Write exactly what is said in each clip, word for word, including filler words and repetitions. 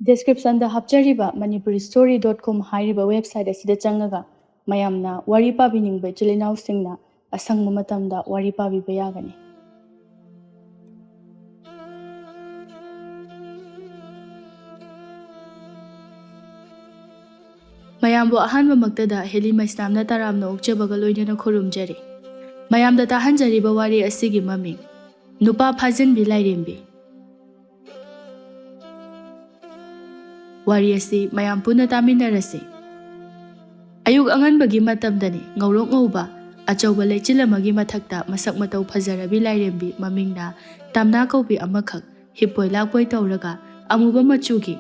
Descriptionꯗ ꯍꯥꯞꯆꯔꯤꯕ manipuristory dot com ꯍꯥꯏꯔꯤꯕ website ꯑꯁꯤꯗ ꯆꯪꯉꯒ ꯃꯌꯥꯝꯅ ꯋꯥꯔꯤ ꯄꯥꯕꯤꯅꯤꯡꯕ ꯏꯆꯤꯜ ꯏꯅꯥꯎꯁꯤꯡꯅ ꯑꯁꯪꯕ ꯃꯇꯝꯗ ꯋꯥꯔꯤ ꯄꯥꯕꯤꯕ ꯌꯥꯒꯅꯤ꯫ ꯃꯌꯥꯝꯕꯨ ꯑꯍꯥꯟꯕꯃꯛꯇꯗ ꯍꯦꯂꯤ ꯃꯩꯁꯅꯥꯝꯅ ꯇꯔꯥꯝꯅ ꯑꯣꯛꯆꯕꯒ ꯂꯣꯏꯅꯅ ꯈꯨꯔꯨꯝꯖꯔꯤ꯫ ꯃꯌꯥꯝꯗ ꯇꯥꯍꯟꯖꯔꯤꯕ ꯋꯥꯔꯤ ꯑꯁꯤꯒꯤ ꯃꯃꯤꯡ, ꯅꯨꯄꯥ ꯐꯥꯖꯤꯟꯕꯤ ꯂꯥꯏꯔꯦꯝꯕꯤ꯫ ꯋꯥꯔꯤ ꯑꯁꯤ ꯃꯌꯥꯝ ꯄꯨꯟꯅ ꯇꯥꯃꯤꯟꯅꯔꯁꯤ꯫ ꯑꯌꯨꯛ ꯑꯉꯟꯕꯒꯤ ꯃꯇꯝꯗꯅꯤ, ꯉꯧꯔꯣꯛ ꯉꯧꯕ ꯑꯆꯧꯕ ꯂꯩꯆꯤꯜ ꯑꯃꯒꯤ ꯃꯊꯛꯇ ꯃꯁꯛ ꯃꯇꯧ ꯐꯖꯔꯕꯤ ꯂꯥꯏꯔꯦꯝꯕꯤ ꯃꯃꯤꯡꯅ ꯇꯥꯝꯅꯥ ꯀꯧꯕꯤ ꯑꯃꯈꯛ ꯍꯤꯞꯄꯣꯏ ꯂꯥꯛꯄꯣꯏ ꯇꯧꯔꯒ ꯑꯃꯨꯕ ꯃꯆꯨꯒꯤ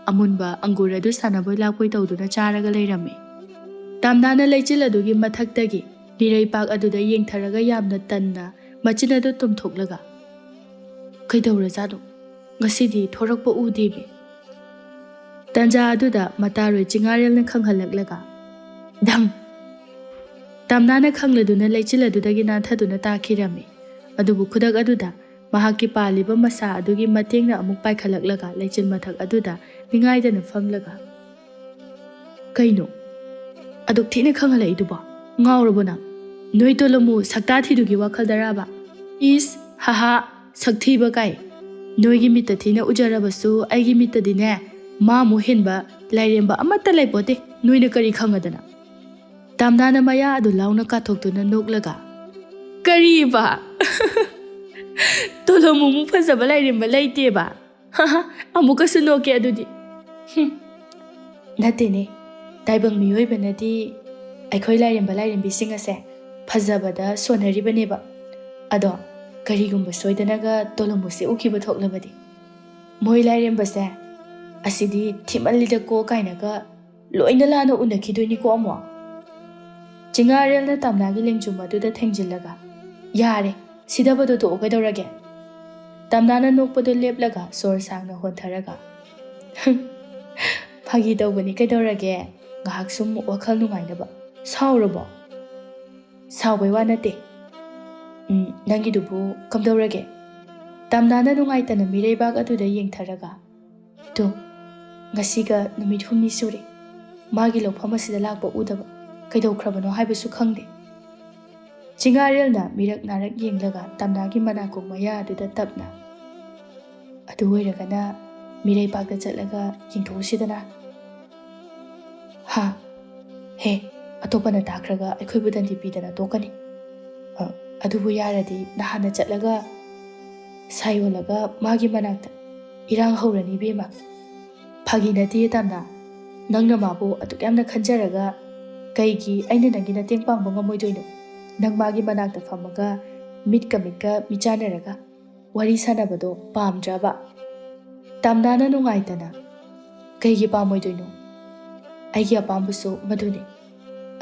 ꯑꯃꯨꯟꯕ ꯑꯪꯒꯨꯔ ꯑꯗꯨ ꯁꯥꯟꯅꯕꯣꯏ ꯂꯥꯛꯄꯣꯏ ꯇꯧꯗꯨꯅ ꯆꯥꯔꯒ ꯂꯩꯔꯝꯃꯤ꯫ ꯇꯥꯝꯅꯥꯅ ꯂꯩꯆꯤꯜ ꯑꯗꯨꯒꯤ ꯃꯊꯛꯇꯒꯤ ꯅꯤꯔꯩꯄꯥꯛ ꯑꯗꯨꯗ ꯌꯦꯡꯊꯔꯒ ꯌꯥꯝꯅ ꯇꯟꯅ ꯃꯆꯤꯟ ꯑꯗꯨ ꯇꯨꯝꯊꯣꯛꯂꯒ, "ꯀꯩꯗꯧꯔꯖꯥꯠꯅꯣ? ꯉꯁꯤꯗꯤ ꯊꯣꯔꯛꯄ ꯎꯗꯦꯃꯤ꯫" ꯇꯟꯖꯥ ꯑꯗꯨꯗ ꯃꯇꯥꯔꯣꯏ ꯆꯤꯉꯥꯔꯦꯜꯅ ꯈꯪꯍꯜꯂꯛꯂꯒ, "ꯙꯝ!" ꯇꯥꯝꯅꯥꯅ ꯈꯪꯂꯗꯨꯅ ꯂꯩꯆꯤꯜ ꯑꯗꯨꯗꯒꯤ ꯅꯥꯟꯊꯗꯨꯅ ꯇꯥꯈꯤꯔꯝꯃꯤ꯫ ꯑꯗꯨꯕꯨ ꯈꯨꯗꯛ ꯑꯗꯨꯗ ꯃꯍꯥꯛꯀꯤ ꯄꯥꯜꯂꯤꯕ ꯃꯁꯥ ꯑꯗꯨꯒꯤ ꯃꯇꯦꯡꯅ ꯑꯃꯨꯛ ꯄꯥꯏꯈꯠꯂꯛꯂꯒ ꯂꯩꯆꯤꯜ ꯃꯊꯛ ꯑꯗꯨꯗ ꯅꯤꯡꯉꯥꯏꯗꯅ ꯐꯝꯂꯒ, "ꯀꯩꯅꯣ ꯑꯗꯨꯛ ꯊꯤꯅ ꯈꯪꯍꯜꯂꯛꯏꯗꯨꯕꯣ? ꯉꯥꯎꯔꯕꯣ ꯅꯪ? ꯅꯣꯏ ꯇꯣꯂꯣꯃꯨ ꯁꯛꯇꯥ ꯊꯤꯗꯨꯒꯤ ꯋꯥꯈꯜꯗꯔꯕ? ꯏꯁ, ꯍꯥꯍꯥ, ꯁꯛꯊꯤꯕ ꯀꯥꯏ! ꯅꯣꯏꯒꯤ ꯃꯤꯠꯇ ꯊꯤꯅ ꯎꯖꯔꯕꯁꯨ ꯑꯩꯒꯤ ꯃꯤꯠꯇꯗꯤꯅꯦ, ꯃꯥꯃꯨꯛ ꯍꯦꯟꯕ ꯂꯥꯏꯔꯦꯝꯕ ꯑꯃꯠꯇ ꯂꯩꯄꯣꯠꯇꯦ꯫ ꯅꯣꯏꯅ ꯀꯔꯤ ꯈꯪꯉꯗꯅ?" ꯇꯥꯝꯅꯥꯅ ꯃꯌꯥ ꯑꯗꯨ ꯂꯥꯎꯅ ꯀꯥꯊꯣꯛꯇꯨꯅ ꯅꯣꯛꯂꯒ, "ꯀꯔꯤꯕ? ꯇꯣꯂꯣꯃꯨꯃꯨꯛ ꯐꯖꯕ ꯂꯥꯏꯔꯦꯝꯕ ꯂꯩꯇꯦꯕ?" "ꯑꯃꯨꯛꯀꯁꯨ ꯅꯣꯛꯀꯦ ꯑꯗꯨꯗꯤ꯫" "ꯍꯨꯝ, ꯅꯠꯇꯦꯅꯦ, ꯇꯥꯏꯕꯪ ꯃꯤꯑꯣꯏꯕꯅꯗꯤ ꯑꯩꯈꯣꯏ ꯂꯥꯏꯔꯦꯝꯕ ꯂꯥꯏꯔꯦꯝꯕꯤꯁꯤꯡ ꯑꯁꯦ ꯐꯖꯕꯗ ꯁꯣꯟꯅꯔꯤꯕꯅꯦꯕ꯫ ꯑꯗꯣ ꯀꯔꯤꯒꯨꯝꯕ ꯁꯣꯏꯗꯅꯒ ꯇꯣꯂꯣꯃꯨꯁꯦ ꯎꯈꯤꯕ ꯊꯣꯛꯂꯕꯗꯤ, ꯃꯣꯏ ꯂꯥꯏꯔꯦꯝꯕꯁꯦ ꯑꯁꯤꯗꯤ ꯊꯤꯃꯜꯂꯤꯗꯀꯣ ꯀꯥꯏꯅꯒ ꯂꯣꯏꯅ ꯂꯥꯟꯅ ꯎꯅꯈꯤꯗꯣꯏꯅꯤꯀꯣ ꯑꯃꯨꯛ꯫" ꯆꯤꯉꯥꯔꯦꯜꯅ ꯇꯥꯝꯅꯥꯒꯤ ꯂꯦꯡꯖꯨꯝ ꯑꯗꯨꯗ ꯊꯦꯡꯖꯤꯜꯂꯒ, "ꯌꯥꯔꯦ, ꯁꯤꯗꯕꯗꯣ ꯇꯣꯛꯑꯣ ꯀꯩꯗꯧꯔꯒꯦ?" ꯇꯥꯝꯅꯥꯅ ꯅꯣꯛꯄꯗꯣ ꯂꯦꯞꯂꯒ ꯁꯣꯔ ꯁꯥꯡꯅ ꯍꯣꯟꯊꯔꯒ, "ꯐꯥꯒꯤ ꯇꯧꯕꯅꯤ ꯀꯩꯗꯧꯔꯒꯦ, ꯉꯥꯏꯍꯥꯛ ꯁꯨꯝ ꯋꯥꯈꯜ ꯅꯨꯡꯉꯥꯏꯅꯕ꯫ ꯁꯥꯎꯔꯕꯣ?" "ꯁꯥꯎꯕꯩ ꯋꯥ ꯅꯠꯇꯦ꯫ ꯎꯝ, ꯅꯪꯒꯤꯗꯨꯕꯨ ꯀꯝꯗꯧꯔꯒꯦ?" ꯇꯥꯝꯅꯥꯅ ꯅꯨꯡꯉꯥꯏꯇꯅ ꯃꯤꯔꯩꯕꯥꯛ ꯑꯗꯨꯗ ꯌꯦꯡꯊꯔꯒ, "ꯇꯨ, ꯉꯁꯤꯒ ꯅꯨꯃꯤꯠ ꯍꯨꯝꯅꯤ ꯁꯨꯔꯦ ꯃꯥꯒꯤ ꯂꯧꯐꯝ ꯑꯁꯤꯗ ꯂꯥꯛꯄ ꯎꯗꯕ꯫ ꯀꯩꯗꯧꯈ꯭ꯔꯕꯅꯣ ꯍꯥꯏꯕꯁꯨ ꯈꯪꯗꯦ꯫ ꯆꯤꯡꯉꯥꯔꯦꯜꯅ ꯃꯤꯔꯛ ꯅꯥꯔꯛ ꯌꯦꯡꯂꯒ ꯇꯝꯅꯥꯒꯤ ꯃꯅꯥꯀꯣꯡ ꯃꯌꯥ ꯑꯗꯨꯗ ꯇꯞꯅ, "ꯑꯗꯨ ꯑꯣꯏꯔꯒꯅ ꯃꯤꯔꯩꯄꯥꯛꯇ ꯆꯠꯂꯒ ꯌꯦꯡꯊꯣꯛꯎꯁꯤꯗꯅ?" "ꯍꯥ? ꯍꯦ, ꯑꯇꯣꯞꯄꯅ ꯇꯥꯈ꯭ꯔꯒ ꯑꯩꯈꯣꯏꯕꯨ ꯗꯟꯗꯤ ꯄꯤꯗꯅ ꯇꯣꯛꯀꯅꯤ꯫ ꯑ, ꯑꯗꯨꯕꯨ ꯌꯥꯔꯗꯤ ꯅꯍꯥꯟꯅ ꯆꯠꯂꯒ ꯁꯥꯏ ꯌꯣꯜꯂꯒ ꯃꯥꯒꯤ ꯃꯅꯥꯛꯇ ꯏꯔꯥꯡ ꯍꯧꯔꯅꯤ, ꯏꯕꯦꯝꯃ꯫ ꯐꯥꯒꯤ ꯅꯠꯇꯦ, ꯇꯝꯅꯥ꯫ ꯅꯪꯅ ꯃꯥꯕꯨ ꯑꯗꯨꯛ ꯌꯥꯝꯅ ꯈꯟꯖꯔꯒ ꯀꯩꯒꯤ ꯑꯩꯅ ꯅꯪꯒꯤ ꯃꯇꯦꯡ ꯄꯥꯡꯕ ꯉꯝꯃꯣꯏꯗꯣꯏꯅꯣ? ꯅꯪ ꯃꯥꯒꯤ ꯃꯅꯥꯛꯇ ꯐꯝꯃꯒ ꯃꯤꯠꯀ ꯃꯤꯠꯀ ꯃꯤꯆꯥꯟꯅꯔꯒ ꯋꯥꯔꯤ ꯁꯥꯟꯅꯕꯗꯣ ꯄꯥꯝꯗ꯭ꯔꯕ?" ꯇꯝꯅꯥꯅ ꯅꯨꯡꯉꯥꯏꯇꯅ, "ꯀꯩꯒꯤ ꯄꯥꯝꯃꯣꯏꯗꯣꯏꯅꯣ? ꯑꯩꯒꯤ ꯑꯄꯥꯝꯕꯁꯨ ꯃꯗꯨꯅꯤ꯫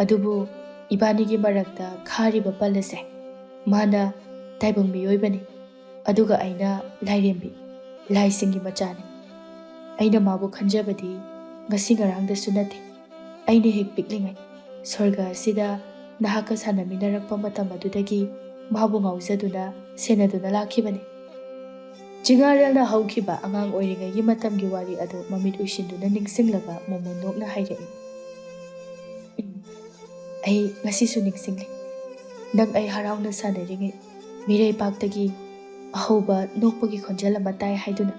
ꯑꯗꯨꯕꯨ ꯏꯕꯥꯅꯤꯒꯤ ꯃꯔꯛꯇ ꯈꯥꯔꯤꯕ ꯄꯜ ꯑꯁꯦ, ꯃꯥꯅ ꯇꯥꯏꯕꯪ ꯃꯤꯑꯣꯏꯕꯅꯤ, ꯑꯗꯨꯒ ꯑꯩꯅ ꯂꯥꯏꯔꯦꯝꯕꯤ, ꯂꯥꯏꯁꯤꯡꯒꯤ ꯃꯆꯥꯅꯤ꯫ ꯑꯩꯅ ꯃꯥꯕꯨ ꯈꯟꯖꯕꯗꯤ ꯉꯁꯤ ꯉꯔꯥꯡꯗꯁꯨ ꯅꯠꯇꯦ꯫ ꯑꯩꯅ ꯍꯦꯛ ꯄꯤꯛꯂꯤꯉꯩ ꯁ꯭ꯋꯔꯒ ꯑꯁꯤꯗ ꯅꯍꯥꯛꯀ ꯁꯥꯟꯅꯃꯤꯟꯅꯔꯛꯄ ꯃꯇꯝ ꯑꯗꯨꯗꯒꯤ ꯃꯥꯕꯨ ꯉꯥꯎꯖꯗꯨꯅ, ꯁꯦꯟꯅꯗꯨꯅ ꯂꯥꯛꯈꯤꯕꯅꯤ꯫" ꯆꯤꯡꯉꯥꯔꯦꯜꯅ ꯍꯧꯈꯤꯕ ꯑꯉꯥꯡ ꯑꯣꯏꯔꯤꯉꯩꯒꯤ ꯃꯇꯝꯒꯤ ꯋꯥꯔꯤ ꯑꯗꯨ ꯃꯃꯤꯠ ꯎꯏꯁꯤꯟꯗꯨꯅ ꯅꯤꯡꯁꯤꯡꯂꯒ ꯃꯣꯃꯣꯟ ꯅꯣꯛꯅ ꯍꯥꯏꯔꯛꯏ, "ꯎꯝ, ꯑꯩ ꯉꯁꯤꯁꯨ ꯅꯤꯡꯁꯤꯡꯂꯤ꯫ ꯅꯪ ꯑꯩ ꯍꯔꯥꯎꯅ ꯁꯥꯟꯅꯔꯤꯉꯩ ꯃꯤꯔꯩꯄꯥꯛꯇꯒꯤ ꯑꯍꯧꯕ ꯅꯣꯛꯄꯒꯤ ꯈꯣꯟꯖꯦꯜ ꯑꯃ ꯇꯥꯏ ꯍꯥꯏꯗꯨꯅ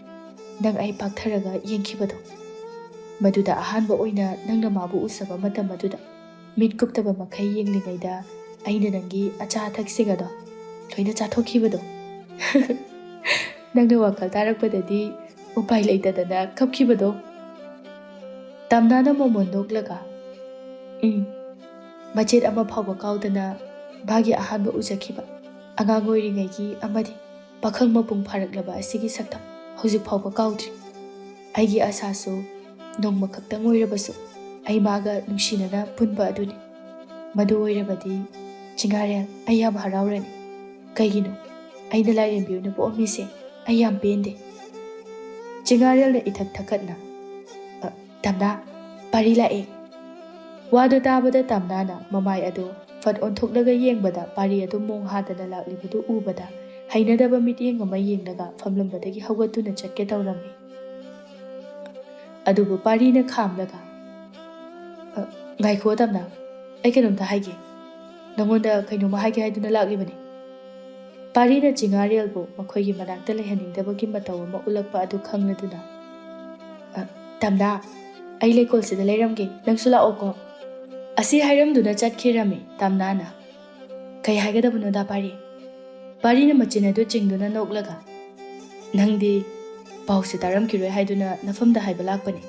ꯅꯪ ꯑꯩ ꯄꯥꯛꯊꯔꯒ ꯌꯦꯡꯈꯤꯕꯗꯣ꯫ ꯃꯗꯨꯗ ꯑꯍꯥꯟꯕ ꯑꯣꯏꯅ ꯅꯪꯅ ꯃꯥꯕꯨ ꯎꯖꯕ ꯃꯇꯝ ꯑꯗꯨꯗ ꯃꯤꯠ ꯀꯨꯞꯇꯕ ꯃꯈꯩ ꯌꯦꯡꯂꯤꯉꯩꯗ ꯑꯩꯅ ꯅꯪꯒꯤ ꯑꯆꯥ ꯑꯊꯛꯁꯤꯡ ꯑꯗꯣ ꯂꯣꯏꯅ ꯆꯥꯊꯣꯛꯈꯤꯕꯗꯣ꯫" "ꯅꯪꯅ ꯋꯥꯈꯜ ꯇꯥꯔꯛꯄꯗꯗꯤ ꯎꯄꯥꯏ ꯂꯩꯇꯗꯅ ꯀꯞꯈꯤꯕꯗꯣ꯫" ꯇꯝꯅꯥꯅ ꯃꯣꯃꯣꯟ ꯅꯣꯛꯂꯒ, "ꯎꯝ, ꯃꯆꯦꯠ ꯑꯃ ꯐꯥꯎꯕ ꯀꯥꯎꯗꯅ ꯃꯥꯒꯤ ꯑꯍꯥꯟꯕ ꯎꯖꯈꯤꯕ ꯑꯉꯥꯡ ꯑꯣꯏꯔꯤꯉꯩꯒꯤ ꯑꯃꯗꯤ ꯄꯥꯈꯪ ꯃꯄꯨꯡ ꯐꯥꯔꯛꯂꯕ ꯑꯁꯤꯒꯤ ꯁꯛꯇꯝ ꯍꯧꯖꯤꯛ ꯐꯥꯎꯕ ꯀꯥꯎꯗ꯭ꯔꯤ꯫ ꯑꯩꯒꯤ ꯑꯁꯥꯁꯨ ꯅꯣꯡꯃ ꯈꯛꯇꯪ ꯑꯣꯏꯔꯕꯁꯨ ꯑꯩ ꯃꯥꯒ ꯅꯨꯡꯁꯤꯅꯅ ꯄꯨꯟꯕ ꯑꯗꯨꯅꯤ꯫ ꯃꯗꯨ ꯑꯣꯏꯔꯕꯗꯤ ꯆꯤꯡꯉꯥꯔꯦꯜ, ꯑꯩ ꯌꯥꯝ ꯍꯔꯥꯎꯔꯅꯤ꯫ ꯀꯩꯒꯤꯅꯣ? ꯑꯩꯅ ꯂꯥꯏꯔꯦꯝꯕꯤ ꯑꯣꯏꯅ ꯄꯣꯛꯑꯝꯃꯤꯁꯦ ꯑꯩ ꯌꯥꯝ ꯄꯦꯟꯗꯦ꯫" ꯆꯤꯡꯉꯥꯔꯦꯜꯅ ꯏꯊꯛ ꯊꯛꯀꯠꯅ, "ꯑ, ꯇꯝꯅꯥ, ꯄꯥꯔꯤ ꯂꯥꯛꯑꯦ꯫" ꯋꯥꯗꯨ ꯇꯥꯕꯗ ꯇꯝꯅꯥꯅ ꯃꯃꯥꯏ ꯑꯗꯨ ꯐꯠ ꯑꯣꯟꯊꯣꯛꯂꯒ ꯌꯦꯡꯕꯗ ꯄꯥꯔꯤ ꯑꯗꯨ ꯃꯣꯡ ꯍꯥꯗꯅ ꯂꯥꯛꯂꯤꯕꯗꯨ ꯎꯕꯗ ꯍꯩꯅꯗꯕ ꯃꯤꯠꯌꯦꯡ ꯑꯃ ꯌꯦꯡꯂꯒ ꯐꯝꯂꯝꯕꯗꯒꯤ ꯍꯧꯒꯠꯇꯨꯅ ꯆꯠꯀꯦ ꯇꯧꯔꯝꯃꯤ꯫ ꯑꯗꯨꯕꯨ ꯄꯥꯔꯤꯅ ꯈꯥꯝꯂꯒ, "ꯑ, ꯉꯥꯏꯈꯣ ꯇꯝꯅ, ꯑꯩ ꯀꯩꯅꯣꯝꯇ ꯍꯥꯏꯒꯦ꯫ ꯅꯉꯣꯟꯗ ꯀꯩꯅꯣꯝꯃ ꯍꯥꯏꯒꯦ ꯍꯥꯏꯗꯨꯅ ꯂꯥꯛꯂꯤꯕꯅꯤ꯫" ꯄꯥꯔꯤꯅ ꯆꯤꯉꯥꯔꯦꯜꯕꯨ ꯃꯈꯣꯏꯒꯤ ꯃꯅꯥꯛꯇ ꯂꯩꯍꯟꯅꯤꯡꯗꯕꯒꯤ ꯃꯇꯧ ꯑꯃ ꯎꯠꯂꯛꯄ ꯑꯗꯨ ꯈꯪꯂꯗꯨꯅ, "ꯑ, ꯇꯝꯅ, ꯑꯩ ꯂꯩꯀꯣꯜꯁꯤꯗ ꯂꯩꯔꯝꯒꯦ, ꯅꯪꯁꯨ ꯂꯥꯛꯑꯣꯀꯣ꯫" ꯑꯁꯤ ꯍꯥꯏꯔꯝꯗꯨꯅ ꯆꯠꯈꯤꯔꯝꯃꯤ ꯇꯝꯅꯥꯅ꯫ "ꯀꯩ ꯍꯥꯏꯒꯗꯕꯅꯣꯗ ꯄꯥꯔꯤ?" ꯄꯥꯔꯤꯅ ꯃꯆꯤꯟ ꯑꯗꯨ ꯆꯤꯡꯗꯨꯅ ꯅꯣꯛꯂꯒ, "ꯅꯪꯗꯤ ꯄꯥꯎꯁꯦ ꯇꯥꯔꯝꯈꯤꯔꯣꯏ ꯍꯥꯏꯗꯨꯅ ꯅꯐꯝꯗ ꯍꯥꯏꯕ ꯂꯥꯛꯄꯅꯤ꯫"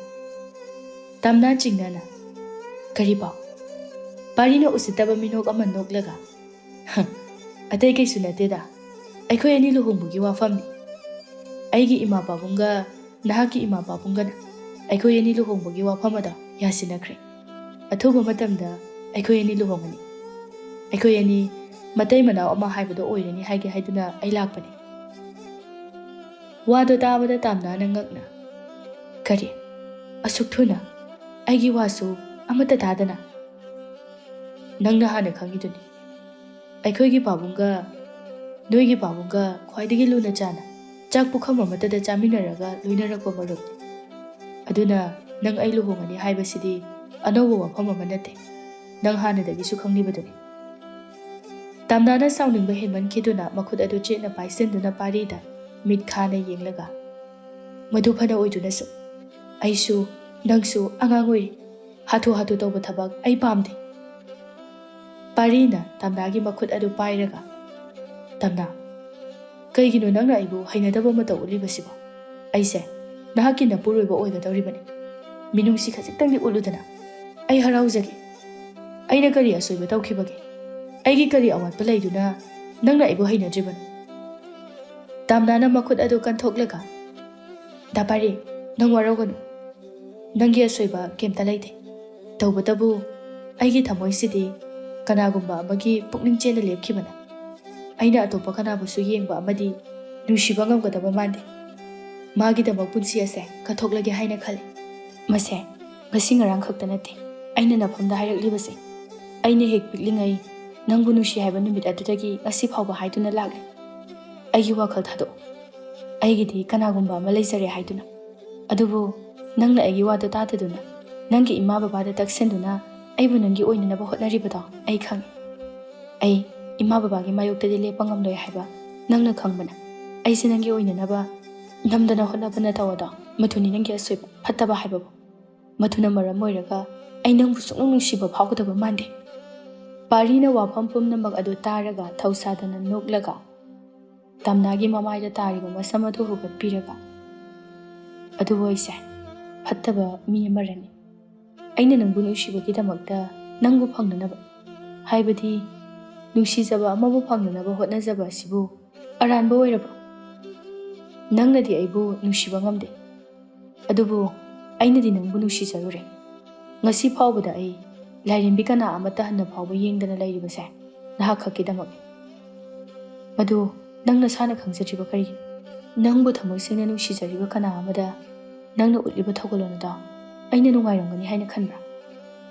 ꯇꯝꯅꯥ ꯆꯤꯡꯅꯅ, "ꯀꯔꯤ ꯄꯥꯎ?" ꯄꯥꯔꯤꯅ ꯎꯁꯤꯠꯇꯕ ꯃꯤꯅꯣꯛ ꯑꯃ ꯅꯣꯛꯂꯒ, "ꯍ, ꯑꯇꯩ ꯀꯩꯁꯨ ꯅꯠꯇꯦꯗ꯫ ꯑꯩꯈꯣꯏ ꯑꯅꯤ ꯂꯨꯍꯣꯡꯕꯒꯤ ꯋꯥꯐꯝꯅꯤ꯫ ꯑꯩꯒꯤ ꯏꯃꯥ ꯄꯥꯕꯨꯡꯒ ꯅꯍꯥꯛꯀꯤ ꯏꯃꯥ ꯄꯥꯕꯨꯡꯒꯅ ꯑꯩꯈꯣꯏ ꯑꯅꯤ ꯂꯨꯍꯣꯡꯕꯒꯤ ꯋꯥꯐꯝ ꯑꯗꯣ ꯌꯥꯁꯤꯟꯅꯈ꯭ꯔꯦ꯫ ꯑꯊꯨꯕ ꯃꯇꯝꯗ ꯑꯩꯈꯣꯏ ꯑꯅꯤ ꯂꯨꯍꯣꯡꯒꯅꯤ꯫ ꯑꯩꯈꯣꯏ ꯑꯅꯤ ꯃꯇꯩ ꯃꯅꯥꯎ ꯑꯃ ꯍꯥꯏꯕꯗꯣ ꯑꯣꯏꯔꯅꯤ ꯍꯥꯏꯒꯦ ꯍꯥꯏꯗꯨꯅ ꯑꯩ ꯂꯥꯛꯄꯅꯤ꯫" ꯋꯥꯗꯣ ꯇꯥꯕꯗ ꯇꯥꯝꯅꯥꯅ ꯉꯛꯅ, "ꯀꯔꯤ? ꯑꯁꯨꯛ ꯊꯨꯅ? ꯑꯩꯒꯤ ꯋꯥꯁꯨ ꯑꯃꯠꯇ ꯇꯥꯗꯅ?" "ꯅꯪꯅ ꯍꯥꯟꯅ ꯈꯪꯉꯤꯗꯨꯅꯤ꯫ ꯑꯩꯈꯣꯏꯒꯤ ꯄꯥꯕꯨꯡꯒ ꯅꯣꯏꯒꯤ ꯄꯥꯕꯨꯡꯒ ꯈ꯭ꯋꯥꯏꯗꯒꯤ ꯂꯨꯅ ꯆꯥꯟꯅ ꯆꯥꯛ ꯄꯨꯈꯝ ꯑꯃꯠꯇꯗ ꯆꯥꯃꯤꯟꯅꯔꯒ ꯂꯣꯏꯅꯔꯛꯄ ꯃꯔꯨꯞꯅꯤ꯫ ꯑꯗꯨꯅ ꯅꯪ ꯑꯩ ꯂꯨꯍꯣꯡꯉꯅꯤ ꯍꯥꯏꯕꯁꯤꯗꯤ ꯑꯅꯧꯕ ꯋꯥꯐꯝ ꯑꯃ ꯅꯠꯇꯦ꯫ ꯅꯪ ꯍꯥꯟꯅꯗꯒꯤꯁꯨ ꯈꯪꯂꯤꯕꯗꯨꯅꯤ꯫" ꯇꯥꯝꯅꯥꯅ ꯁꯥꯎꯅꯤꯡꯕ ꯍꯦꯟꯃꯟꯈꯤꯗꯨꯅ ꯃꯈꯨꯠ ꯑꯗꯨ ꯆꯦꯠꯅ ꯄꯥꯏꯁꯤꯟꯗꯨꯅ ꯄꯥꯔꯤꯗ ꯃꯤꯠ ꯈꯥꯅ ꯌꯦꯡꯂꯒ, "ꯃꯗꯨ ꯐꯅ ꯑꯣꯏꯗꯨꯅꯁꯨ, ꯑꯩꯁꯨ, ꯅꯪꯁꯨ ꯑꯉꯥꯡ ꯑꯣꯏꯔꯤ꯫ ꯍꯥꯊꯨ ꯍꯥꯊꯨ ꯇꯧꯕ ꯊꯕꯛ ꯑꯩ ꯄꯥꯝꯗꯦ꯫" ꯄꯥꯔꯤꯅ ꯇꯝꯅꯥꯒꯤ ꯃꯈꯨꯠ ꯑꯗꯨ ꯄꯥꯏꯔꯒ, "ꯇꯝꯅꯥ, ꯀꯩꯒꯤꯅꯣ ꯅꯪꯅ ꯑꯩꯕꯨ ꯍꯩꯅꯗꯕ ꯃꯇꯧ ꯎꯠꯂꯤꯕꯁꯤꯕꯣ? ꯑꯩꯁꯦ ꯅꯍꯥꯛꯀꯤ ꯅꯄꯨꯔꯣꯏꯕ ꯑꯣꯏꯒꯗꯧꯔꯤꯕꯅꯤ꯫ ꯃꯤꯅꯨꯡꯁꯤ ꯈꯖꯤꯛꯇꯪꯗꯤ ꯎꯠꯂꯨꯗꯅ꯫ ꯑꯩ ꯍꯔꯥꯎꯖꯒꯦ꯫ ꯑꯩꯅ ꯀꯔꯤ ꯑꯁꯣꯏꯕ ꯇꯧꯈꯤꯕꯒꯦ? ꯑꯩꯒꯤ ꯀꯔꯤ ꯑꯋꯥꯠꯄ ꯂꯩꯗꯨꯅ ꯅꯪꯅ ꯑꯩꯕꯨ ꯍꯩꯅꯗ꯭ꯔꯤꯕꯅꯣ?" ꯇꯥꯝꯅꯥꯅ ꯃꯈꯨꯠ ꯑꯗꯨ ꯀꯟꯊꯣꯛꯂꯒ, "ꯗꯥ ꯄꯥꯔꯤ, ꯅꯪ ꯋꯥꯔꯧꯒꯅꯨ꯫ ꯅꯪꯒꯤ ꯑꯁꯣꯏꯕ ꯀꯩꯝꯇ ꯂꯩꯇꯦ꯫ ꯇꯧꯕꯇꯕꯨ ꯑꯩꯒꯤ ꯊꯃꯣꯏꯁꯤꯗꯤ ꯀꯅꯥꯒꯨꯝꯕ ꯑꯃꯒꯤ ꯄꯨꯛꯅꯤꯡ ꯆꯦꯟꯅ ꯂꯦꯞꯈꯤꯕꯅ꯫ ꯑꯩꯅ ꯑꯇꯣꯞꯄ ꯀꯅꯥꯕꯨꯁꯨ ꯌꯦꯡꯕ ꯑꯃꯗꯤ ꯅꯨꯡꯁꯤꯕ ꯉꯝꯒꯗꯕ ꯃꯥꯟꯗꯦ꯫ ꯃꯥꯒꯤꯗꯃꯛ ꯄꯨꯟꯁꯤ ꯑꯁꯦ ꯀꯠꯊꯣꯛꯂꯒꯦ ꯍꯥꯏꯅ ꯈꯜꯂꯤ꯫ ꯃꯁꯦ ꯉꯁꯤ ꯉꯔꯥꯡ ꯈꯛꯇ ꯅꯠꯇꯦ ꯑꯩꯅ ꯅꯐꯝꯗ ꯍꯥꯏꯔꯛꯂꯤꯕꯁꯦ꯫ ꯑꯩꯅ ꯍꯦꯛ ꯄꯤꯛꯂꯤꯉꯩ ꯅꯪꯕꯨ ꯅꯨꯡꯁꯤ ꯍꯥꯏꯕ ꯅꯨꯃꯤꯠ ꯑꯗꯨꯗꯒꯤ ꯉꯁꯤ ꯐꯥꯎꯕ ꯍꯥꯏꯗꯨꯅ ꯂꯥꯛꯂꯤ꯫ ꯑꯩꯒꯤ ꯋꯥꯈꯜ ꯊꯥꯗꯣꯛꯑꯣ꯫ ꯑꯩꯒꯤꯗꯤ ꯀꯅꯥꯒꯨꯝꯕ ꯑꯃ ꯂꯩꯖꯔꯦ ꯍꯥꯏꯗꯨꯅ꯫ ꯑꯗꯨꯕꯨ ꯅꯪꯅ ꯑꯩꯒꯤ ꯋꯥꯗꯣ ꯇꯥꯗꯗꯨꯅ, ꯅꯪꯒꯤ ꯏꯃꯥ ꯕꯕꯥꯗ ꯇꯛꯁꯤꯟꯗꯨꯅ ꯑꯩꯕꯨ ꯅꯪꯒꯤ ꯑꯣꯏꯅꯅꯕ ꯍꯣꯠꯅꯔꯤꯕꯗꯣ ꯑꯩ ꯈꯪꯉꯤ꯫ ꯑꯩ ꯏꯃꯥ ꯕꯕꯥꯒꯤ ꯃꯥꯌꯣꯛꯇꯗꯤ ꯂꯦꯞꯄ ꯉꯝꯂꯣꯏ ꯍꯥꯏꯕ ꯅꯪꯅ ꯈꯪꯕꯅ꯫ ꯑꯩꯁꯦ ꯅꯪꯒꯤ ꯑꯣꯏꯅꯅꯕ ꯅꯝꯗꯅ ꯍꯣꯠꯅꯕ ꯅꯇꯧ ꯑꯗꯣ, ꯃꯗꯨꯅꯤ ꯅꯪꯒꯤ ꯑꯁꯣꯏꯕ, ꯐꯠꯇꯕ ꯍꯥꯏꯕꯕꯨ꯫ ꯃꯗꯨꯅ ꯃꯔꯝ ꯑꯣꯏꯔꯒ ꯑꯩ ꯅꯪꯕꯨ ꯁꯨꯡꯅꯨꯡ ꯅꯨꯡꯁꯤꯕ ꯐꯥꯎꯒꯗꯕ ꯃꯥꯟꯗꯦ꯫ ꯄꯥꯔꯤꯅ ꯋꯥꯐꯝ ꯄꯨꯝꯅꯃꯛ ꯑꯗꯨ ꯇꯥꯔꯒ ꯊꯧꯁꯥꯗꯅ ꯅꯣꯛꯂꯒ ꯇꯝꯅꯥꯒꯤ ꯃꯃꯥꯏꯗ ꯇꯥꯔꯤꯕ ꯃꯁꯝ ꯑꯗꯨ ꯍꯨꯒꯠꯄꯤꯔꯒ, "ꯑꯗꯨꯕꯨ ꯑꯩꯁꯦ ꯐꯠꯇꯕ ꯃꯤ ꯑꯃꯔꯅꯤ꯫ ꯑꯩꯅ ꯅꯪꯕꯨ ꯅꯨꯡꯁꯤꯕꯒꯤꯗꯃꯛꯇ ꯅꯪꯕꯨ ꯐꯪꯅꯅꯕ, ꯍꯥꯏꯕꯗꯤ ꯅꯨꯡꯁꯤꯖꯕ ꯑꯃꯕꯨ ꯐꯪꯅꯅꯕ ꯍꯣꯠꯅꯖꯕ ꯑꯁꯤꯕꯨ ꯑꯔꯥꯟꯕ ꯑꯣꯏꯔꯕ? ꯅꯪꯅꯗꯤ ꯑꯩꯕꯨ ꯅꯨꯡꯁꯤꯕ ꯉꯝꯗꯦ, ꯑꯗꯨꯕꯨ ꯑꯩꯅꯗꯤ ꯅꯪꯕꯨ ꯅꯨꯡꯁꯤꯖꯔꯨꯔꯦ꯫ ꯉꯁꯤ ꯐꯥꯎꯕꯗ ꯑꯩ ꯂꯥꯏꯔꯦꯝꯕꯤ ꯀꯅꯥ ꯑꯃꯠꯇ ꯍꯟꯅ ꯐꯥꯎꯕ ꯌꯦꯡꯗꯅ ꯂꯩꯔꯤꯕꯁꯦ ꯅꯍꯥꯛ ꯈꯛꯀꯤꯗꯃꯛꯅꯤ꯫ ꯃꯗꯨ ꯅꯪ ꯅꯁꯥꯅ ꯈꯪꯖꯗ꯭ꯔꯤꯕ ꯀꯔꯤꯒꯤꯅꯣ? ꯅꯪꯕꯨ ꯊꯃꯣꯏ ꯁꯦꯡꯅ ꯅꯨꯡꯁꯤꯖꯔꯤꯕ ꯀꯅꯥ ꯑꯃꯗ ꯅꯪꯅ ꯎꯠꯂꯤꯕ ꯊꯧꯒꯜꯂꯣꯟ ꯑꯗꯣ ꯑꯩꯅ ꯅꯨꯡꯉꯥꯏꯔꯝꯒꯅꯤ ꯍꯥꯏꯅ ꯈꯟꯕ꯭ꯔꯥ?"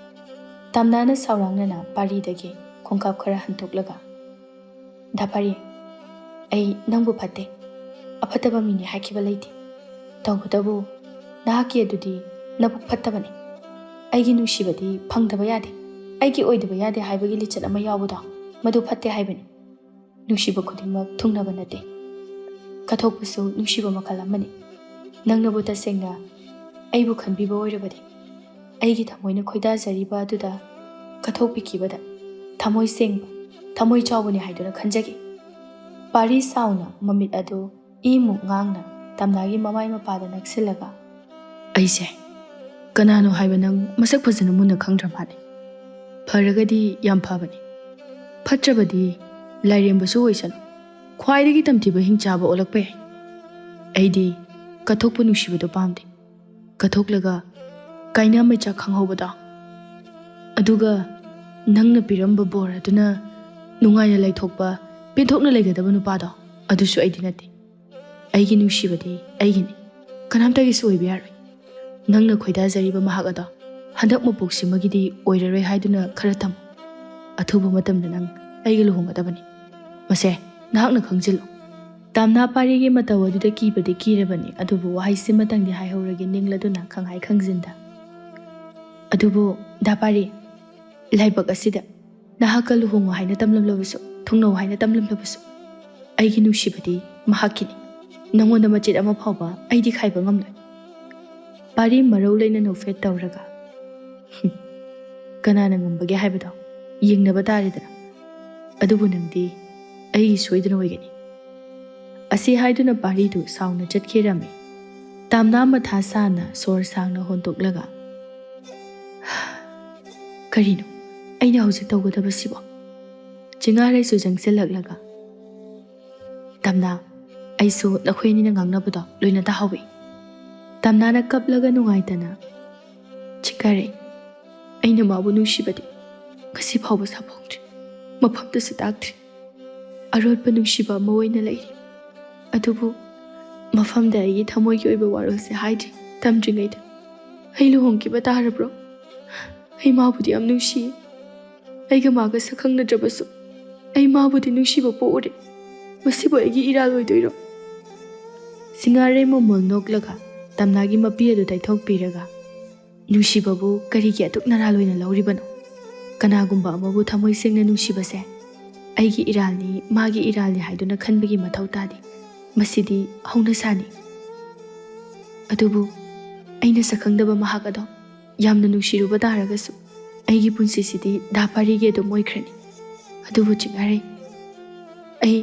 ꯇꯝꯅꯥꯅ ꯁꯥꯎꯔꯥꯡꯅꯅ ꯄꯥꯔꯤꯗꯒꯤ ꯈꯣꯡꯀꯥꯞ ꯈꯔ ꯍꯟꯇꯣꯛꯂꯒ, "ꯗꯥ ꯄꯥꯔꯤ, ꯑꯩ ꯅꯪꯕꯨ ꯐꯠꯇꯦ, ꯑꯐꯠꯇꯕ ꯃꯤꯅꯤ ꯍꯥꯏꯈꯤꯕ ꯂꯩꯇꯦ꯫ ꯇꯧꯕꯇꯕꯨ ꯅꯍꯥꯛꯀꯤ ꯑꯗꯨꯗꯤ ꯅꯕꯨꯛ ꯐꯠꯇꯕꯅꯤ꯫ ꯑꯩꯒꯤ ꯅꯨꯡꯁꯤꯕꯗꯤ ꯐꯪꯗꯕ ꯌꯥꯗꯦ, ꯑꯩꯒꯤ ꯑꯣꯏꯗꯕ ꯌꯥꯗꯦ ꯍꯥꯏꯕꯒꯤ ꯂꯤꯆꯠ ꯑꯃ ꯌꯥꯎꯕꯗꯣ, ꯃꯗꯨ ꯐꯠꯇꯦ ꯍꯥꯏꯕꯅꯤ꯫ ꯅꯨꯡꯁꯤꯕ ꯈꯨꯗꯤꯡꯃꯛ ꯊꯨꯡꯅꯕ ꯅꯠꯇꯦ꯫ ꯀꯠꯊꯣꯛꯄꯁꯨ ꯅꯨꯡꯁꯤꯕ ꯃꯈꯜ ꯑꯃꯅꯤ꯫ ꯅꯪꯅꯕꯨ ꯇꯁꯦꯡꯅ ꯑꯩꯕꯨ ꯈꯟꯕꯤꯕ ꯑꯣꯏꯔꯕꯗꯤ, ꯑꯩꯒꯤ ꯊꯃꯣꯏꯅ ꯈꯣꯏꯗꯥꯖꯔꯤꯕ ꯑꯗꯨꯗ ꯀꯠꯊꯣꯛꯄꯤꯈꯤꯕꯗ ꯊꯃꯣꯏ ꯁꯦꯡꯕ, ꯊꯃꯣꯏ ꯆꯥꯎꯕꯅꯤ ꯍꯥꯏꯗꯨꯅ ꯈꯟꯖꯒꯦ꯫" ꯄꯥꯔꯤ ꯁꯥꯎꯅ ꯃꯃꯤꯠ ꯑꯗꯨ ꯏꯃꯨꯛ ꯉꯥꯡꯅ ꯇꯝꯅꯥꯒꯤ ꯃꯃꯥꯏ ꯃꯄꯥꯗ ꯅꯛꯁꯤꯜꯂꯒ, "ꯑꯩꯁꯦ ꯀꯅꯥꯅꯣ ꯍꯥꯏꯕ ꯅꯪ ꯃꯁꯛ ꯐꯖꯅ ꯃꯨꯟꯅ ꯈꯪꯗ꯭ꯔ ꯃꯥꯜꯂꯦ꯫ ꯐꯔꯒꯗꯤ ꯌꯥꯝ ꯐꯕꯅꯤ, ꯐꯠꯇ꯭ꯔꯕꯗꯤ ꯂꯥꯏꯔꯦꯝꯕꯁꯨ ꯑꯣꯏꯁꯅꯨ, ꯈ꯭ꯋꯥꯏꯗꯒꯤ ꯇꯝꯊꯤꯕ ꯍꯤꯡꯆꯥꯕ ꯑꯣꯜꯂꯛꯄ ꯌꯥꯏ꯫ ꯑꯩꯗꯤ ꯀꯠꯊꯣꯛꯄ ꯅꯨꯡꯁꯤꯕꯗꯣ ꯄꯥꯝꯗꯦ꯫ ꯀꯠꯊꯣꯛꯂꯒ ꯀꯥꯏꯅ ꯃꯩꯆꯥꯛ ꯈꯪꯍꯧꯕꯗꯣ, ꯑꯗꯨꯒ ꯅꯪꯅ ꯄꯤꯔꯝꯕ ꯕꯣꯔ ꯑꯗꯨꯅ ꯅꯨꯡꯉꯥꯏꯅ ꯂꯩꯊꯣꯛꯄ, ꯄꯦꯟꯊꯣꯛꯅ ꯂꯩꯒꯗꯕ ꯅꯨꯄꯥꯗꯣ, ꯑꯗꯨꯁꯨ ꯑꯩꯗꯤ ꯅꯠꯇꯦ꯫ ꯑꯩꯒꯤ ꯅꯨꯡꯁꯤꯕꯗꯤ ꯑꯩꯒꯤꯅꯤ, ꯀꯅꯥꯝꯇꯒꯤꯁꯨ ꯑꯣꯏꯕ ꯌꯥꯔꯣꯏ꯫ ꯅꯪꯅ ꯈꯣꯏꯗꯥꯖꯔꯤꯕ ꯃꯍꯥꯛ ꯑꯗꯣ ꯍꯟꯗꯛ ꯃꯄꯣꯛꯁꯤꯃꯒꯤꯗꯤ ꯑꯣꯏꯔꯔꯣꯏ ꯍꯥꯏꯗꯨꯅ ꯈꯔ ꯇꯝꯃꯨ꯫ ꯑꯊꯨꯕ ꯃꯇꯝꯗ ꯅꯪ ꯑꯩꯒ ꯂꯨꯍꯣꯡꯒꯗꯕꯅꯤ꯫ ꯃꯁꯦ ꯅꯍꯥꯛꯅ ꯈꯪꯖꯤꯜꯂꯨ꯫" ꯇꯥꯝꯅꯥ ꯄꯥꯔꯤꯒꯤ ꯃꯇꯧ ꯑꯗꯨꯗ ꯀꯤꯕꯗꯤ ꯀꯤꯔꯕꯅꯤ, ꯑꯗꯨꯕꯨ ꯋꯥꯍꯩꯁꯤꯃꯇꯪꯗꯤ ꯍꯥꯏꯍꯧꯔꯒꯦ ꯅꯤꯡꯂꯗꯨꯅ ꯈꯪꯍꯥꯏ ꯈꯪꯖꯤꯟꯗ꯫ "ꯑꯗꯨꯕꯨ ꯗꯥ ꯄꯥꯔꯤ, ꯂꯥꯏꯕꯛ ꯑꯁꯤꯗ ꯅꯍꯥꯛꯀ ꯂꯨꯍꯣꯡꯉꯨ ꯍꯥꯏꯅ ꯇꯝꯂꯝꯂꯕꯁꯨ, ꯊꯨꯡꯅꯧ ꯍꯥꯏꯅ ꯇꯝꯂꯝꯂꯕꯁꯨ, ꯑꯩꯒꯤ ꯅꯨꯡꯁꯤꯕꯗꯤ ꯃꯍꯥꯛꯀꯤꯅꯤ꯫ ꯅꯉꯣꯟꯗ ꯃꯆꯦꯠ ꯑꯃ ꯐꯥꯎꯕ ꯑꯩꯗꯤ ꯈꯥꯏꯕ ꯉꯝꯂꯣꯏ꯫" ꯄꯥꯔꯤ ꯃꯔꯧ ꯂꯩꯅ ꯅꯣꯛꯐꯦꯠ ꯇꯧꯔꯒ, "ꯍꯨꯝ, ꯀꯅꯥꯅ ꯉꯝꯕꯒꯦ ꯍꯥꯏꯕꯗꯣ ꯌꯦꯡꯅꯕ ꯇꯥꯔꯦꯗꯅ꯫ ꯑꯗꯨꯕꯨ ꯅꯪꯗꯤ ꯑꯩꯒꯤ ꯁꯣꯏꯗꯅ ꯑꯣꯏꯒꯅꯤ꯫" ꯑꯁꯤ ꯍꯥꯏꯗꯨꯅ ꯄꯥꯔꯤꯗꯨ ꯁꯥꯎꯅ ꯆꯠꯈꯤꯔꯝꯃꯤ꯫ ꯇꯥꯝꯅꯥ ꯃꯊꯥ ꯁꯥꯅ ꯁꯣꯔ ꯁꯥꯡꯅ ꯍꯣꯟꯗꯣꯛꯂꯒ, "ꯀꯔꯤꯅꯣ ꯑꯩꯅ ꯍꯧꯖꯤꯛ ꯇꯧꯒꯗꯕꯁꯤꯕꯣ?" ꯆꯤꯡꯉꯥꯔꯩꯁꯨ ꯆꯪꯁꯤꯜꯂꯛꯂꯒ, "ꯇꯥꯝꯅꯥ, ꯑꯩꯁꯨ ꯅꯈꯣꯏ ꯑꯅꯤꯅ ꯉꯥꯡꯅꯕꯗꯣ ꯂꯣꯏꯅ ꯇꯥꯍꯧꯏ꯫" ꯇꯥꯝꯅꯥꯅ ꯀꯞꯂꯒ ꯅꯨꯡꯉꯥꯏꯇꯅ, "ꯆꯤꯡꯉꯥꯔꯩ, ꯑꯩꯅ ꯃꯥꯕꯨ ꯅꯨꯡꯁꯤꯕꯗꯤ ꯉꯁꯤ ꯐꯥꯎꯕ ꯁꯥꯐꯣꯡꯗ꯭ꯔꯤ, ꯃꯐꯝꯗꯁꯨ ꯇꯥꯛꯇ꯭ꯔꯤ꯫ ꯑꯔꯣꯠꯄ ꯅꯨꯡꯁꯤꯕ ꯑꯃ ꯑꯣꯏꯅ ꯂꯩꯔꯤ꯫ ꯑꯗꯨꯕꯨ ꯃꯐꯝꯗ ꯑꯩꯒꯤ ꯊꯃꯣꯏꯒꯤ ꯑꯣꯏꯕ ꯋꯥꯔꯣꯜꯁꯦ ꯍꯥꯏꯗ꯭ꯔꯤ꯫ ꯇꯝꯗ꯭ꯔꯤꯉꯩꯗ ꯑꯩ ꯂꯨꯍꯣꯡꯈꯤꯕ ꯇꯥꯔꯕ꯭ꯔꯣ? ꯑꯩ ꯃꯥꯕꯨꯗꯤ ꯌꯥꯝ ꯅꯨꯡꯁꯤꯌꯦ꯫ ꯑꯩꯒ ꯃꯥꯒ ꯁꯛꯈꯪꯅꯗ꯭ꯔꯕꯁꯨ ꯑꯩ ꯃꯥꯕꯨꯗꯤ ꯅꯨꯡꯁꯤꯕ ꯄꯣꯛꯎꯔꯦ꯫ ꯃꯁꯤꯕꯨ ꯑꯩꯒꯤ ꯏꯔꯥꯜ ꯑꯣꯏꯗꯣꯏꯔꯣ?" ꯆꯤꯡꯉꯥꯔꯩ ꯃꯣꯃꯣꯜ ꯅꯣꯛꯂꯒ ꯇꯥꯝꯅꯥꯒꯤ ꯃꯄꯤ ꯑꯗꯨ ꯇꯩꯊꯣꯛꯄꯤꯔꯒ, "ꯅꯨꯡꯁꯤꯕꯕꯨ ꯀꯔꯤꯒꯤ ꯑꯗꯨꯛ ꯅꯔꯥꯜ ꯑꯣꯏꯅ ꯂꯧꯔꯤꯕꯅꯣ? ꯀꯅꯥꯒꯨꯝꯕ ꯑꯃꯕꯨ ꯊꯃꯣꯏ ꯁꯦꯡꯅ ꯅꯨꯡꯁꯤꯕꯁꯦ ꯑꯩꯒꯤ ꯏꯔꯥꯜꯅꯤ, ꯃꯥꯒꯤ ꯏꯔꯥꯜꯅꯤ ꯍꯥꯏꯗꯨꯅ ꯈꯟꯕꯒꯤ ꯃꯊꯧ ꯇꯥꯗꯦ꯫ ꯃꯁꯤꯗꯤ ꯍꯧꯅꯁꯥꯅꯤ꯫ ꯑꯗꯨꯕꯨ ꯑꯩꯅ ꯁꯛꯈꯪꯗꯕ ꯃꯍꯥꯛ ꯑꯗꯣ ꯌꯥꯝꯅ ꯅꯨꯡꯁꯤꯔꯨꯕ ꯇꯥꯔꯒꯁꯨ ꯑꯩꯒꯤ ꯄꯨꯟꯁꯤꯁꯤꯗꯤ ꯗꯥ ꯄꯥꯔꯤꯒꯤ ꯑꯗꯨꯝ ꯑꯣꯏꯈ꯭ꯔꯅꯤ꯫ ꯑꯗꯨꯕꯨ ꯆꯤꯡꯉꯥꯔꯩ, ꯑꯩ,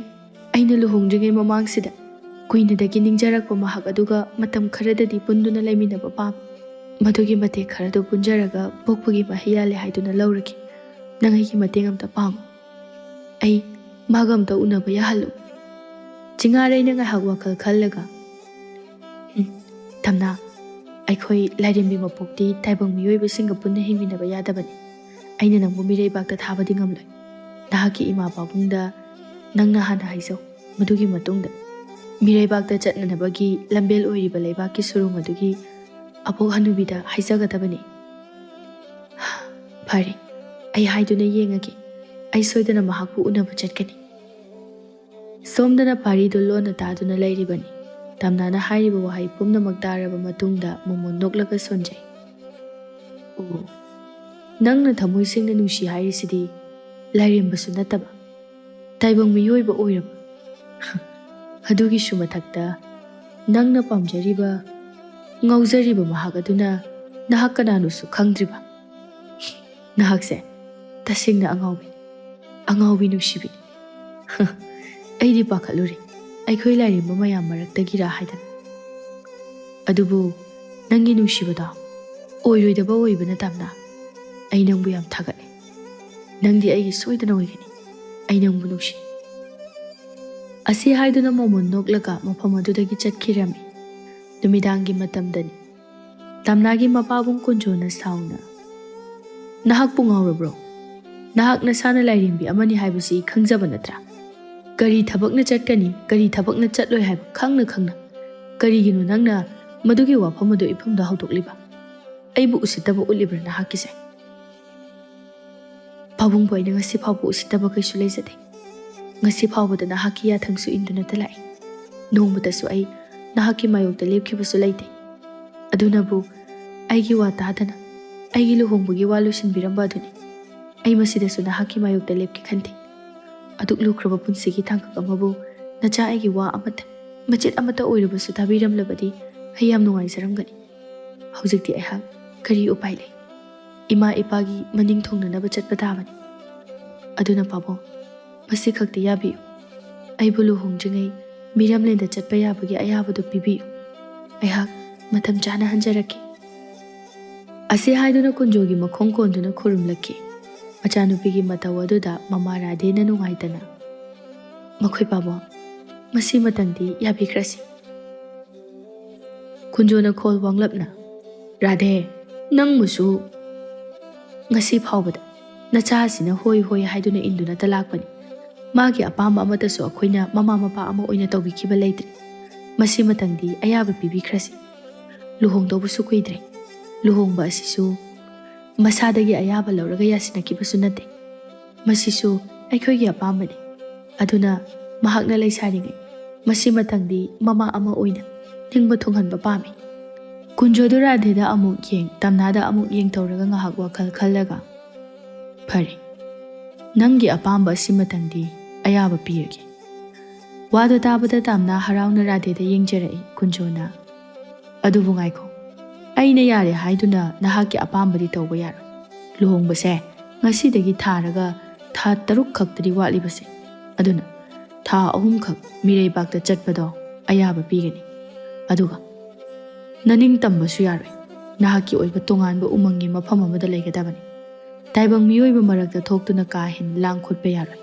ꯑꯩꯅ ꯂꯨꯍꯣꯡꯗ꯭ꯔꯤꯉꯩ ꯃꯃꯥꯡꯁꯤꯗ ꯀꯨꯏꯅꯗꯒꯤ ꯅꯤꯡꯖꯔꯛꯄ ꯃꯍꯥꯛ ꯑꯗꯨꯒ ꯃꯇꯝ ꯈꯔꯗꯗꯤ ꯄꯨꯟꯗꯨꯅ ꯂꯩꯃꯤꯟꯅꯕ ꯄꯥꯝꯃꯤ꯫ ꯃꯗꯨꯒꯤ ꯃꯇꯦꯛ ꯈꯔꯗꯨ ꯄꯨꯟꯖꯔꯒ ꯄꯣꯛꯄꯒꯤ ꯃꯍꯩ ꯌꯥꯜꯂꯦ ꯍꯥꯏꯗꯨꯅ ꯂꯧꯔꯒꯦ꯫ ꯅꯪ ꯑꯩꯒꯤ ꯃꯇꯦꯡ ꯑꯝꯇ ꯄꯥꯡꯉꯨ꯫ ꯑꯩ ꯃꯥꯒ ꯑꯝꯇ ꯎꯅꯕ ꯌꯥꯍꯜꯂꯨ꯫" ꯆꯤꯡꯉꯥꯔꯩꯅ ꯉꯥꯏꯍꯥꯛ ꯋꯥꯈꯜ ꯈꯜꯂꯒ, "ꯎꯝ, ꯇꯥꯝꯅꯥ, ꯑꯩꯈꯣꯏ ꯂꯥꯏꯔꯦꯝꯕꯤ ꯃꯄꯣꯛꯇꯤ ꯇꯥꯏꯕꯪ ꯃꯤꯑꯣꯏꯕꯁꯤꯡꯒ ꯄꯨꯟꯅ ꯍꯤꯡꯃꯤꯟꯅꯕ ꯌꯥꯗꯕꯅꯤ꯫ ꯑꯩꯅ ꯅꯪꯕꯨ ꯃꯤꯔꯩꯕꯥꯛꯇ ꯊꯥꯕꯗꯤ ꯉꯝꯂꯣꯏ꯫ ꯅꯍꯥꯛꯀꯤ ꯏꯃꯥ ꯄꯥꯕꯨꯡꯗ ꯅꯪꯅ ꯍꯥꯟꯅ ꯍꯥꯏꯖꯧ꯫ ꯃꯗꯨꯒꯤ ꯃꯇꯨꯡꯗ ꯃꯤꯔꯩꯕꯥꯛꯇ ꯆꯠꯅꯅꯕꯒꯤ ꯂꯝꯕꯦꯜ ꯑꯣꯏꯔꯤꯕ ꯂꯩꯕꯥꯛꯀꯤ ꯁꯨꯔꯨꯡ ꯑꯗꯨꯒꯤ ꯑꯕꯣꯛ ꯍꯅꯨꯕꯤꯗ ꯍꯥꯏꯖꯒꯗꯕꯅꯤ꯫" "ꯐꯔꯦ, ꯑꯩ ꯍꯥꯏꯗꯨꯅ ꯌꯦꯡꯉꯒꯦ꯫ ꯑꯩ ꯁꯣꯏꯗꯅ ꯃꯍꯥꯛꯄꯨ ꯎꯅꯕ ꯆꯠꯀꯅꯤ꯫" ꯁꯣꯝꯗꯅ ꯄꯥꯔꯤꯗꯨ ꯂꯣꯟꯅ ꯇꯥꯗꯨꯅ ꯂꯩꯔꯤꯕꯅꯤ꯫ ꯇꯝꯅꯥꯅ ꯍꯥꯏꯔꯤꯕ ꯋꯥꯍꯩ ꯄꯨꯝꯅꯃꯛ ꯇꯥꯔꯕ ꯃꯇꯨꯡꯗ ꯃꯣꯃꯣꯟ ꯅꯣꯛꯂꯒ ꯁꯣꯟꯖꯩ꯫ "ꯑꯣ, ꯅꯪꯅ ꯊꯃꯣꯏ ꯁꯦꯡꯅ ꯅꯨꯡꯁꯤ ꯍꯥꯏꯔꯤꯁꯤꯗꯤ ꯂꯥꯏꯔꯦꯝꯕꯁꯨ ꯅꯠꯇꯕ, ꯇꯥꯏꯕꯪ ꯃꯤꯑꯣꯏꯕ ꯑꯣꯏꯔꯕ꯫ ꯑꯗꯨꯒꯤꯁꯨ ꯃꯊꯛꯇ ꯅꯪꯅ ꯄꯥꯝꯖꯔꯤꯕ, ꯉꯥꯎꯖꯔꯤꯕ ꯃꯍꯥꯛ ꯑꯗꯨꯅ ꯅꯍꯥꯛ ꯀꯅꯥꯅꯣꯁꯨ ꯈꯪꯗ꯭ꯔꯤꯕ꯫ ꯅꯍꯥꯛꯁꯦ ꯇꯁꯦꯡꯅ ꯑꯉꯥꯎꯕꯤ, ꯑꯉꯥꯎꯕꯤ ꯅꯨꯡꯁꯤꯕꯤꯅꯤ꯫ ꯑꯩꯗꯤ ꯄꯥꯈꯠꯂꯨꯔꯦ, ꯑꯩꯈꯣꯏ ꯂꯥꯏꯔꯦꯝꯕ ꯃꯌꯥꯝ ꯃꯔꯛꯇꯒꯤꯔꯥ ꯍꯥꯏꯗꯅ꯫ ꯑꯗꯨꯕꯨ ꯅꯪꯒꯤ ꯅꯨꯡꯁꯤꯕꯗꯣ ꯑꯣꯏꯔꯣꯏꯗꯕ ꯑꯣꯏꯕꯅ ꯇꯝꯅ꯫ ꯑꯩ ꯅꯪꯕꯨ ꯌꯥꯝ ꯊꯥꯒꯠꯂꯦ꯫ ꯅꯪꯗꯤ ꯑꯩꯒꯤ ꯁꯣꯏꯗꯅ ꯑꯣꯏꯒꯅꯤ꯫ ꯑꯩ ꯅꯪꯕꯨ ꯅꯨꯡꯁꯤ꯫" ꯑꯁꯤ ꯍꯥꯏꯗꯨꯅ ꯃꯣꯃꯣꯟ ꯅꯣꯛꯂꯒ ꯃꯐꯝ ꯑꯗꯨꯗꯒꯤ ꯆꯠꯈꯤꯔꯝꯃꯤ꯫ ꯅꯨꯃꯤꯗꯥꯡꯒꯤ ꯃꯇꯝꯗꯅꯤ꯫ ꯇꯝꯅꯥꯒꯤ ꯃꯄꯥꯕꯨꯡ ꯀꯨꯟꯖꯣꯅ ꯁꯥꯎꯅ, "ꯅꯍꯥꯛꯄꯨ ꯉꯥꯎꯔꯕ꯭ꯔꯣ? ꯅꯍꯥꯛ ꯅꯁꯥꯅ ꯂꯥꯏꯔꯦꯝꯕꯤ ꯑꯃꯅꯤ ꯍꯥꯏꯕꯁꯤ ꯈꯪꯖꯕ ꯅꯠꯇ꯭ꯔꯥ? ꯀꯔꯤ ꯊꯕꯛꯅ ꯆꯠꯀꯅꯤ, ꯀꯔꯤ ꯊꯕꯛꯅ ꯆꯠꯂꯣꯏ ꯍꯥꯏꯕ ꯈꯪꯅ ꯈꯪꯅ ꯀꯔꯤꯒꯤꯅꯣ ꯅꯪꯅ ꯃꯗꯨꯒꯤ ꯋꯥꯐꯝ ꯑꯗꯨ ꯏꯐꯝꯗ ꯍꯧꯗꯣꯛꯂꯤꯕ? ꯑꯩꯕꯨ ꯎꯁꯤꯠꯇꯕ ꯎꯠꯂꯤꯕ꯭ꯔꯥ ꯅꯍꯥꯛꯀꯤꯁꯦ?" "ꯄꯥꯕꯨꯡꯕꯨ ꯑꯩꯅ ꯉꯁꯤ ꯐꯥꯎꯕ ꯎꯁꯤꯠꯇꯕ ꯀꯩꯁꯨ ꯂꯩꯖꯗꯦ꯫ ꯉꯁꯤ ꯐꯥꯎꯕꯗ ꯅꯍꯥꯛꯀꯤ ꯌꯥꯊꯪꯁꯨ ꯏꯟꯗꯨꯅꯇ ꯂꯥꯛꯏ꯫ ꯅꯣꯡꯃꯇꯁꯨ ꯑꯩ ꯅꯍꯥꯛꯀꯤ ꯃꯥꯌꯣꯛꯇ ꯂꯦꯞꯈꯤꯕꯁꯨ ꯂꯩꯇꯦ꯫ ꯑꯗꯨꯅꯕꯨ ꯑꯩꯒꯤ ꯋꯥ ꯇꯥꯗꯅ ꯑꯩꯒꯤ ꯂꯨꯍꯣꯡꯕꯒꯤ ꯋꯥ ꯂꯣꯏꯁꯤꯟꯕꯤꯔꯝꯕ ꯑꯗꯨꯅꯤ꯫ ꯑꯩ ꯃꯁꯤꯗꯁꯨ ꯅꯍꯥꯛꯀꯤ ꯃꯥꯌꯣꯛꯇ ꯂꯦꯞꯀꯦ ꯈꯟꯗꯦ꯫ ꯑꯗꯨꯛ ꯂꯨꯈ꯭ꯔꯕ ꯄꯨꯟꯁꯤꯒꯤ ꯇꯥꯡꯀꯛ ꯑꯃꯕꯨ ꯅꯆꯥ ꯑꯩꯒꯤ ꯋꯥ ꯑꯃꯠꯇ, ꯃꯆꯦꯠ ꯑꯃꯠꯇ ꯑꯣꯏꯔꯕꯁꯨ ꯇꯥꯕꯤꯔꯝꯂꯕꯗꯤ ꯑꯩ ꯌꯥꯝ ꯅꯨꯡꯉꯥꯏꯖꯔꯝꯒꯅꯤ꯫ ꯍꯧꯖꯤꯛꯇꯤ ꯑꯩꯍꯥꯛ ꯀꯔꯤ ꯎꯄꯥꯏ ꯂꯩ? ꯏꯃꯥ ꯏꯄꯥꯒꯤ ꯃꯅꯤꯡ ꯊꯨꯡꯅꯅꯕ ꯆꯠꯄ ꯇꯥꯕꯅꯤ꯫ ꯑꯗꯨꯅ ꯄꯥꯕꯨꯡ, ꯃꯁꯤ ꯈꯛꯇꯤ ꯌꯥꯕꯤꯌꯨ꯫ ꯑꯩꯕꯨ ꯂꯨꯍꯣꯡꯗ꯭ꯔꯤꯉꯩ ꯃꯤꯔꯝꯂꯦꯟꯗ ꯆꯠꯄ ꯌꯥꯕꯒꯤ ꯑꯌꯥꯕꯗꯨ ꯄꯤꯕꯤꯌꯨ꯫ ꯑꯩꯍꯥꯛ ꯃꯇꯝ ꯆꯥꯅ ꯍꯟꯖꯔꯛꯀꯦ꯫" ꯑꯁꯤ ꯍꯥꯏꯗꯨꯅ ꯀꯨꯟꯖꯣꯒꯤ ꯃꯈꯣꯡ ꯀꯣꯟꯗꯨꯅ ꯈꯨꯔꯨꯝꯂꯛꯈꯤ꯫ ꯃꯆꯥꯅꯨꯄꯤꯒꯤ ꯃꯇꯧ ꯑꯗꯨꯗ ꯃꯃꯥ ꯔꯥꯙꯦꯅ ꯅꯨꯡꯉꯥꯏꯇꯅ, "ꯃꯈꯣꯏ ꯄꯥꯕꯨꯡ, ꯃꯁꯤ ꯃꯇꯪꯗꯤ ꯌꯥꯕꯤꯈ꯭ꯔꯁꯤ꯫" ꯀꯨꯟꯖꯣꯅ ꯈꯣꯜ ꯋꯥꯡꯂꯞꯅ, "ꯔꯥꯙꯦ, ꯅꯪꯕꯨꯁꯨ ꯉꯁꯤ ꯐꯥꯎꯕꯗ ꯅꯆꯥ ꯑꯁꯤꯅ ꯍꯣꯏ ꯍꯣꯏ ꯍꯥꯏꯗꯨꯅ ꯏꯟꯗꯨꯅꯇ ꯂꯥꯛꯄꯅꯤ꯫ ꯃꯥꯒꯤ ꯑꯄꯥꯝꯕ ꯑꯃꯠꯇꯁꯨ ꯑꯩꯈꯣꯏꯅ ꯃꯃꯥ ꯃꯄꯥ ꯑꯃ ꯑꯣꯏꯅ ꯇꯧꯕꯤꯈꯤꯕ ꯂꯩꯇ꯭ꯔꯤ꯫ ꯃꯁꯤ ꯃꯇꯪꯗꯤ ꯑꯌꯥꯕ ꯄꯤꯕꯤꯈ꯭ꯔꯁꯤ꯫ ꯂꯨꯍꯣꯡꯗꯧꯕꯁꯨ ꯀꯨꯏꯗ꯭ꯔꯦ꯫ ꯂꯨꯍꯣꯡꯕ ꯑꯁꯤꯁꯨ ꯃꯁꯥꯗꯒꯤ ꯑꯌꯥꯕ ꯂꯧꯔꯒ ꯌꯥꯁꯤꯟꯅꯈꯤꯕꯁꯨ ꯅꯠꯇꯦ꯫ ꯃꯁꯤꯁꯨ ꯑꯩꯈꯣꯏꯒꯤ ꯑꯄꯥꯝꯕꯅꯤ꯫ ꯑꯗꯨꯅ ꯃꯍꯥꯛꯅ ꯂꯩꯁꯥꯔꯤꯉꯩ ꯃꯁꯤꯃꯇꯪꯗꯤ ꯃꯃꯥ ꯑꯃ ꯑꯣꯏꯅ ꯅꯤꯡꯕ ꯊꯨꯡꯍꯟꯕ ꯄꯥꯝꯃꯤ꯫ ꯀꯨꯟꯖꯣꯗꯨ ꯔꯥꯙꯦꯗ ꯑꯃꯨꯛ ꯌꯦꯡ, ꯇꯝꯅꯥꯗ ꯑꯃꯨꯛ ꯌꯦꯡ ꯇꯧꯔꯒ ꯉꯥꯏꯍꯥꯛ ꯋꯥꯈꯜ ꯈꯜꯂꯒ, "ꯐꯔꯦ, ꯅꯪꯒꯤ ꯑꯄꯥꯝꯕ ꯑꯁꯤꯃꯇꯪꯗꯤ ꯑꯌꯥꯕ ꯄꯤꯔꯒꯦ꯫" ꯋꯥꯗꯣ ꯇꯥꯕꯗ ꯇꯝꯅꯥ ꯍꯔꯥꯎꯅ ꯔꯥꯙꯦꯗ ꯌꯦꯡꯖꯔꯛꯏ꯫ ꯀꯨꯟꯖꯣꯅ, "ꯑꯗꯨꯕꯨ ꯉꯥꯏꯈꯣ, ꯑꯩꯅ ꯌꯥꯔꯦ ꯍꯥꯏꯗꯨꯅ ꯅꯍꯥꯛꯀꯤ ꯑꯄꯥꯝꯕꯗꯤ ꯇꯧꯕ ꯌꯥꯔꯣꯏ꯫ ꯂꯨꯍꯣꯡꯕꯁꯦ ꯉꯁꯤꯗꯒꯤ ꯊꯥꯔꯒ ꯊꯥ ꯇꯔꯨꯛ ꯈꯛꯇꯗꯤ ꯋꯥꯠꯂꯤꯕꯁꯦ, ꯑꯗꯨꯅ ꯊꯥ ꯑꯍꯨꯝꯈꯛ ꯃꯤꯔꯩꯕꯥꯛꯇ ꯆꯠꯄꯗꯣ ꯑꯌꯥꯕ ꯄꯤꯒꯅꯤ꯫ ꯑꯗꯨꯒ ꯅꯅꯤꯡꯇꯝꯕꯁꯨ ꯌꯥꯔꯣꯏ꯫ ꯅꯍꯥꯛꯀꯤ ꯑꯣꯏꯕ ꯇꯣꯉꯥꯟꯕ ꯎꯃꯪꯒꯤ ꯃꯐꯝ ꯑꯃꯗ ꯂꯩꯒꯗꯕꯅꯤ꯫ ꯇꯥꯏꯕꯪ ꯃꯤꯑꯣꯏꯕ ꯃꯔꯛꯇ ꯊꯣꯛꯇꯨꯅ ꯀꯥ ꯍꯦꯟꯅ ꯂꯥꯡ ꯈꯣꯠꯄ ꯌꯥꯔꯣꯏ꯫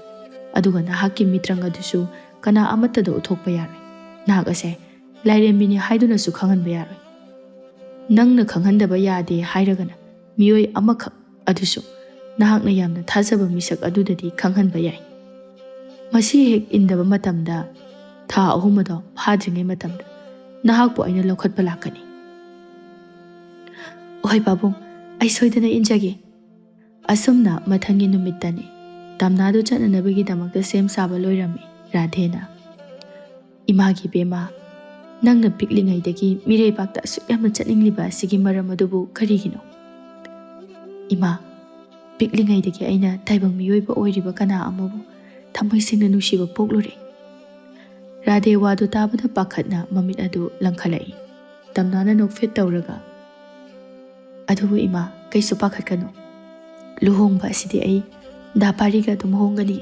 ꯑꯗꯨꯒ ꯅꯍꯥꯛꯀꯤ ꯃꯤꯇ꯭ꯔꯪ ꯑꯗꯨꯁꯨ ꯀꯅꯥ ꯑꯃꯠꯇꯗ ꯎꯠꯊꯣꯛꯄ ꯌꯥꯔꯣꯏ꯫ ꯅꯍꯥꯛ ꯑꯁꯦ ꯂꯥꯏꯔꯦꯝꯕꯤꯅꯤ ꯍꯥꯏꯗꯨꯅꯁꯨ ꯈꯪꯍꯟꯕ ꯌꯥꯔꯣꯏ꯫ ꯅꯪꯅ ꯈꯪꯍꯟꯗꯕ ꯌꯥꯗꯦ ꯍꯥꯏꯔꯒꯅ ꯃꯤꯑꯣꯏ ꯑꯃꯈꯛ, ꯑꯗꯨꯁꯨ ꯅꯍꯥꯛꯅ ꯌꯥꯝꯅ ꯊꯥꯖꯕ ꯃꯤꯁꯛ ꯑꯗꯨꯗꯗꯤ ꯈꯪꯍꯟꯕ ꯌꯥꯏ꯫ ꯃꯁꯤ ꯍꯦꯛ ꯏꯟꯗꯕ ꯃꯇꯝꯗ, ꯊꯥ ꯑꯍꯨꯝ ꯑꯗꯣ ꯐꯥꯗ꯭ꯔꯤꯉꯩ ꯃꯇꯝꯗ ꯅꯍꯥꯛꯄꯨ ꯑꯩꯅ ꯂꯧꯈꯠꯄ ꯂꯥꯛꯀꯅꯤ꯫" "ꯍꯣꯏ ꯄꯥꯕꯨꯡ, ꯑꯩ ꯁꯣꯏꯗꯅ ꯏꯟꯖꯒꯦ꯫" ꯑꯁꯨꯝꯅ ꯃꯊꯪꯒꯤ ꯅꯨꯃꯤꯠꯇꯅꯤ ꯇꯝꯅꯥꯗꯨ ꯆꯠꯅꯅꯕꯒꯤꯗꯃꯛꯇ ꯁꯦꯝ ꯁꯥꯕ ꯂꯣꯏꯔꯝꯃꯤ ꯔꯥꯙꯦꯅ꯫ "ꯏꯃꯥꯒꯤ ꯏꯕꯦꯝꯃ, ꯅꯪꯅ ꯄꯤꯛꯂꯤꯉꯩꯗꯒꯤ ꯃꯤꯔꯩꯕꯥꯛꯇ ꯑꯁꯨꯛ ꯌꯥꯝꯅ ꯆꯠꯅꯤꯡꯂꯤꯕ ꯑꯁꯤꯒꯤ ꯃꯔꯝ ꯑꯗꯨꯕꯨ ꯀꯔꯤꯒꯤꯅꯣ?" "ꯏꯃꯥ, ꯄꯤꯛꯂꯤꯉꯩꯗꯒꯤ ꯑꯩꯅ ꯇꯥꯏꯕꯪ ꯃꯤꯑꯣꯏꯕ ꯑꯣꯏꯔꯤꯕ ꯀꯅꯥ ꯑꯃꯕꯨ ꯊꯃꯣꯏ ꯁꯦꯡꯅ ꯅꯨꯡꯁꯤꯕ ꯄꯣꯛꯂꯨꯔꯦ꯫" ꯔꯥꯙꯦ ꯋꯥꯗꯨ ꯇꯥꯕꯗ ꯄꯥꯈꯠꯅ ꯃꯃꯤꯠ ꯑꯗꯨ ꯂꯪꯈꯠꯂꯛꯏ꯫ ꯇꯝꯅꯥꯅ ꯅꯣꯛꯐꯦꯠ ꯇꯧꯔꯒ, "ꯑꯗꯨꯕꯨ ꯏꯃꯥ, ꯀꯩꯁꯨ ꯄꯥꯈꯠꯀꯅꯨ꯫ ꯂꯨꯍꯣꯡꯕ ꯑꯁꯤꯗꯤ ꯑꯩ ꯗꯥ ꯄꯥꯔꯤꯒ ꯑꯗꯨꯝ ꯍꯣꯡꯒꯅꯤ꯫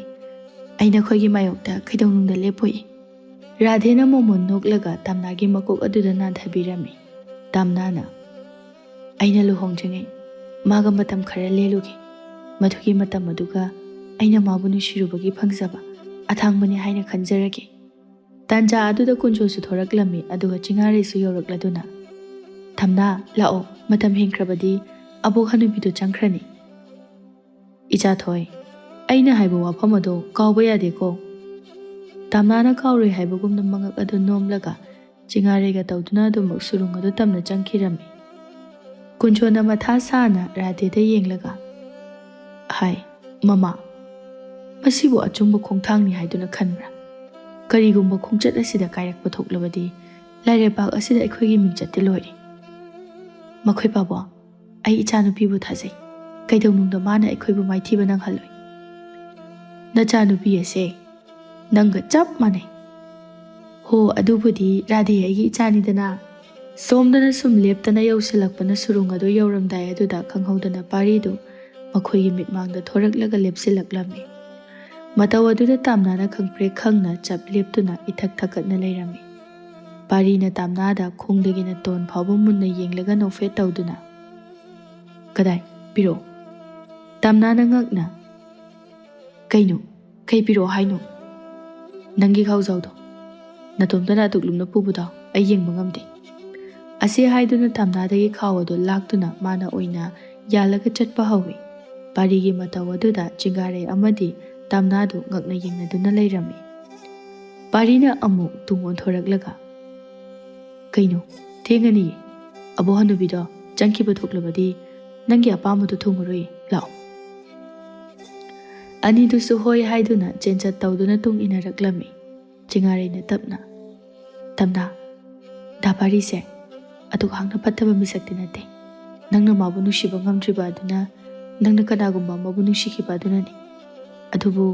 ꯑꯩ ꯅꯈꯣꯏꯒꯤ ꯃꯥꯌꯣꯛꯇ ꯀꯩꯗꯧꯅꯨꯡꯗ ꯂꯦꯞꯄꯣꯏ꯫" ꯔꯥꯙꯦꯅ ꯃꯣꯃꯣꯟ ꯅꯣꯛꯂꯒ ꯇꯝꯅꯥꯒꯤ ꯃꯀꯣꯛ ꯑꯗꯨꯗ ꯅꯥꯟꯊꯕꯤꯔꯝꯃꯤ꯫ ꯇꯝꯅꯥꯅ, "ꯑꯩꯅ ꯂꯨꯍꯣꯡꯗ꯭ꯔꯤꯉꯩ ꯃꯥꯒ ꯃꯇꯝ ꯈꯔ ꯂꯦꯜꯂꯨꯒꯦ꯫ ꯃꯗꯨꯒꯤ ꯃꯇꯝ ꯑꯗꯨꯒ ꯑꯩꯅ ꯃꯥꯕꯨ ꯅꯨꯡꯁꯤꯔꯨꯕꯒꯤ ꯐꯪꯖꯕ ꯑꯊꯥꯡꯕꯅꯤ ꯍꯥꯏꯅ ꯈꯟꯖꯔꯒꯦ꯫" ꯇꯥꯟꯖꯥ ꯑꯗꯨꯗ ꯀꯨꯟꯖꯣꯁꯨ ꯊꯣꯔꯛꯂꯝꯃꯤ, ꯑꯗꯨꯒ ꯆꯤꯡꯉꯥꯔꯩꯁꯨ ꯌꯧꯔꯛꯂꯗꯨꯅ, "ꯇꯝꯅꯥ, ꯂꯥꯛꯑꯣ, ꯃꯇꯝ ꯍꯦꯟꯈ꯭ꯔꯕꯗꯤ ꯑꯕꯣꯛ ꯍꯅꯨꯕꯤꯗꯨ ꯆꯪꯈ꯭ꯔꯅꯤ꯫" "ꯏꯆꯥꯊꯣꯏ, ꯑꯩꯅ ꯍꯥꯏꯕ ꯋꯥꯐꯝ ꯑꯗꯣ ꯀꯥꯎꯕ ꯌꯥꯗꯦꯀꯣ꯫" ꯇꯝꯅꯥꯅ ꯀꯥꯎꯔꯣꯏ ꯍꯥꯏꯕꯒꯨꯝꯅ ꯃꯉꯛ ꯑꯗꯨ ꯅꯣꯝꯂꯒ ꯆꯤꯡꯉꯥꯔꯩꯒ ꯇꯧꯗꯨꯅ ꯑꯗꯨꯃꯛ ꯁꯨꯔꯨꯡ ꯑꯗꯨ ꯇꯝꯅ ꯆꯪꯈꯤꯔꯝꯃꯤ꯫ ꯀꯨꯟꯖꯣꯅ ꯃꯊꯥ ꯁꯥꯅ ꯔꯥꯙꯦꯗ ꯌꯦꯡꯂꯒ, "ꯍꯥꯏ, ꯃꯃꯥ, ꯃꯁꯤꯕꯨ ꯑꯆꯨꯝꯕ ꯈꯣꯡꯊꯥꯡꯅꯤ ꯍꯥꯏꯗꯨꯅ ꯈꯟꯕ꯭ꯔꯥ?" ꯀꯔꯤꯒꯨꯝꯕ ꯈꯣꯡꯆꯠ ꯑꯁꯤꯗ ꯀꯥꯏꯔꯛꯄ ꯊꯣꯛꯂꯕꯗꯤ ꯂꯥꯏꯔꯩꯄꯥꯛ ꯑꯁꯤꯗ ꯑꯩꯈꯣꯏꯒꯤ ꯃꯤꯡꯆꯠꯇꯤ ꯂꯣꯏꯔꯦ꯫ ꯃꯈꯣꯏ ꯄꯥꯕꯣ, ꯑꯩ ꯏꯆꯥꯅꯨꯄꯤꯕꯨ ꯊꯥꯖꯩ꯫ ꯀꯩꯗꯧꯅꯨꯡꯗ ꯃꯥꯅ ꯑꯩꯈꯣꯏꯕꯨ ꯃꯥꯏꯊꯤꯕ ꯅꯪꯍꯜꯂꯣꯏ꯫ ꯅꯆꯥꯅꯨꯄꯤ ꯑꯁꯦ ꯅꯪꯒ ꯆꯞ ꯃꯥꯟꯅꯩ꯫ ꯍꯣ, ꯑꯗꯨꯕꯨꯗꯤ ꯔꯥꯙꯦ ꯑꯩꯒꯤ ꯏꯆꯥꯅꯤꯗꯅ꯫ ꯁꯣꯝꯗꯅ ꯁꯨꯝ ꯂꯦꯞꯇꯅ ꯌꯧꯁꯤꯜꯂꯛꯄꯅ ꯁꯨꯔꯨꯡ ꯑꯗꯨ ꯌꯧꯔꯝꯗꯥꯏ ꯑꯗꯨꯗ ꯈꯪꯍꯧꯗꯅ ꯄꯥꯔꯤꯗꯨ ꯃꯈꯣꯏꯒꯤ ꯃꯤꯠꯃꯥꯡꯗ ꯊꯣꯔꯛꯂꯒ ꯂꯦꯞꯁꯤꯜꯂꯛꯂꯝꯃꯤ꯫ ꯃꯇꯧ ꯑꯗꯨꯗ ꯇꯥꯝꯅꯥꯅ ꯈꯪꯄ꯭ꯔꯦꯛ ꯈꯪꯅ ꯆꯞ ꯂꯦꯞꯇꯨꯅ ꯏꯊꯛ ꯊꯛꯀꯠꯅ ꯂꯩꯔꯝꯃꯤ꯫ ꯄꯥꯔꯤꯅ ꯇꯥꯝꯅꯥꯗ ꯈꯣꯡꯗꯒꯤꯅ ꯇꯣꯟ ꯐꯥꯎꯕ ꯃꯨꯟꯅ ꯌꯦꯡꯂꯒ ꯅꯣꯛꯐꯦꯠ ꯇꯧꯗꯨꯅ, "ꯀꯗꯥꯏ? ꯄꯤꯔꯛꯑꯣ꯫" ꯇꯥꯝꯅꯥꯅ ꯉꯛꯅ, "ꯀꯩꯅꯣ? ꯀꯩ ꯄꯤꯔꯛꯑꯣ ꯍꯥꯏꯅꯣ?" "ꯅꯪꯒꯤ ꯈꯥꯎꯖꯥꯎꯗꯣ꯫ ꯅꯇꯣꯝꯇꯅ ꯑꯗꯨꯛ ꯂꯨꯝꯅ ꯄꯨꯕꯗꯣ ꯑꯩ ꯌꯦꯡꯕ ꯉꯝꯗꯦ꯫" ꯑꯁꯤ ꯍꯥꯏꯗꯨꯅ ꯇꯥꯝꯅꯥꯗꯒꯤ ꯈꯥꯎ ꯑꯗꯨ ꯂꯥꯛꯇꯨꯅ ꯃꯥꯅ ꯑꯣꯏꯅ ꯌꯥꯜꯂꯒ ꯆꯠꯄ ꯍꯧꯏ꯫ ꯄꯥꯔꯤꯒꯤ ꯃꯇꯧ ꯑꯗꯨꯗ ꯆꯤꯡꯒꯥꯔꯩ ꯑꯃꯗꯤ ꯇꯥꯝꯅꯥꯗꯨ ꯉꯛꯅ ꯌꯦꯡꯅꯗꯨꯅ ꯂꯩꯔꯝꯃꯤ꯫ ꯄꯥꯔꯤꯅ ꯑꯃꯨꯛ ꯇꯨꯡ ꯑꯣꯟꯊꯣꯔꯛꯂꯒ, "ꯀꯩꯅꯣ? ꯊꯦꯡꯉꯅꯤꯌꯦ꯫ ꯑꯕꯣꯛ ꯍꯅꯨꯕꯤꯗꯣ ꯆꯪꯈꯤꯕ ꯊꯣꯛꯂꯕꯗꯤ ꯅꯪꯒꯤ ꯑꯄꯥꯝꯕꯗꯣ ꯊꯨꯡꯉꯔꯣꯏ꯫ ꯂꯥꯛꯑꯣ꯫" ꯑꯅꯤꯗꯨꯁꯨ ꯍꯣꯏ ꯍꯥꯏꯗꯨꯅ ꯆꯦꯟꯆꯠ ꯇꯧꯗꯨꯅ ꯇꯨꯡ ꯏꯟꯅꯔꯛꯂꯝꯃꯤ꯫ ꯆꯤꯡꯉꯥꯔꯩꯅ ꯇꯞꯅ, "ꯇꯥꯝꯅꯥ, ꯗꯥ ꯄꯥꯔꯤꯁꯦ ꯑꯗꯨꯛ ꯍꯥꯛꯅ ꯐꯠꯇꯕ ꯃꯤꯁꯛꯇꯤ ꯅꯠꯇꯦ꯫ ꯅꯪꯅ ꯃꯥꯕꯨ ꯅꯨꯡꯁꯤꯕ ꯉꯝꯗ꯭ꯔꯤꯕ ꯑꯗꯨꯅ ꯅꯪꯅ ꯀꯅꯥꯒꯨꯝꯕ ꯑꯃꯕꯨ ꯅꯨꯡꯁꯤꯈꯤꯕ ꯑꯗꯨꯅꯅꯤ꯫ ꯑꯗꯨꯕꯨ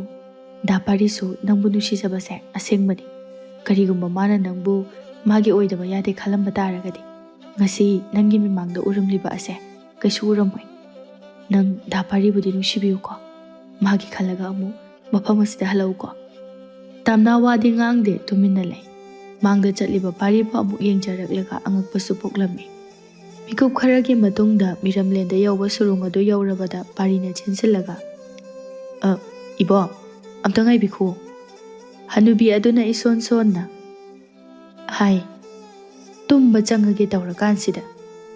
ꯗꯥ ꯄꯥꯔꯤꯁꯨ ꯅꯪꯕꯨ ꯅꯨꯡꯁꯤꯖꯕꯁꯦ ꯑꯁꯦꯡꯕꯅꯤ꯫ ꯀꯔꯤꯒꯨꯝꯕ ꯃꯥꯅ ꯅꯪꯕꯨ ꯃꯥꯒꯤ ꯑꯣꯏꯗꯕ ꯌꯥꯗꯦ ꯈꯜꯂꯝꯕ ꯇꯥꯔꯒꯗꯤ ꯉꯁꯤ ꯅꯪꯒꯤ ꯃꯤꯃꯥꯡꯗ ꯎꯔꯝꯂꯤꯕ ꯑꯁꯦ ꯀꯩꯁꯨ ꯎꯔꯝꯃꯣꯏ꯫ ꯅꯪ ꯗꯥ ꯄꯥꯔꯤꯕꯨꯗꯤ ꯅꯨꯡꯁꯤꯕꯤꯌꯨꯀꯣ꯫ ꯃꯥꯒꯤ ꯈꯜꯂꯒ ꯑꯃꯨꯛ ꯃꯐꯝ ꯑꯁꯤꯗ ꯍꯜꯂꯛꯎꯀꯣ꯫" ꯇꯥꯝꯅꯥ ꯋꯥꯗꯤ ꯉꯥꯡꯗꯦ, ꯇꯨꯃꯤꯟꯅ ꯂꯩ꯫ ꯃꯥꯡꯗ ꯆꯠꯂꯤꯕ ꯄꯥꯔꯤꯕꯨ ꯑꯃꯨꯛ ꯌꯦꯡꯖꯔꯛꯂꯒ ꯑꯉꯛꯄꯁꯨ ꯄꯣꯛꯂꯝꯃꯤ꯫ ꯃꯤꯀꯨꯞ ꯈꯔꯒꯤ ꯃꯇꯨꯡꯗ ꯃꯤꯔꯝꯂꯦꯟꯗ ꯌꯧꯕ ꯁꯨꯔꯨꯡ ꯑꯗꯨ ꯌꯧꯔꯕꯗ ꯄꯥꯔꯤꯅ ꯆꯦꯟꯁꯤꯜꯂꯒ, "ꯑ, ꯏꯕꯣ, ꯑꯝꯇ ꯉꯥꯏꯕꯤꯈꯣ꯫" ꯍꯅꯨꯕꯤ ꯑꯗꯨꯅ ꯏꯁꯣꯟ ꯁꯣꯟꯅ, "ꯍꯥꯏ, ꯇꯨꯝꯕ ꯆꯪꯉꯒꯦ ꯇꯧꯔꯀꯥꯟꯁꯤꯗ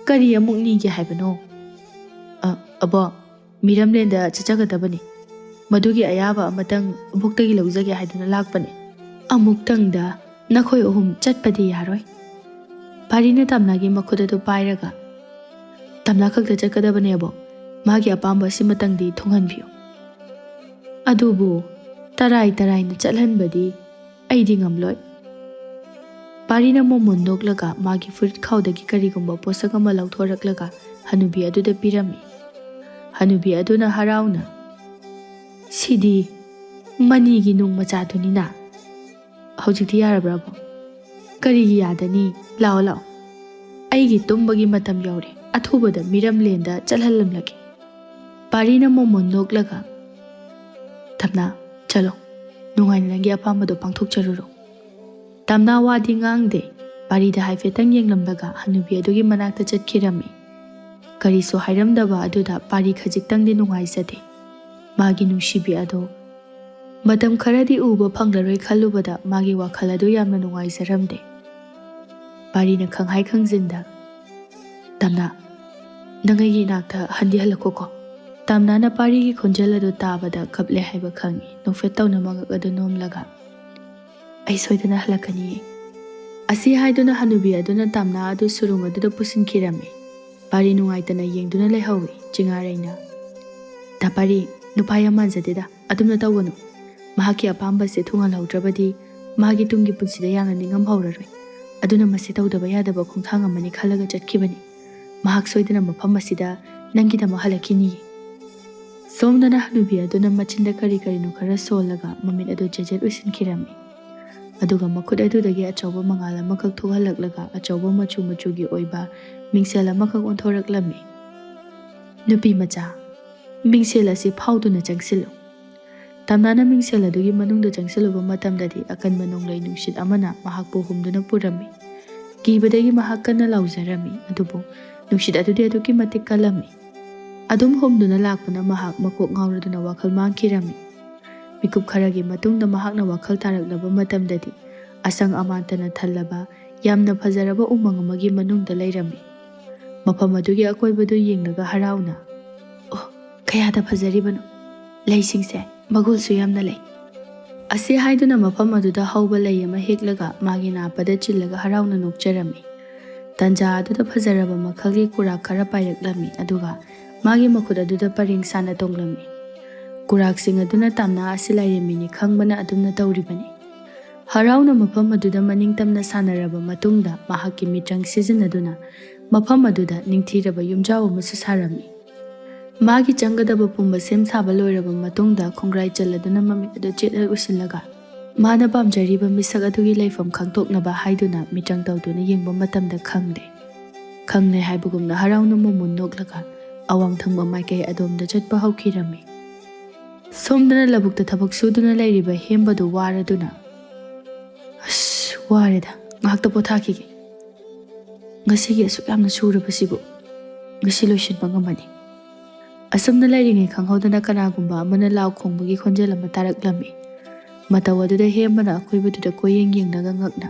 ꯀꯔꯤ ꯑꯃꯨꯛ ꯅꯤꯒꯦ ꯍꯥꯏꯕꯅꯣ?" "ꯑ, ꯑꯕꯣ, ꯃꯤꯔꯝꯂꯦꯟꯗ ꯆꯠꯆꯒꯗꯕꯅꯤ꯫ ꯃꯗꯨꯒꯤ ꯑꯌꯥꯕ ꯑꯃꯇꯪ ꯑꯕꯣꯛꯇꯒꯤ ꯂꯧꯖꯒꯦ ꯍꯥꯏꯗꯨꯅ ꯂꯥꯛꯄꯅꯤ꯫ ꯑꯃꯨꯛꯇꯪꯗ ꯅꯈꯣꯏ ꯑꯍꯨꯝ ꯆꯠꯄꯗꯤ ꯌꯥꯔꯣꯏ꯫" ꯄꯥꯔꯤꯅ ꯇꯥꯝꯅꯥꯒꯤ ꯃꯈꯨꯠ ꯑꯗꯨ ꯄꯥꯏꯔꯒ, "ꯇꯥꯝꯅꯥ ꯈꯛꯇ ꯆꯠꯀꯗꯕꯅꯦ ꯑꯕꯣꯛ꯫ ꯃꯥꯒꯤ ꯑꯄꯥꯝꯕ ꯑꯁꯤꯃꯇꯪꯗꯤ ꯊꯨꯡꯍꯟꯕꯤꯌꯨ꯫" ꯑꯗꯨꯕꯨ ꯇꯔꯥꯏ ꯇꯔꯥꯏꯅ ꯆꯠꯍꯟꯕꯗꯤ "ꯑꯩꯗꯤ ꯉꯝꯂꯣꯏ꯫" ꯄꯥꯔꯤꯅ ꯃꯣꯃꯣꯟ ꯅꯣꯛꯂꯒ ꯃꯥꯒꯤ ꯐꯨꯔꯤꯠ ꯈꯥꯎꯗꯒꯤ ꯀꯔꯤꯒꯨꯝꯕ ꯄꯣꯠꯁꯛ ꯑꯃ ꯂꯧꯊꯣꯔꯛꯂꯒ ꯍꯅꯨꯕꯤ ꯑꯗꯨꯗ ꯄꯤꯔꯝꯃꯤ꯫ ꯍꯅꯨꯕꯤ ꯑꯗꯨꯅ ꯍꯔꯥꯎꯅ, "ꯁꯤꯗꯤ ꯃꯅꯤꯒꯤ ꯅꯨꯡ ꯃꯆꯥꯗꯨꯅꯤꯅ꯫ ꯍꯧꯖꯤꯛꯇꯤ ꯌꯥꯔꯕ꯭ꯔꯕꯣ?" "ꯀꯔꯤꯒꯤ ꯌꯥꯗꯅꯤ? ꯂꯥꯛꯑꯣ, ꯂꯥꯛꯑꯣ꯫ ꯑꯩꯒꯤ ꯇꯨꯝꯕꯒꯤ ꯃꯇꯝ ꯌꯧꯔꯦ꯫ ꯑꯊꯨꯕꯗ ꯃꯤꯔꯝꯂꯦꯟꯗ ꯆꯠꯍꯜꯂꯝꯂꯒꯦ꯫" ꯄꯥꯔꯤꯅ ꯃꯣꯃꯣꯟ ꯅꯣꯛꯂꯒ, "ꯇꯝꯅꯥ, ꯆꯠꯂꯣ꯫ ꯅꯨꯡꯉꯥꯏꯅ ꯅꯪꯒꯤ ꯑꯄꯥꯝꯕꯗꯣ ꯄꯥꯡꯊꯣꯛꯆꯔꯨꯔꯣ꯫" ꯇꯝꯅꯥ ꯋꯥꯗꯤ ꯉꯥꯡꯗꯦ꯫ ꯄꯥꯔꯤꯗ ꯍꯥꯏꯐꯦꯠꯇꯪ ꯌꯦꯡꯂꯝꯂꯒ ꯍꯅꯨꯕꯤ ꯑꯗꯨꯒꯤ ꯃꯅꯥꯛꯇ ꯆꯠꯈꯤꯔꯝꯃꯤ꯫ ꯀꯔꯤꯁꯨ ꯍꯥꯏꯔꯝꯗꯕ ꯑꯗꯨꯗ ꯄꯥꯔꯤ ꯈꯖꯤꯛꯇꯪꯗꯤ ꯅꯨꯡꯉꯥꯏꯖꯗꯦ꯫ ꯃꯥꯒꯤ ꯅꯨꯡꯁꯤꯕꯤ ꯑꯗꯣ ꯃꯇꯝ ꯈꯔꯗꯤ ꯎꯕ ꯐꯪꯂꯔꯣꯏ ꯈꯜꯂꯨꯕꯗ ꯃꯥꯒꯤ ꯋꯥꯈꯜ ꯑꯗꯨ ꯌꯥꯝꯅ ꯅꯨꯡꯉꯥꯏꯖꯔꯝꯗꯦ꯫ ꯄꯥꯔꯤꯅ ꯈꯪꯍꯥꯏ ꯈꯪꯖꯤꯟꯗ, "ꯇꯝꯅꯥ, ꯅꯪ ꯑꯩꯒꯤ ꯏꯅꯥꯛꯇ ꯍꯟꯗꯤ ꯍꯜꯂꯛꯈꯣꯀꯣ꯫" ꯇꯝꯅꯥꯅ ꯄꯥꯔꯤꯒꯤ ꯈꯣꯟꯖꯦꯜ ꯑꯗꯨ ꯇꯥꯕꯗ ꯀꯞꯂꯦ ꯍꯥꯏꯕ ꯈꯪꯏ꯫ ꯅꯣꯛꯐꯦꯠ ꯇꯧꯅ ꯃꯉꯛ ꯑꯗꯨ ꯅꯣꯝꯂꯒ, "ꯑꯩ ꯁꯣꯏꯗꯅ ꯍꯜꯂꯛꯀꯅꯤꯌꯦ꯫" ꯑꯁꯤ ꯍꯥꯏꯗꯨꯅ ꯍꯅꯨꯕꯤ ꯑꯗꯨꯅ ꯇꯝꯅꯥ ꯑꯗꯨ ꯁꯨꯔꯨꯡ ꯑꯗꯨꯗ ꯄꯨꯁꯤꯟꯈꯤꯔꯝꯃꯤ꯫ ꯄꯥꯔꯤ ꯅꯨꯡꯉꯥꯏꯇꯅ ꯌꯦꯡꯗꯨꯅ ꯂꯩꯍꯧꯏ꯫ ꯆꯤꯡꯉꯥꯔꯩꯅ, "ꯇꯥ ꯄꯥꯔꯤ, ꯅꯨꯄꯥ ꯌꯥꯝ ꯃꯥꯟꯖꯗꯦꯗ꯫ ꯑꯗꯨꯝꯅ ꯇꯧꯒꯅꯨ꯫ ꯃꯍꯥꯛꯀꯤ ꯑꯄꯥꯝꯕꯁꯦ ꯊꯨꯡꯍꯜꯍꯧꯗ꯭ꯔꯕꯗꯤ ꯃꯥꯒꯤ ꯇꯨꯡꯒꯤ ꯄꯨꯟꯁꯤꯗ ꯌꯥꯝꯅ ꯅꯤꯡꯉꯝꯍꯧꯔꯔꯣꯏ꯫ ꯑꯗꯨꯅ ꯃꯁꯤ ꯇꯧꯗꯕ ꯌꯥꯗꯕ ꯈꯣꯡꯊꯥꯡ ꯑꯃꯅꯤ ꯈꯜꯂꯒ ꯆꯠꯈꯤꯕꯅꯤ꯫ ꯃꯍꯥꯛ ꯁꯣꯏꯗꯅ ꯃꯐꯝ ꯑꯁꯤꯗ ꯅꯪꯒꯤꯗꯃꯛ ꯍꯜꯂꯛꯈꯤꯅꯤꯌꯦ꯫" ꯁꯣꯝꯗꯅ ꯍꯅꯨꯕꯤ ꯑꯗꯨꯅ ꯃꯆꯤꯟꯗ ꯀꯔꯤ ꯀꯔꯤꯅꯣ ꯈꯔ ꯁꯣꯜꯂꯒ ꯃꯃꯤꯠ ꯑꯗꯨ ꯖꯦꯖꯦꯠ ꯎꯏꯁꯤꯟꯈꯤꯔꯝꯃꯤ꯫ ꯑꯗꯨꯒ ꯃꯈꯨꯠ ꯑꯗꯨꯗꯒꯤ ꯑꯆꯧꯕ ꯃꯉꯥꯜ ꯑꯃꯈꯛ ꯊꯣꯛꯍꯜꯂꯛꯂꯒ ꯑꯆꯧꯕ ꯃꯆꯨ ꯃꯆꯨꯒꯤ ꯑꯣꯏꯕ ꯃꯤꯡꯁꯦꯜ ꯑꯃꯈꯛ ꯑꯣꯟꯊꯣꯔꯛꯂꯝꯃꯤ꯫ "ꯅꯨꯄꯤ ꯃꯆꯥ, ꯃꯤꯡꯁꯦꯜ ꯑꯁꯤ ꯐꯥꯎꯗꯨꯅ ꯆꯪꯁꯤꯜꯂꯨ꯫" ꯇꯝꯅꯥꯅ ꯃꯤꯡꯁꯦꯜ ꯑꯗꯨꯒꯤ ꯃꯅꯨꯡꯗ ꯆꯪꯁꯤꯜꯂꯨꯕ ꯃꯇꯝꯗꯗꯤ ꯑꯀꯟꯕ ꯅꯣꯡꯂꯩ ꯅꯨꯡꯁꯤꯠ ꯑꯃꯅ ꯃꯍꯥꯛꯄꯨ ꯍꯨꯝꯗꯨꯅ ꯄꯨꯔꯝꯃꯤ꯫ ꯀꯤꯕꯗꯒꯤ ꯃꯍꯥꯛ ꯀꯟꯅ ꯂꯥꯎꯖꯔꯝꯃꯤ, ꯑꯗꯨꯕꯨ ꯅꯨꯡꯁꯤꯠ ꯑꯗꯨꯗꯤ ꯑꯗꯨꯛꯀꯤ ꯃꯇꯤꯛ ꯀꯜꯂꯝꯃꯤ꯫ ꯑꯗꯨꯝ ꯍꯨꯝꯗꯨꯅ ꯂꯥꯛꯄꯅ ꯃꯍꯥꯛ ꯃꯀꯣꯛ ꯉꯥꯎꯔꯗꯨꯅ ꯋꯥꯈꯜ ꯃꯥꯡꯈꯤꯔꯝꯃꯤ꯫ ꯃꯤꯀꯨꯞ ꯈꯔꯒꯤ ꯃꯇꯨꯡꯗ ꯃꯍꯥꯛꯅ ꯋꯥꯈꯜ ꯇꯥꯔꯛꯂꯕ ꯃꯇꯝꯗꯗꯤ ꯑꯁꯪ ꯑꯃꯥꯟꯇꯅ ꯊꯜꯂꯕ ꯌꯥꯝꯅ ꯐꯖꯔꯕ ꯎꯃꯪ ꯑꯃꯒꯤ ꯃꯅꯨꯡꯗ ꯂꯩꯔꯝꯃꯤ꯫ ꯃꯐꯝ ꯑꯗꯨꯒꯤ ꯑꯀꯣꯏꯕꯗꯨ ꯌꯦꯡꯂꯒ ꯍꯔꯥꯎꯅ, "ꯑꯣ, ꯀꯌꯥꯗ ꯐꯖꯔꯤꯕꯅꯣ! ꯂꯩꯁꯤꯡꯁꯦ ꯃꯒꯨꯜꯁꯨ ꯌꯥꯝꯅ ꯂꯩ꯫" ꯑꯁꯤ ꯍꯥꯏꯗꯨꯅ ꯃꯐꯝ ꯑꯗꯨꯗ ꯍꯧꯕ ꯂꯩ ꯑꯃ ꯍꯦꯛꯂꯒ ꯃꯥꯒꯤ ꯅꯥꯞꯄꯗ ꯆꯤꯜꯂꯒ ꯍꯔꯥꯎꯅ ꯅꯣꯛꯆꯔꯝꯃꯤ꯫ ꯇꯟꯖꯥ ꯑꯗꯨꯗ ꯐꯖꯔꯕ ꯃꯈꯜꯒꯤ ꯀꯨꯔꯥꯛ ꯈꯔ ꯄꯥꯏꯔꯛꯂꯝꯃꯤ, ꯑꯗꯨꯒ ꯃꯥꯒꯤ ꯃꯈꯨꯠ ꯑꯗꯨꯗ ꯄꯔꯦꯡ ꯁꯥꯅ ꯇꯣꯡꯂꯝꯃꯤ꯫ ꯀꯨꯔꯥꯛꯁꯤꯡ ꯑꯗꯨꯅ ꯇꯝꯅꯥ ꯑꯁꯤ ꯂꯥꯏꯔꯦꯝꯕꯤꯅꯤ ꯈꯪꯕꯅ ꯑꯗꯨꯝꯅ ꯇꯧꯔꯤꯕꯅꯤ꯫ ꯍꯔꯥꯎꯅ ꯃꯐꯝ ꯑꯗꯨꯗ ꯃꯅꯤꯡ ꯇꯝꯅ ꯁꯥꯟꯅꯔꯕ ꯃꯇꯨꯡꯗ, ꯃꯍꯥꯛꯀꯤ ꯃꯤꯇ꯭ꯔꯪ ꯁꯤꯖꯤꯟꯅꯗꯨꯅ ꯃꯐꯝ ꯑꯗꯨꯗ ꯅꯤꯡꯊꯤꯔꯕ ꯌꯨꯝꯖꯥꯎ ꯑꯃꯁꯨ ꯁꯥꯔꯝꯃꯤ꯫ ꯃꯥꯒꯤ ꯆꯪꯒꯗꯕ ꯄꯨꯝꯕ ꯁꯦꯝ ꯁꯥꯕ ꯂꯣꯏꯔꯕ ꯃꯇꯨꯡꯗ, ꯈꯣꯡꯒ꯭ꯔꯥꯏ ꯆꯜꯂꯗꯨꯅ ꯃꯃꯤꯠ ꯑꯗꯨ ꯆꯦꯠꯅ ꯎꯏꯁꯤꯜꯂꯒ, ꯃꯥꯅ ꯄꯥꯝꯖꯔꯤꯕ ꯃꯤꯁꯛ ꯑꯗꯨꯒꯤ ꯂꯩꯐꯝ ꯈꯪꯗꯣꯛꯅꯕ ꯍꯥꯏꯗꯨꯅ ꯃꯤꯇ꯭ꯔꯪ ꯇꯧꯗꯨꯅ ꯌꯦꯡꯕ ꯃꯇꯝꯗ, ꯈꯪꯂꯦ꯫ ꯈꯪꯂꯦ ꯍꯥꯏꯕꯒꯨꯝꯅ ꯍꯔꯥꯎꯅ ꯃꯃꯨꯟ ꯅꯣꯛꯂꯒ ꯑꯋꯥꯡ ꯊꯪꯕ ꯃꯥꯏꯀꯩ ꯑꯗꯣꯝꯗ ꯆꯠꯄ ꯍꯧꯈꯤꯔꯝꯃꯤ꯫ ꯁꯣꯝꯗꯅ ꯂꯧꯕꯨꯛꯇ ꯊꯕꯛ ꯁꯨꯗꯨꯅ ꯂꯩꯔꯤꯕ ꯍꯦꯝꯕꯗꯨ ꯋꯥꯔꯗꯨꯅ, "ꯑꯁ, ꯋꯥꯔꯦꯗ, ꯉꯥꯏꯍꯥꯛꯇ ꯄꯣꯊꯥꯈꯤꯒꯦ꯫ ꯉꯁꯤꯒꯤ ꯑꯁꯨꯛ ꯌꯥꯝꯅ ꯁꯨꯔꯕꯁꯤꯕꯨ ꯉꯁꯤ ꯂꯣꯏꯁꯤꯟꯕ ꯉꯝꯃꯅꯤ꯫" ꯑꯁꯨꯝꯅ ꯂꯩꯔꯤꯉꯩ ꯈꯪꯍꯧꯗꯅ ꯀꯅꯥꯒꯨꯝꯕ ꯑꯃꯅ ꯂꯥꯎ ꯈꯣꯡꯕꯒꯤ ꯈꯣꯟꯖꯦꯜ ꯑꯃ ꯇꯥꯔꯛꯂꯝꯃꯤ꯫ ꯃꯇꯧ ꯑꯗꯨꯗ ꯍꯦꯝꯕꯅ ꯑꯀꯣꯏꯕꯗꯨꯗ ꯀꯣꯏꯌꯦꯡ ꯌꯦꯡꯂꯒ ꯉꯛꯅ,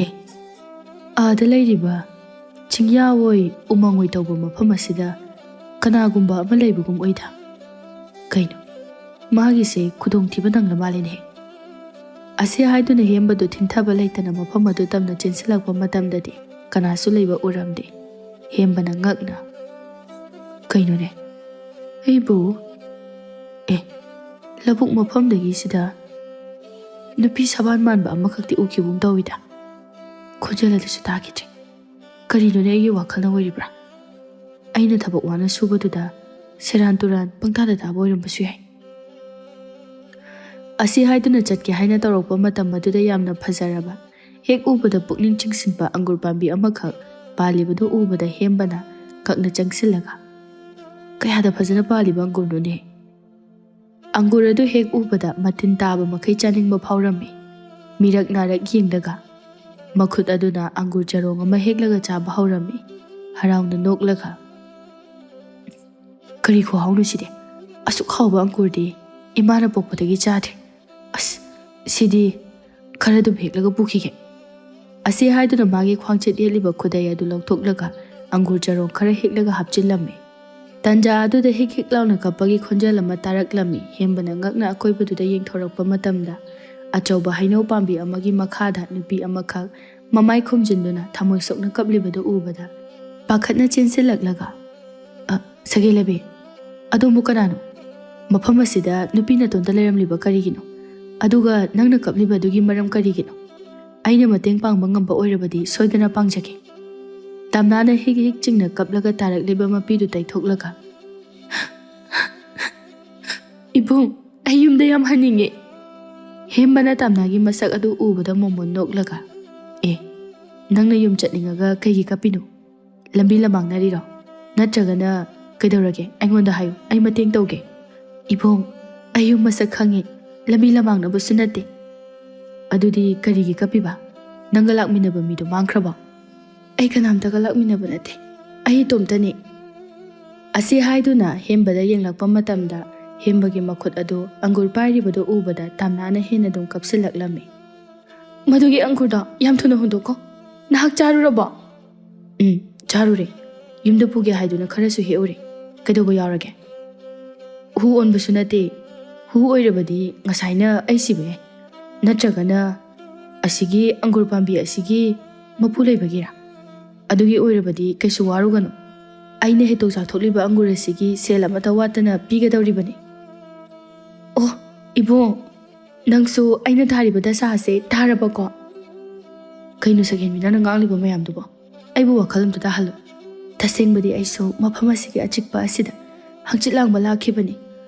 "ꯑꯦ, ꯑꯥꯗ ꯂꯩꯔꯤꯕ ꯆꯤꯡꯌꯥ ꯑꯣꯏ ꯎꯃꯪ ꯑꯣꯏ ꯇꯧꯕ ꯃꯐꯝ ꯑꯁꯤꯗ ꯀꯅꯥꯒꯨꯝꯕ ꯑꯃ ꯂꯩꯕꯒꯨꯝ ꯑꯣꯏꯗ꯫ ꯀꯩꯅꯣ, ꯃꯥꯒꯤꯁꯦ ꯈꯨꯗꯣꯡꯊꯤꯕ ꯅꯪꯂ ꯃꯥꯜꯂꯦꯅꯦ꯫" ꯑꯁꯤ ꯍꯥꯏꯗꯨꯅ ꯍꯦꯝꯕꯗꯨ ꯊꯤꯟꯊꯕ ꯂꯩꯇꯅ ꯃꯐꯝ ꯑꯗꯨ ꯇꯝꯅ ꯆꯦꯟꯁꯤꯜꯂꯛꯄ ꯃꯇꯝꯗꯗꯤ ꯀꯅꯥꯁꯨ ꯂꯩꯕ ꯎꯔꯝꯗꯦ꯫ ꯍꯦꯝꯕꯅ ꯉꯛꯅ, "ꯀꯩꯅꯣꯅꯦ, ꯑꯩꯕꯨ, ꯑꯦ, ꯂꯧꯕꯨꯛ ꯃꯐꯝꯗꯒꯤ ꯁꯤꯗ ꯅꯨꯄꯤ ꯁꯕꯥꯟ ꯃꯥꯟꯕ ꯑꯃꯈꯛꯇꯤ ꯎꯈꯤꯕꯒꯨꯝ ꯇꯧꯏꯗ꯫ ꯈꯣꯟꯖꯦꯜ ꯑꯗꯨꯁꯨ ꯇꯥꯈꯤꯗ꯭ꯔꯦ꯫ ꯀꯔꯤꯅꯣꯅꯦ ꯑꯩꯒꯤ ꯋꯥꯈꯜꯅ ꯑꯣꯏꯔꯤꯕ꯭ꯔꯥ? ꯑꯩꯅ ꯊꯕꯛ ꯋꯥꯅ ꯁꯨꯕꯗꯨꯗ ꯁꯦꯔꯥꯟ ꯇꯨꯔꯥꯟ ꯄꯪꯇꯥꯗ ꯇꯥꯕ ꯑꯣꯏꯔꯝꯕꯁꯨ ꯌꯥꯏ꯫" ꯑꯁꯤ ꯍꯥꯏꯗꯨꯅ ꯆꯠꯀꯦ ꯍꯥꯏꯅ ꯇꯧꯔꯛꯄ ꯃꯇꯝ ꯑꯗꯨꯗ ꯌꯥꯝꯅ ꯐꯖꯔꯕ, ꯍꯦꯛ ꯎꯕꯗ ꯄꯨꯛꯅꯤꯡ ꯆꯤꯡꯁꯤꯟꯕ ꯑꯪꯒꯨꯔ ꯄꯥꯝꯕꯤ ꯑꯃꯈꯛ ꯄꯥꯜꯂꯤꯕꯗꯨ ꯎꯕꯗ ꯍꯦꯝꯕꯅ ꯀꯛꯅ ꯆꯪꯁꯤꯜꯂꯒ, "ꯀꯌꯥꯗ ꯐꯖꯅ ꯄꯥꯜꯂꯤꯕ ꯑꯪꯒꯨꯔꯅꯣꯅꯦ!" ꯑꯪꯒꯨꯔ ꯑꯗꯨ ꯍꯦꯛ ꯎꯕꯗ ꯃꯇꯤꯟ ꯇꯥꯕ ꯃꯈꯩ ꯆꯥꯅꯤꯡꯕ ꯐꯥꯎꯔꯝꯃꯤ꯫ ꯃꯤꯔꯛ ꯅꯥꯔꯛ ꯌꯦꯡꯂꯒ ꯃꯈꯨꯠ ꯑꯗꯨꯅ ꯑꯪꯒꯨꯔ ꯆꯔꯣꯡ ꯑꯃ ꯍꯦꯛꯂꯒ ꯆꯥꯕ ꯍꯧꯔꯝꯃꯤ꯫ ꯍꯔꯥꯎꯅ ꯅꯣꯛꯂꯒ, "ꯀꯔꯤ ꯈꯨꯍꯥꯎꯅꯣ ꯁꯤꯗꯤ? ꯑꯁꯨꯛ ꯍꯥꯎꯕ ꯑꯪꯒꯨꯔꯗꯤ ꯏꯃꯥꯅ ꯄꯣꯛꯄꯗꯒꯤ ꯆꯥꯗ꯭ꯔꯤ꯫ ꯑꯁ, ꯁꯤꯗꯤ ꯈꯔ ꯑꯗꯨꯝ ꯍꯦꯛꯂꯒ ꯄꯨꯈꯤꯒꯦ꯫" ꯑꯁꯤ ꯍꯥꯏꯗꯨꯅ ꯃꯥꯒꯤ ꯈ꯭ꯋꯥꯡꯆꯦꯠ ꯌꯦꯠꯂꯤꯕ ꯈꯨꯗꯩ ꯑꯗꯨ ꯂꯧꯊꯣꯛꯂꯒ ꯑꯪꯒꯨꯔ ꯆꯔꯣꯡ ꯈꯔ ꯍꯦꯛꯂꯒ ꯍꯥꯞꯆꯤꯜꯂꯝꯃꯤ꯫ ꯇꯟꯖꯥ ꯑꯗꯨꯗ ꯍꯤꯛ ꯍꯤꯛ ꯂꯥꯎꯅ ꯀꯞꯄꯒꯤ ꯈꯣꯟꯖꯦꯜ ꯑꯃ ꯇꯥꯔꯛꯂꯝꯃꯤ꯫ ꯍꯦꯝꯕꯅ ꯉꯛꯅ ꯑꯀꯣꯏꯕꯗꯨꯗ ꯌꯦꯡꯊꯣꯔꯛꯄ ꯃꯇꯝꯗ, ꯑꯆꯧꯕ ꯍꯩꯅꯧ ꯄꯥꯝꯕꯤ ꯑꯃꯒꯤ ꯃꯈꯥꯗ ꯅꯨꯄꯤ ꯑꯃꯈꯛ ꯃꯃꯥꯏ ꯈꯨꯝꯖꯤꯟꯗꯨꯅ ꯊꯃꯣꯏ ꯁꯣꯛꯅ ꯀꯞꯂꯤꯕꯗꯨ ꯎꯕꯗ, ꯄꯥꯈꯠꯅ ꯆꯦꯟꯁꯤꯜꯂꯛꯂꯒ, "ꯑ, ꯁꯒꯦꯂꯕꯤ, ꯑꯗꯣꯝꯕꯨ ꯀꯅꯥꯅꯣ? ꯃꯐꯝ ꯑꯁꯤꯗ ꯅꯨꯄꯤ ꯅꯇꯣꯝꯇ ꯂꯩꯔꯝꯂꯤꯕ ꯀꯔꯤꯒꯤꯅꯣ? ꯑꯗꯨꯒ ꯅꯪꯅ ꯀꯞꯂꯤꯕꯗꯨꯒꯤ ꯃꯔꯝ ꯀꯔꯤꯒꯤꯅꯣ? ꯑꯩꯅ ꯃꯇꯦꯡ ꯄꯥꯡꯕ ꯉꯝꯕ ꯑꯣꯏꯔꯕꯗꯤ ꯁꯣꯏꯗꯅ ꯄꯥꯡꯖꯒꯦ꯫ ꯇꯥꯝꯅꯥꯅ ꯍꯤꯛ ꯍꯤꯛ ꯆꯤꯡꯅ ꯀꯞꯂꯒ ꯇꯥꯔꯛꯂꯤꯕ ꯃꯄꯤꯗꯨ ꯇꯩꯊꯣꯛꯂꯒ, "ꯏꯕꯨꯡ, ꯑꯩ ꯌꯨꯝꯗ ꯌꯥꯝ ꯍꯟꯅꯤꯡꯉꯦ꯫" ꯍꯦꯝꯕꯅ ꯇꯥꯝꯅꯥꯒꯤ ꯃꯁꯛ ꯑꯗꯨ ꯎꯕꯗ ꯃꯣꯃꯣꯟ ꯅꯣꯛꯂꯒ, "ꯑꯦ, ꯅꯪꯅ ꯌꯨꯝ ꯆꯠꯅꯤꯡꯉꯒ ꯀꯩꯒꯤ ꯀꯞꯄꯤꯅꯣ? ꯂꯝꯕꯤ ꯂꯃꯥꯡꯅꯔꯤꯔꯣ? ꯅꯠꯇ꯭ꯔꯒꯅ ꯀꯩꯗꯧꯔꯒꯦ? ꯑꯩꯉꯣꯟꯗ ꯍꯥꯏꯌꯨ, ꯑꯩ ꯃꯇꯦꯡ ꯇꯧꯒꯦ꯫" "ꯏꯕꯨꯡ, ꯑꯩ ꯌꯨꯝ ꯃꯁꯛ ꯈꯪꯉꯦ, ꯂꯝꯕꯤ ꯂꯃꯥꯡꯅꯕꯁꯨ ꯅꯠꯇꯦ꯫" "ꯑꯗꯨꯗꯤ ꯀꯔꯤꯒꯤ ꯀꯞꯄꯤꯕ? ꯅꯪꯒ ꯂꯥꯛꯃꯤꯟꯅꯕ ꯃꯤꯗꯣ ꯃꯥꯡꯈ꯭ꯔꯕꯣ?" "ꯑꯩ ꯀꯅꯥꯝꯇꯒ ꯂꯥꯛꯃꯤꯟꯅꯕ ꯅꯠꯇꯦ, ꯑꯩ ꯏꯇꯣꯝꯇꯅꯤ꯫" ꯑꯁꯤ ꯍꯥꯏꯗꯨꯅ ꯍꯦꯝꯕꯗ ꯌꯦꯡꯂꯛꯄ ꯃꯇꯝꯗ, ꯍꯦꯝꯕꯒꯤ ꯃꯈꯨꯠ ꯑꯗꯨ ꯑꯪꯒꯨꯔ ꯄꯥꯏꯔꯤꯕꯗꯨ ꯎꯕꯗ ꯇꯥꯝꯅꯥꯅ ꯍꯦꯟꯅ ꯑꯗꯨꯝ ꯀꯞꯁꯤꯜꯂꯛꯂꯝꯃꯤ꯫ "ꯃꯗꯨꯒꯤ ꯑꯪꯒꯨꯔꯗꯣ ꯌꯥꯝ ꯊꯨꯅ ꯍꯨꯟꯗꯣꯛꯈꯣ꯫ ꯅꯍꯥꯛ ꯆꯥꯔꯨꯔꯕꯣ?" "ꯎꯝ, ꯆꯥꯔꯨꯔꯦ꯫ ꯌꯨꯝꯗ ꯄꯨꯒꯦ ꯍꯥꯏꯗꯨꯅ ꯈꯔꯁꯨ ꯍꯦꯛꯎꯔꯦ꯫ ꯀꯩꯗꯧꯕ ꯌꯥꯎꯔꯒꯦ?" "ꯍꯨ ꯑꯣꯟꯕꯁꯨ ꯅꯠꯇꯦ꯫ ꯍꯨ ꯑꯣꯏꯔꯕꯗꯤ ꯉꯁꯥꯏꯅ ꯑꯩ ꯁꯤꯕ ꯌꯥꯏ꯫ ꯅꯠꯇ꯭ꯔꯒꯅ ꯑꯁꯤꯒꯤ ꯑꯪꯒꯨꯔ ꯄꯥꯝꯕꯤ ꯑꯁꯤꯒꯤ ꯃꯄꯨ ꯂꯩꯕꯒꯤꯔꯥ? ꯑꯗꯨꯒꯤ ꯑꯣꯏꯔꯕꯗꯤ ꯀꯩꯁꯨ ꯋꯥꯔꯨꯒꯅꯨ꯫ ꯑꯩꯅ ꯍꯦꯛꯇꯣꯛ ꯆꯥꯊꯣꯛꯂꯤꯕ ꯑꯪꯒꯨꯔ ꯑꯁꯤꯒꯤ ꯁꯦꯜ ꯑꯃꯠꯇ ꯋꯥꯠꯇꯅ ꯄꯤꯒꯗꯧꯔꯤꯕꯅꯤ꯫" "ꯑꯣ, ꯏꯕꯨꯡ, ꯅꯪꯁꯨ ꯑꯩꯅ ꯊꯥꯔꯤꯕ ꯗꯁꯥ ꯑꯁꯦ ꯇꯥꯔꯕꯀꯣ?" "ꯀꯩꯅꯣ ꯁꯛꯍꯦꯟꯕꯤ, ꯅꯪꯅ ꯉꯥꯡꯂꯤꯕ ꯃꯌꯥꯝꯗꯨꯕꯣ? ꯑꯩꯕꯨ ꯋꯥꯈꯜ ꯑꯝꯇ ꯇꯥꯍꯜꯂꯨ꯫ ꯇꯁꯦꯡꯕꯗꯤ ꯑꯩꯁꯨ ꯃꯐꯝ ꯑꯁꯤꯒꯤ ꯑꯆꯤꯛꯄ ꯑꯁꯤꯗ ꯍꯪꯆꯤꯠ ꯂꯥꯡꯕ ꯂꯥꯛꯈꯤꯕꯅꯤ꯫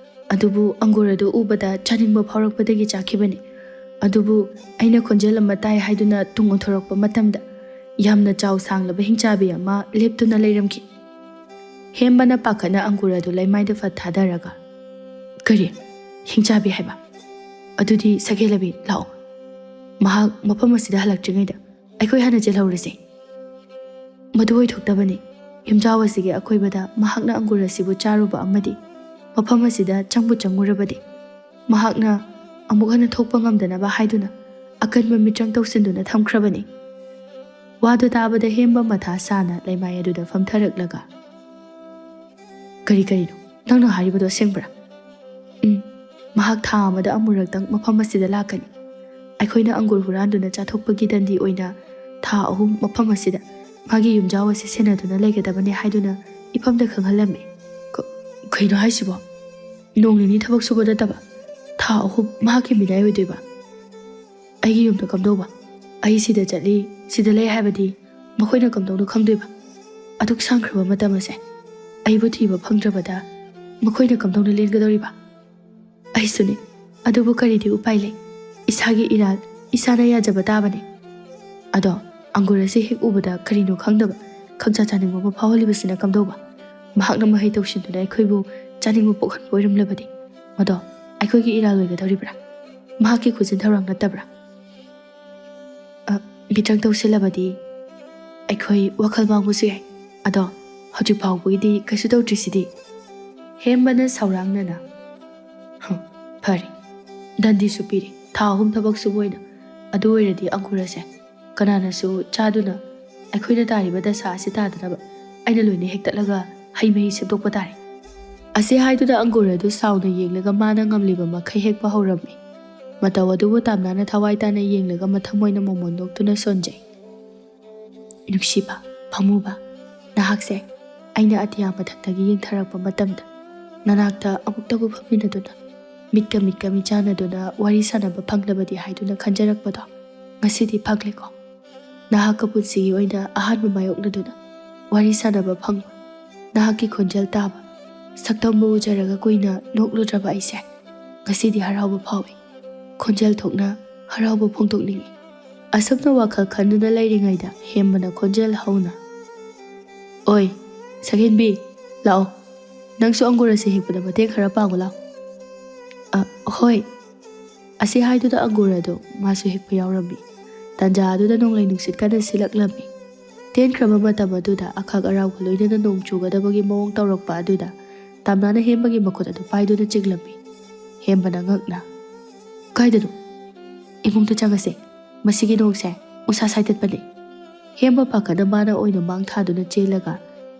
ꯑꯗꯨꯕꯨ ꯑꯪꯒꯨꯔ ꯑꯗꯨ ꯎꯕꯗ ꯆꯥꯅꯤꯡꯕ ꯐꯥꯎꯔꯛꯄꯗꯒꯤ ꯆꯥꯈꯤꯕꯅꯤ꯫ ꯑꯗꯨꯕꯨ ꯑꯩꯅ ꯈꯣꯟꯖꯦꯜ ꯑꯃ ꯇꯥꯏ ꯍꯥꯏꯗꯨꯅ ꯇꯨꯡ ꯑꯣꯟꯊꯣꯔꯛꯄ ꯃꯇꯝꯗ ꯌꯥꯝꯅ ꯆꯥꯎ ꯁꯥꯡꯂꯕ ꯍꯤꯡꯆꯥꯕꯤ ꯑꯃ ꯂꯦꯞꯇꯨꯅ ꯂꯩꯔꯝꯈꯤ꯫" ꯍꯦꯝꯕꯅ ꯄꯥꯈꯠꯅ ꯑꯪꯒꯨꯔ ꯑꯗꯨ ꯂꯩꯃꯥꯏꯗ ꯐꯠ ꯊꯥꯗꯔꯒ, "ꯀꯔꯤ? ꯍꯤꯡꯆꯥꯕꯤ ꯍꯥꯏꯕ? ꯑꯗꯨꯗꯤ ꯁꯛꯍꯦꯜꯂꯕꯤ, ꯂꯥꯛꯑꯣ꯫ ꯃꯍꯥꯛ ꯃꯐꯝ ꯑꯁꯤꯗ ꯍꯜꯂꯛꯇ꯭ꯔꯤꯉꯩꯗ ꯑꯩꯈꯣꯏ ꯍꯥꯟꯅ ꯆꯦꯜꯍꯧꯔꯁꯤ꯫" "ꯃꯗꯨ ꯑꯣꯏꯊꯣꯛꯇꯕꯅꯤ꯫ ꯌꯨꯝꯖꯥꯎ ꯑꯁꯤꯒꯤ ꯑꯀꯣꯏꯕꯗ ꯃꯍꯥꯛꯅ ꯑꯪꯒꯨꯔ ꯑꯁꯤꯕꯨ ꯆꯥꯔꯨꯕ ꯑꯃꯗꯤ ꯃꯐꯝ ꯑꯁꯤꯗ ꯆꯪꯕꯨ ꯆꯪꯉꯨꯔꯕꯗꯤ ꯃꯍꯥꯛꯅ ꯑꯃꯨꯛ ꯍꯟꯅ ꯊꯣꯛꯄ ꯉꯝꯗꯅꯕ ꯍꯥꯏꯗꯨꯅ ꯑꯀꯟꯕ ꯃꯤꯇ꯭ꯔꯪ ꯇꯧꯁꯤꯟꯗꯨꯅ ꯊꯝꯈ꯭ꯔꯕꯅꯤ꯫" ꯋꯥꯗꯨ ꯇꯥꯕꯗ ꯍꯦꯝꯕ ꯃꯊꯥ ꯁꯥꯅ ꯂꯩꯃꯥꯏ ꯑꯗꯨꯗ ꯐꯝꯊꯔꯛꯂꯒ, "ꯀꯔꯤ ꯀꯔꯤꯅꯣ? ꯅꯪꯅ ꯍꯥꯏꯔꯤꯕꯗꯣ ꯑꯁꯦꯡꯕ꯭ꯔꯥ?" "ꯎꯝ, ꯃꯍꯥꯛ ꯊꯥ ꯑꯃꯗ ꯑꯃꯨꯔꯛꯇꯪ ꯃꯐꯝ ꯑꯁꯤꯗ ꯂꯥꯛꯀꯅꯤ꯫ ꯑꯩꯈꯣꯏꯅ ꯑꯪꯒꯨꯔ ꯍꯨꯔꯥꯟꯗꯨꯅ ꯆꯥꯊꯣꯛꯄꯒꯤ ꯗꯟꯗꯤ ꯑꯣꯏꯅ ꯊꯥ ꯑꯍꯨꯝ ꯃꯐꯝ ꯑꯁꯤꯗ ꯃꯥꯒꯤ ꯌꯨꯝꯖꯥꯎ ꯑꯁꯤ ꯁꯦꯟꯅꯗꯨꯅ ꯂꯩꯒꯗꯕꯅꯤ ꯍꯥꯏꯗꯨꯅ ꯏꯐꯝꯗ ꯈꯪꯍꯜꯂꯝꯃꯤ꯫" "ꯀ-, ꯀꯩꯅꯣ ꯍꯥꯏꯁꯤꯕꯣ? ꯅꯣꯡ ꯅꯤꯅꯤ ꯊꯕꯛ ꯁꯨꯕ ꯅꯠꯇꯕ ꯊꯥ ꯊꯥ ꯑꯍꯨꯝ ꯃꯍꯥꯛꯀꯤ ꯃꯤꯅꯥꯏ ꯑꯣꯏꯗꯣꯏꯕ? ꯑꯩꯒꯤ ꯌꯨꯝꯗ ꯀꯝꯗꯧꯕ? ꯑꯩ ꯁꯤꯗ ꯆꯠꯂꯤ, ꯁꯤꯗ ꯂꯩ ꯍꯥꯏꯕꯗꯤ ꯃꯈꯣꯏꯅ ꯀꯝꯗꯧꯅ ꯈꯪꯗꯣꯏꯕ? ꯑꯗꯨꯛ ꯁꯥꯡꯈ꯭ꯔꯕ ꯃꯇꯝ ꯑꯁꯦ ꯑꯩꯕꯨ ꯊꯤꯕ ꯐꯪꯗ꯭ꯔꯕꯗ ꯃꯈꯣꯏꯅ ꯀꯝꯗꯧꯅ ꯂꯦꯟꯒꯗꯧꯔꯤꯕ? ꯑꯩꯁꯨꯅꯦ, ꯑꯗꯨꯕꯨ ꯀꯔꯤꯗꯤ ꯎꯄꯥꯏ ꯂꯩ? ꯏꯁꯥꯒꯤ ꯏꯔꯥꯜ ꯏꯁꯥꯅ ꯌꯥꯖꯕ ꯇꯥꯕꯅꯦ꯫ ꯑꯗꯣ ꯑꯪꯒꯨꯔ ꯑꯁꯤ ꯍꯦꯛ ꯎꯕꯗ ꯀꯔꯤꯅꯣ ꯈꯪꯗꯕ ꯈꯪꯆꯥ ꯆꯥꯅꯤꯡꯕ ꯑꯃ ꯐꯥꯎꯍꯜꯂꯤꯕꯁꯤꯅ ꯀꯝꯗꯧꯕ? ꯃꯍꯥꯛꯅ ꯃꯍꯩ ꯇꯧꯁꯤꯟꯗꯨꯅ ꯑꯩꯈꯣꯏꯕꯨ ꯆꯥꯅꯤꯡꯕ ꯄꯣꯛꯍꯟꯕ ꯑꯣꯏꯔꯝꯂꯕꯗꯤ ꯃꯗꯣ ꯑꯩꯈꯣꯏꯒꯤ ꯏꯔꯥꯜ ꯑꯣꯏꯒꯗꯧꯔꯤꯕ꯭ꯔꯥ? ꯃꯍꯥꯛꯀꯤ ꯈꯨꯖꯤꯟ ꯊꯧꯔꯥꯡ ꯅꯠꯇꯕ꯭ꯔꯥ? ꯑ, ꯃꯤꯇ꯭ꯔꯪ ꯇꯧꯁꯤꯜꯂꯕꯗꯤ ꯑꯩꯈꯣꯏ ꯋꯥꯈꯜ ꯃꯥꯡꯕꯁꯨ ꯌꯥꯏ꯫ ꯑꯗꯣ ꯍꯧꯖꯤꯛ ꯐꯥꯎꯕꯒꯤꯗꯤ ꯀꯩꯁꯨ ꯇꯧꯗ꯭ꯔꯤꯁꯤꯗꯤ꯫ ꯍꯦꯝꯕꯅ ꯁꯥꯎꯔꯥꯡꯅꯅ, "ꯍꯝ, ꯐꯔꯦ, ꯗꯟꯗꯤꯁꯨ ꯄꯤꯔꯦ, ꯊꯥ ꯑꯍꯨꯝ ꯊꯕꯛ ꯁꯨꯕ ꯑꯣꯏꯅ꯫ ꯑꯗꯨ ꯑꯣꯏꯔꯗꯤ ꯑꯪꯒꯨꯔ ꯑꯁꯦ ꯀꯅꯥꯅꯁꯨ ꯆꯥꯗꯨꯅ ꯑꯩꯈꯣꯏꯅ ꯇꯥꯔꯤꯕ ꯗꯁꯥ ꯑꯁꯤ ꯇꯥꯗꯅꯕ ꯑꯩꯅ ꯂꯣꯏꯅ ꯍꯦꯛꯇꯠꯂꯒ ꯍꯩ ꯃꯍꯤ ꯁꯦꯝꯗꯣꯛꯄ ꯇꯥꯔꯦ"꯫ ꯑꯁꯤ ꯍꯥꯏꯗꯨꯅ ꯑꯪꯒꯨꯔ ꯑꯗꯨ ꯁꯥꯎꯅ ꯌꯦꯡꯂꯒ ꯃꯥꯅ ꯉꯝꯂꯤꯕ ꯃꯈꯩ ꯍꯦꯛꯄ ꯍꯧꯔꯝꯃꯤ꯫ ꯃꯇꯧ ꯑꯗꯨꯕꯨ ꯇꯥꯝꯅꯥꯅ ꯊꯋꯥꯏ ꯇꯥꯅ ꯌꯦꯡꯂꯒ ꯃꯊꯃꯣꯏꯅ ꯃꯣꯃꯣꯟ ꯅꯣꯛꯇꯨꯅ ꯁꯣꯟꯖꯩ꯫ "ꯅꯨꯡꯁꯤꯕ, ꯄꯥꯝꯃꯨꯕ, ꯅꯍꯥꯛꯁꯦ ꯑꯩꯅ ꯑꯇꯤꯌꯥ ꯃꯊꯛꯇꯒꯤ ꯌꯦꯡꯊꯔꯛꯄ ꯃꯇꯝꯗ ꯅꯅꯥꯛꯇ ꯑꯃꯨꯛꯇꯕꯨ ꯐꯝꯃꯤꯟꯅꯗꯨꯅ ꯃꯤꯠꯀ ꯃꯤꯠꯀ ꯃꯤꯆꯥꯟꯅꯗꯨꯅ ꯋꯥꯔꯤ ꯁꯥꯟꯅꯕ ꯐꯪꯂꯕꯗꯤ ꯍꯥꯏꯗꯨꯅ ꯈꯟꯖꯔꯛꯄꯗꯣ ꯉꯁꯤꯗꯤ ꯐꯪꯂꯦꯀꯣ꯫ ꯅꯍꯥꯛꯀ ꯄꯨꯟꯁꯤꯒꯤ ꯑꯣꯏꯅ ꯑꯍꯥꯟꯕ ꯃꯥꯌꯣꯛꯅꯗꯨꯅ ꯋꯥꯔꯤ ꯁꯥꯟꯅꯕ ꯐꯪꯕ, ꯅꯍꯥꯛꯀꯤ ꯈꯣꯟꯖꯦꯜ ꯇꯥꯕ, ꯁꯛꯇꯝꯕꯨ ꯎꯖꯔꯒ ꯀꯨꯏꯅ ꯅꯣꯛꯂꯨꯗ꯭ꯔꯕ ꯑꯩꯁꯦ ꯉꯁꯤꯗꯤ ꯍꯔꯥꯎꯕ ꯐꯥꯎꯏ꯫ ꯈꯣꯟꯖꯦꯜ ꯊꯣꯛꯅ ꯍꯔꯥꯎꯕ ꯐꯣꯡꯗꯣꯛꯅꯤꯡꯏ"꯫ ꯑꯁꯨꯝꯅ ꯋꯥꯈꯜ ꯈꯟꯗꯨꯅ ꯂꯩꯔꯤꯉꯩꯗ ꯍꯦꯝꯕꯅ ꯈꯣꯟꯖꯦꯜ ꯍꯧꯅ, "ꯑꯣꯏ, ꯁꯛꯍꯦꯟꯕꯤ, ꯂꯥꯛꯑꯣ, ꯅꯪꯁꯨ ꯑꯪꯒꯨꯔ ꯑꯁꯤ ꯍꯦꯛꯄꯗ ꯃꯇꯦꯡ ꯈꯔ ꯄꯥꯡꯉꯨ ꯂꯥꯎ"꯫ "ꯑ, ꯍꯣꯏ"꯫ ꯑꯁꯤ ꯍꯥꯏꯗꯨꯅ ꯑꯪꯒꯨꯔ ꯑꯗꯨ ꯃꯥꯁꯨ ꯍꯦꯛꯄ ꯌꯥꯎꯔꯝꯃꯤ꯫ ꯇꯥꯟꯖꯥ ꯑꯗꯨꯗ ꯅꯣꯡꯂꯩ ꯅꯨꯡꯁꯤꯠ ꯀꯟꯅ ꯁꯤꯜꯂꯛꯂꯝꯃꯤ꯫ ꯇꯦꯟꯈ꯭ꯔꯕ ꯃꯇꯝ ꯑꯗꯨꯗ ꯑꯈꯥꯛ ꯑꯔꯥꯎꯒ ꯂꯣꯏꯅꯅ ꯅꯣꯡ ꯆꯨꯒꯗꯕꯒꯤ ꯃꯑꯣꯡ ꯇꯧꯔꯛꯄ ꯑꯗꯨꯗ ꯇꯥꯝꯅꯥꯅ ꯍꯦꯝꯕꯒꯤ ꯃꯈꯨꯠ ꯑꯗꯨ ꯄꯥꯏꯗꯨꯅ ꯆꯤꯡꯂꯝꯃꯤ꯫ ꯍꯦꯝꯕꯅ ꯉꯛꯅ, "ꯀꯥꯏꯗꯅꯣ? ꯏꯃꯨꯡꯗ ꯆꯪꯉꯁꯦ꯫ ꯃꯁꯤꯒꯤ ꯅꯣꯡꯁꯦ ꯎꯁꯥ ꯁꯥꯏꯗꯠꯄꯅꯦ"꯫ ꯍꯦꯝꯕ ꯄꯥꯈꯠꯅ ꯃꯥꯅ ꯑꯣꯏꯅ ꯃꯥꯡ ꯊꯥꯗꯨꯅ ꯆꯦꯜꯂꯒ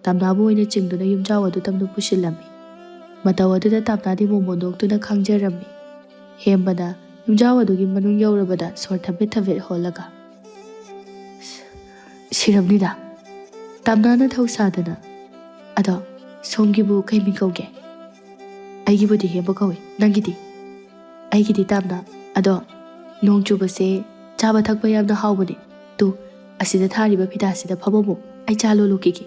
ꯇꯥꯝꯅꯥꯕꯨ ꯑꯣꯏꯅ ꯆꯤꯡꯗꯨꯅ ꯌꯨꯝꯖꯥꯎ ꯑꯗꯨ ꯇꯝꯅ ꯄꯨꯁꯤꯜꯂꯝꯃꯤ꯫ ꯃꯇꯧ ꯑꯗꯨꯗ ꯇꯥꯝꯅꯥꯗꯤ ꯃꯣꯃꯣꯟ ꯅꯣꯛꯇꯨꯅ ꯈꯥꯡꯖꯔꯝꯃꯤ꯫ ꯍꯦꯝꯕꯅ ꯌꯨꯝꯖꯥꯎ ꯑꯗꯨꯒꯤ ꯃꯅꯨꯡ ꯌꯧꯔꯕꯗ ꯁꯣꯔ ꯊꯕꯦꯠ ꯊꯕꯦꯠ ꯍꯣꯜꯂꯒ, "ꯁꯤꯔꯝꯅꯤꯗ"꯫ ꯇꯥꯝꯅꯥꯅ ꯊꯧꯁꯥꯗꯅ, "ꯑꯗꯣ ꯁꯣꯝꯒꯤꯕꯨ ꯀꯩ ꯃꯤꯡ ꯀꯧꯒꯦ?" "ꯑꯩꯒꯤꯕꯨꯗꯤ ꯍꯦꯝꯕ ꯀꯧꯏ, ꯅꯪꯒꯤꯗꯤ?" "ꯑꯩꯒꯤꯗꯤ ꯇꯥꯝꯅ, ꯑꯗꯣ ꯅꯣꯡ ꯆꯨꯕꯁꯦ ꯆꯥꯕ ꯊꯛꯄ ꯌꯥꯝꯅ ꯍꯥꯎꯕꯅꯦ꯫ ꯇꯨ, ꯑꯁꯤꯗ ꯊꯥꯔꯤꯕ ꯐꯤꯗꯥꯁꯤꯗ ꯐꯝꯃꯝꯃꯨ, ꯑꯩ ꯆꯥ ꯂꯣꯜꯂꯨꯈꯤꯒꯦ꯫"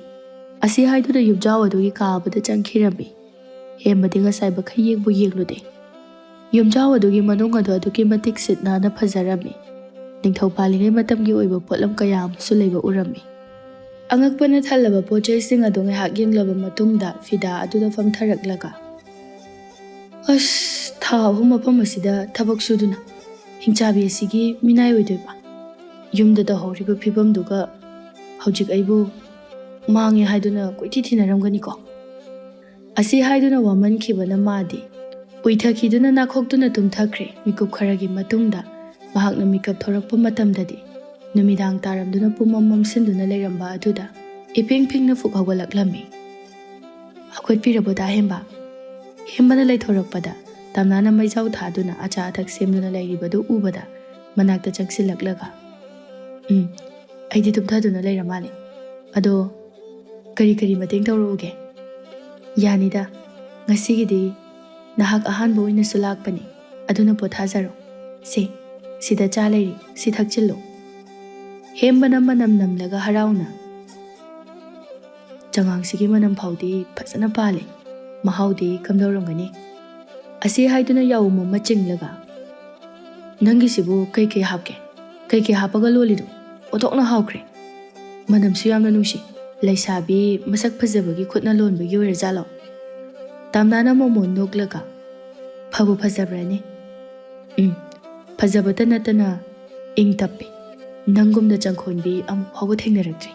ꯑꯁꯤ ꯍꯥꯏꯗꯨꯅ ꯌꯨꯝꯖꯥꯎ ꯑꯗꯨꯒꯤ ꯀꯥ ꯑꯃꯗ ꯆꯪꯈꯤꯔꯝꯃꯤ꯫ ꯍꯦꯝꯕꯗꯤ ꯉꯁꯥꯏ ꯃꯈꯩ ꯌꯦꯡꯕꯨ ꯌꯦꯡꯂꯨꯗꯦ꯫ ꯌꯨꯝꯖꯥꯎ ꯑꯗꯨꯒꯤ ꯃꯅꯨꯡ ꯑꯗꯨ ꯑꯗꯨꯛꯀꯤ ꯃꯇꯤꯛ ꯁꯤꯠ ꯅꯥꯟꯅ ꯐꯖꯔꯝꯃꯤ꯫ ꯅꯤꯡꯊꯧ ꯄꯥꯜꯂꯤꯉꯩ ꯃꯇꯝꯒꯤ ꯑꯣꯏꯕ ꯄꯣꯠꯂꯝ ꯀꯌꯥ ꯑꯃꯁꯨ ꯂꯩꯕ ꯎꯔꯝꯃꯤ꯫ ꯑꯉꯛꯄꯅ ꯊꯜꯂꯕ ꯄꯣꯠ ꯆꯩꯁꯤꯡ ꯑꯗꯨ ꯉꯥꯏꯍꯥꯛ ꯌꯦꯡꯂꯕ ꯃꯇꯨꯡꯗ ꯐꯤꯗꯥ ꯑꯗꯨꯗ ꯐꯝꯊꯔꯛꯂꯒ, "ꯑꯁ, ꯊꯥ ꯑꯍꯨꯝ ꯃꯐꯝ ꯑꯁꯤꯗ ꯊꯕꯛ ꯁꯨꯗꯨꯅ ꯍꯤꯡꯆꯥꯕꯤ ꯑꯁꯤꯒꯤ ꯃꯤꯅꯥꯏ ꯑꯣꯏꯗꯣꯏꯕ? ꯌꯨꯝꯗ ꯇꯧꯍꯧꯔꯤꯕ ꯐꯤꯕꯝꯗꯨꯒ ꯍꯧꯖꯤꯛ ꯑꯩꯕꯨ ꯃꯥꯡꯉꯦ ꯍꯥꯏꯗꯨꯅ ꯀꯣꯏꯊꯤ ꯊꯤꯅꯔꯝꯒꯅꯤꯀꯣ?" ꯑꯁꯤ ꯍꯥꯏꯗꯨꯅ ꯋꯥꯃꯟꯈꯤꯕꯅ ꯃꯥꯗꯤ ꯎꯏꯊꯈꯤꯗꯨꯅ ꯅꯥꯈꯣꯛꯇꯨꯅ ꯇꯨꯝꯊꯈ꯭ꯔꯦ꯫ ꯃꯤꯀꯨꯞ ꯈꯔꯒꯤ ꯃꯇꯨꯡꯗ ꯃꯍꯥꯛꯅ ꯃꯤꯀꯞ ꯊꯣꯔꯛꯄ ꯃꯇꯝꯗꯗꯤ ꯅꯨꯃꯤꯗꯥꯡ ꯇꯥꯔꯝꯗꯨꯅ ꯄꯨꯝꯃꯝ ꯃꯝꯁꯤꯟꯗꯨꯅ ꯂꯩꯔꯝꯕ ꯑꯗꯨꯗ ꯏꯐꯤꯡ ꯐꯤꯡꯅ ꯐꯨꯛ ꯍꯧꯒꯠꯂꯛꯂꯝꯃꯤ꯫ "ꯍꯧꯒꯠꯄꯤꯔꯕꯣ ꯗꯥ ꯍꯦꯝꯕ?" ꯍꯦꯝꯕꯅ ꯂꯩꯊꯣꯔꯛꯄꯗ ꯇꯝꯅꯥꯅ ꯃꯩꯖꯥꯎ ꯊꯥꯗꯨꯅ ꯑꯆꯥ ꯑꯊꯛ ꯁꯦꯝꯗꯨꯅ ꯂꯩꯔꯤꯕꯗꯨ ꯎꯕꯗ ꯃꯅꯥꯛꯇ ꯆꯪꯁꯤꯜꯂꯛꯂꯒ, "ꯎꯝ, ꯑꯩꯗꯤ ꯇꯨꯝꯊꯗꯨꯅ ꯂꯩꯔ ꯃꯥꯜꯂꯦ꯫ ꯑꯗꯣ ꯀꯔꯤ ꯀꯔꯤ ꯃꯇꯦꯡ ꯇꯧꯔꯛꯎꯒꯦ?" "ꯌꯥꯅꯤꯗ, ꯉꯁꯤꯒꯤꯗꯤ ꯅꯍꯥꯛ ꯑꯍꯥꯟꯕ ꯑꯣꯏꯅꯁꯨ ꯂꯥꯛꯄꯅꯤ, ꯑꯗꯨꯅ ꯄꯣꯊꯥꯖꯔꯣ꯫ ꯁꯦ, ꯁꯤꯗ ꯆꯥ ꯂꯩꯔꯤ, ꯁꯤ ꯊꯛꯆꯤꯜꯂꯨ꯫" ꯍꯦꯝꯕꯅ ꯃꯅꯝ ꯅꯝꯂꯒ ꯍꯔꯥꯎꯅ, "ꯆꯉꯥꯡꯁꯤꯒꯤ ꯃꯅꯝ ꯐꯥꯎꯗꯤ ꯐꯖꯅ ꯄꯥꯜꯂꯦ, ꯃꯍꯥꯎꯗꯤ ꯀꯝꯗꯧꯔꯝꯒꯅꯤ?" ꯑꯁꯤ ꯍꯥꯏꯗꯨꯅ ꯌꯥꯎꯝ ꯑꯃ ꯆꯤꯡꯂꯒ, "ꯅꯪꯒꯤꯁꯤꯕꯨ ꯀꯩꯀꯩ ꯍꯥꯞꯀꯦ? ꯀꯩꯀꯩ ꯍꯥꯞꯄꯒ ꯂꯣꯜꯂꯤꯅꯣ? ꯑꯣꯟꯊꯣꯛꯅ ꯍꯥꯎꯈ꯭ꯔꯦ꯫ ꯃꯅꯝꯁꯨ ꯌꯥꯝꯅ ꯅꯨꯡꯁꯤ꯫ ꯂꯩꯁꯥꯕꯤ ꯃꯁꯛ ꯐꯖꯕꯒꯤ ꯈꯨꯠꯅ ꯂꯣꯟꯕꯒꯤ ꯑꯣꯏꯔꯖꯥꯠꯂꯣ?" ꯇꯝꯅꯥꯅ ꯃꯣꯃꯣꯟ ꯅꯣꯛꯂꯒ, "ꯐꯕꯨ ꯐꯖꯕ꯭ꯔꯅꯦ? ꯎꯝ, ꯐꯖꯕꯇ ꯅꯠꯇꯅ ꯏꯪ ꯇꯞꯄꯤ꯫ ꯅꯪꯒꯨꯝꯅ ꯆꯪꯈꯣꯟꯕꯤ ꯑꯃꯨꯛ ꯐꯥꯎꯕ ꯊꯦꯡꯅꯔꯛꯇ꯭ꯔꯤ꯫"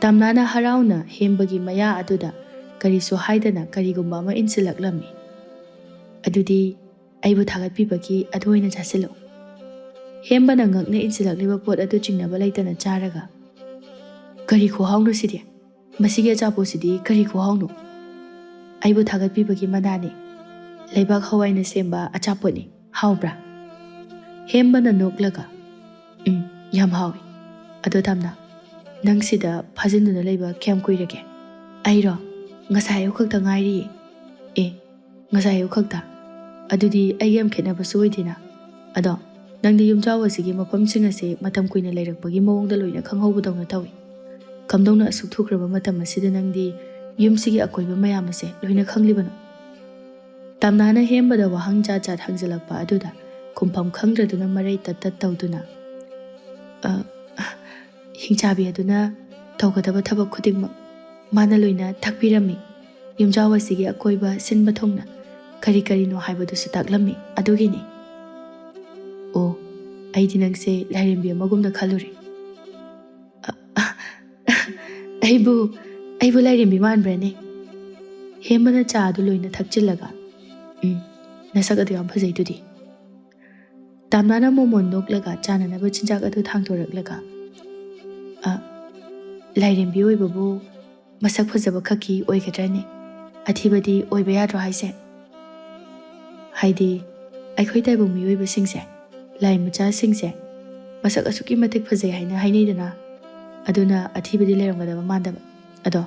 ꯇꯝꯅꯥꯅ ꯍꯔꯥꯎꯅ ꯍꯦꯝꯕꯒꯤ ꯃꯌꯥ ꯑꯗꯨꯗ ꯀꯔꯤꯁꯨ ꯍꯥꯏꯗꯅ ꯀꯔꯤꯒꯨꯝꯕ ꯑꯃ ꯏꯟꯁꯤꯜꯂꯛꯂꯝꯃꯤ꯫ "ꯑꯗꯨꯗꯤ ꯑꯩꯕꯨ ꯊꯥꯒꯠꯄꯤꯕꯒꯤ ꯑꯗꯨ ꯑꯣꯏꯅ ꯆꯥꯁꯤꯜꯂꯨ꯫" ꯍꯦꯝꯕꯅ ꯉꯛꯅ ꯏꯟꯁꯤꯜꯂꯛꯂꯤꯕ ꯄꯣꯠ ꯑꯗꯨ ꯆꯤꯡꯅꯕ ꯂꯩꯇꯅ ꯆꯥꯔꯒ, "ꯀꯔꯤ ꯈꯨꯍꯥꯎꯅꯣ ꯁꯤꯗꯤ? ꯃꯁꯤꯒꯤ ꯑꯆꯥꯄꯣꯠꯁꯤꯗꯤ ꯀꯔꯤ ꯈꯨꯍꯥꯎꯅꯣ?" "ꯑꯩꯕꯨ ꯊꯥꯒꯠꯄꯤꯕꯒꯤ ꯃꯅꯥꯅꯤ꯫ ꯂꯩꯕꯥꯛ ꯍꯋꯥꯏꯅ ꯁꯦꯝꯕ ꯑꯆꯥꯄꯣꯠꯅꯤ꯫ ꯍꯥꯎꯕ꯭ꯔꯥ?" ꯍꯦꯝꯕꯅ ꯅꯣꯛꯂꯒ, "ꯎꯝ, ꯌꯥꯝ ꯍꯥꯎꯏ꯫ ꯑꯗꯣ ꯇꯥꯝꯅ, ꯅꯪ ꯁꯤꯗ ꯐꯥꯖꯤꯟꯗꯨꯅ ꯂꯩꯕ ꯀꯌꯥꯝ ꯀꯨꯏꯔꯒꯦ?" "ꯑꯩꯔꯣ? ꯉꯁꯥꯏ ꯑꯌꯨꯛ ꯈꯛꯇ ꯉꯥꯏꯔꯤꯌꯦ꯫" "ꯑꯦ, ꯉꯁꯥꯏ ꯑꯌꯨꯛ ꯈꯛꯇ? ꯑꯗꯨꯗꯤ ꯑꯩꯒ ꯌꯥꯝ ꯈꯦꯠꯅꯕꯁꯨ ꯑꯣꯏꯗꯦꯅ꯫ ꯑꯗꯣ ꯅꯪꯗꯤ ꯌꯨꯝꯖꯥꯎ ꯑꯁꯤꯒꯤ ꯃꯐꯝꯁꯤꯡ ꯑꯁꯦ ꯃꯇꯝ ꯀꯨꯏꯅ ꯂꯩꯔꯛꯄꯒꯤ ꯃꯑꯣꯡꯗ ꯂꯣꯏꯅ ꯈꯪꯍꯧꯕꯗꯧꯅ ꯇꯧꯏ꯫ ꯀꯝꯗꯧꯅ ꯑꯁꯨꯛ ꯊꯨꯈ꯭ꯔꯕ ꯃꯇꯝ ꯑꯁꯤꯗ ꯅꯪꯗꯤ ꯌꯨꯝꯁꯤꯒꯤ ꯑꯀꯣꯏꯕ ꯃꯌꯥꯝ ꯑꯁꯦ ꯂꯣꯏꯅ ꯈꯪꯂꯤꯕꯅꯣ? ꯇꯝꯅꯥꯅ ꯍꯦꯝꯕꯗ ꯋꯥꯍꯪ ꯖꯥꯠ ꯖꯥꯠ ꯍꯪꯖꯤꯜꯂꯛꯄ ꯑꯗꯨꯗ ꯈꯨꯝꯐꯝ ꯈꯪꯗ꯭ꯔꯗꯨꯅ ꯃꯔꯩ ꯇꯠ ꯇꯠ ꯇꯧꯗꯨꯅ, "ꯑ, ꯍꯤꯡꯆꯥꯕꯤ ꯑꯗꯨꯅ ꯇꯧꯒꯗꯕ ꯊꯕꯛ ꯈꯨꯗꯤꯡꯃꯛ ꯃꯥꯅ ꯂꯣꯏꯅ ꯇꯥꯛꯄꯤꯔꯝꯃꯤ꯫ ꯌꯨꯝꯖꯥꯎ ꯑꯁꯤꯒꯤ ꯑꯀꯣꯏꯕ ꯁꯤꯟꯕ ꯊꯨꯡꯅ ꯀꯔꯤ ꯀꯔꯤꯅꯣ ꯍꯥꯏꯕꯗꯨꯁꯨ ꯇꯥꯛꯂꯝꯃꯤ꯫ ꯑꯗꯨꯒꯤꯅꯤ꯫" "ꯑꯣ, ꯑꯩꯗꯤ ꯅꯪꯁꯦ ꯂꯥꯏꯔꯦꯝꯕꯤ ꯑꯃꯒꯨꯝꯅ ꯈꯜꯂꯨꯔꯦ꯫" "ꯑ, ꯑ, ꯑꯩꯕꯨ, ꯑꯩꯕꯨ ꯂꯥꯏꯔꯦꯝꯕꯤ ꯃꯥꯟꯕ꯭ꯔꯅꯦ?" ꯍꯦꯝꯕꯅ ꯆꯥ ꯑꯗꯨ ꯂꯣꯏꯅ ꯊꯛꯆꯤꯜꯂꯒ, "ꯎꯝ, ꯅꯁꯛ ꯑꯗꯨ ꯌꯥꯝ ꯐꯖꯩꯗꯨꯗꯤ꯫" ꯇꯥꯝꯅꯥꯅ ꯃꯣꯃꯣꯟ ꯅꯣꯛꯂꯒ ꯆꯥꯅꯅꯕ ꯆꯤꯟꯖꯥꯛ ꯑꯗꯨ ꯊꯥꯡꯗꯣꯔꯛꯂꯒ, "ꯑ, ꯂꯥꯏꯔꯦꯝꯕꯤ ꯑꯣꯏꯕꯕꯨ ꯃꯁꯛ ꯐꯖꯕ ꯈꯛꯀꯤ ꯑꯣꯏꯒꯗ꯭ꯔꯅꯦ? ꯑꯊꯤꯕꯗꯤ ꯑꯣꯏꯕ ꯌꯥꯗ꯭ꯔꯣ ꯍꯥꯏꯁꯦ? ꯍꯥꯏꯗꯤ ꯑꯩꯈꯣꯏ ꯇꯥꯏꯕꯪ ꯃꯤꯑꯣꯏꯕꯁꯤꯡꯁꯦ, ꯂꯥꯏ ꯃꯆꯥꯁꯤꯡꯁꯦ ꯃꯁꯛ ꯑꯁꯨꯛꯀꯤ ꯃꯇꯤꯛ ꯐꯖꯩ ꯍꯥꯏꯅ ꯍꯥꯏꯅꯩꯗꯅ꯫ ꯑꯗꯨꯅ ꯑꯊꯤꯕꯗꯤ ꯂꯩꯔꯝꯒꯗꯕ ꯃꯥꯟꯗꯕ꯫ ꯑꯗꯣ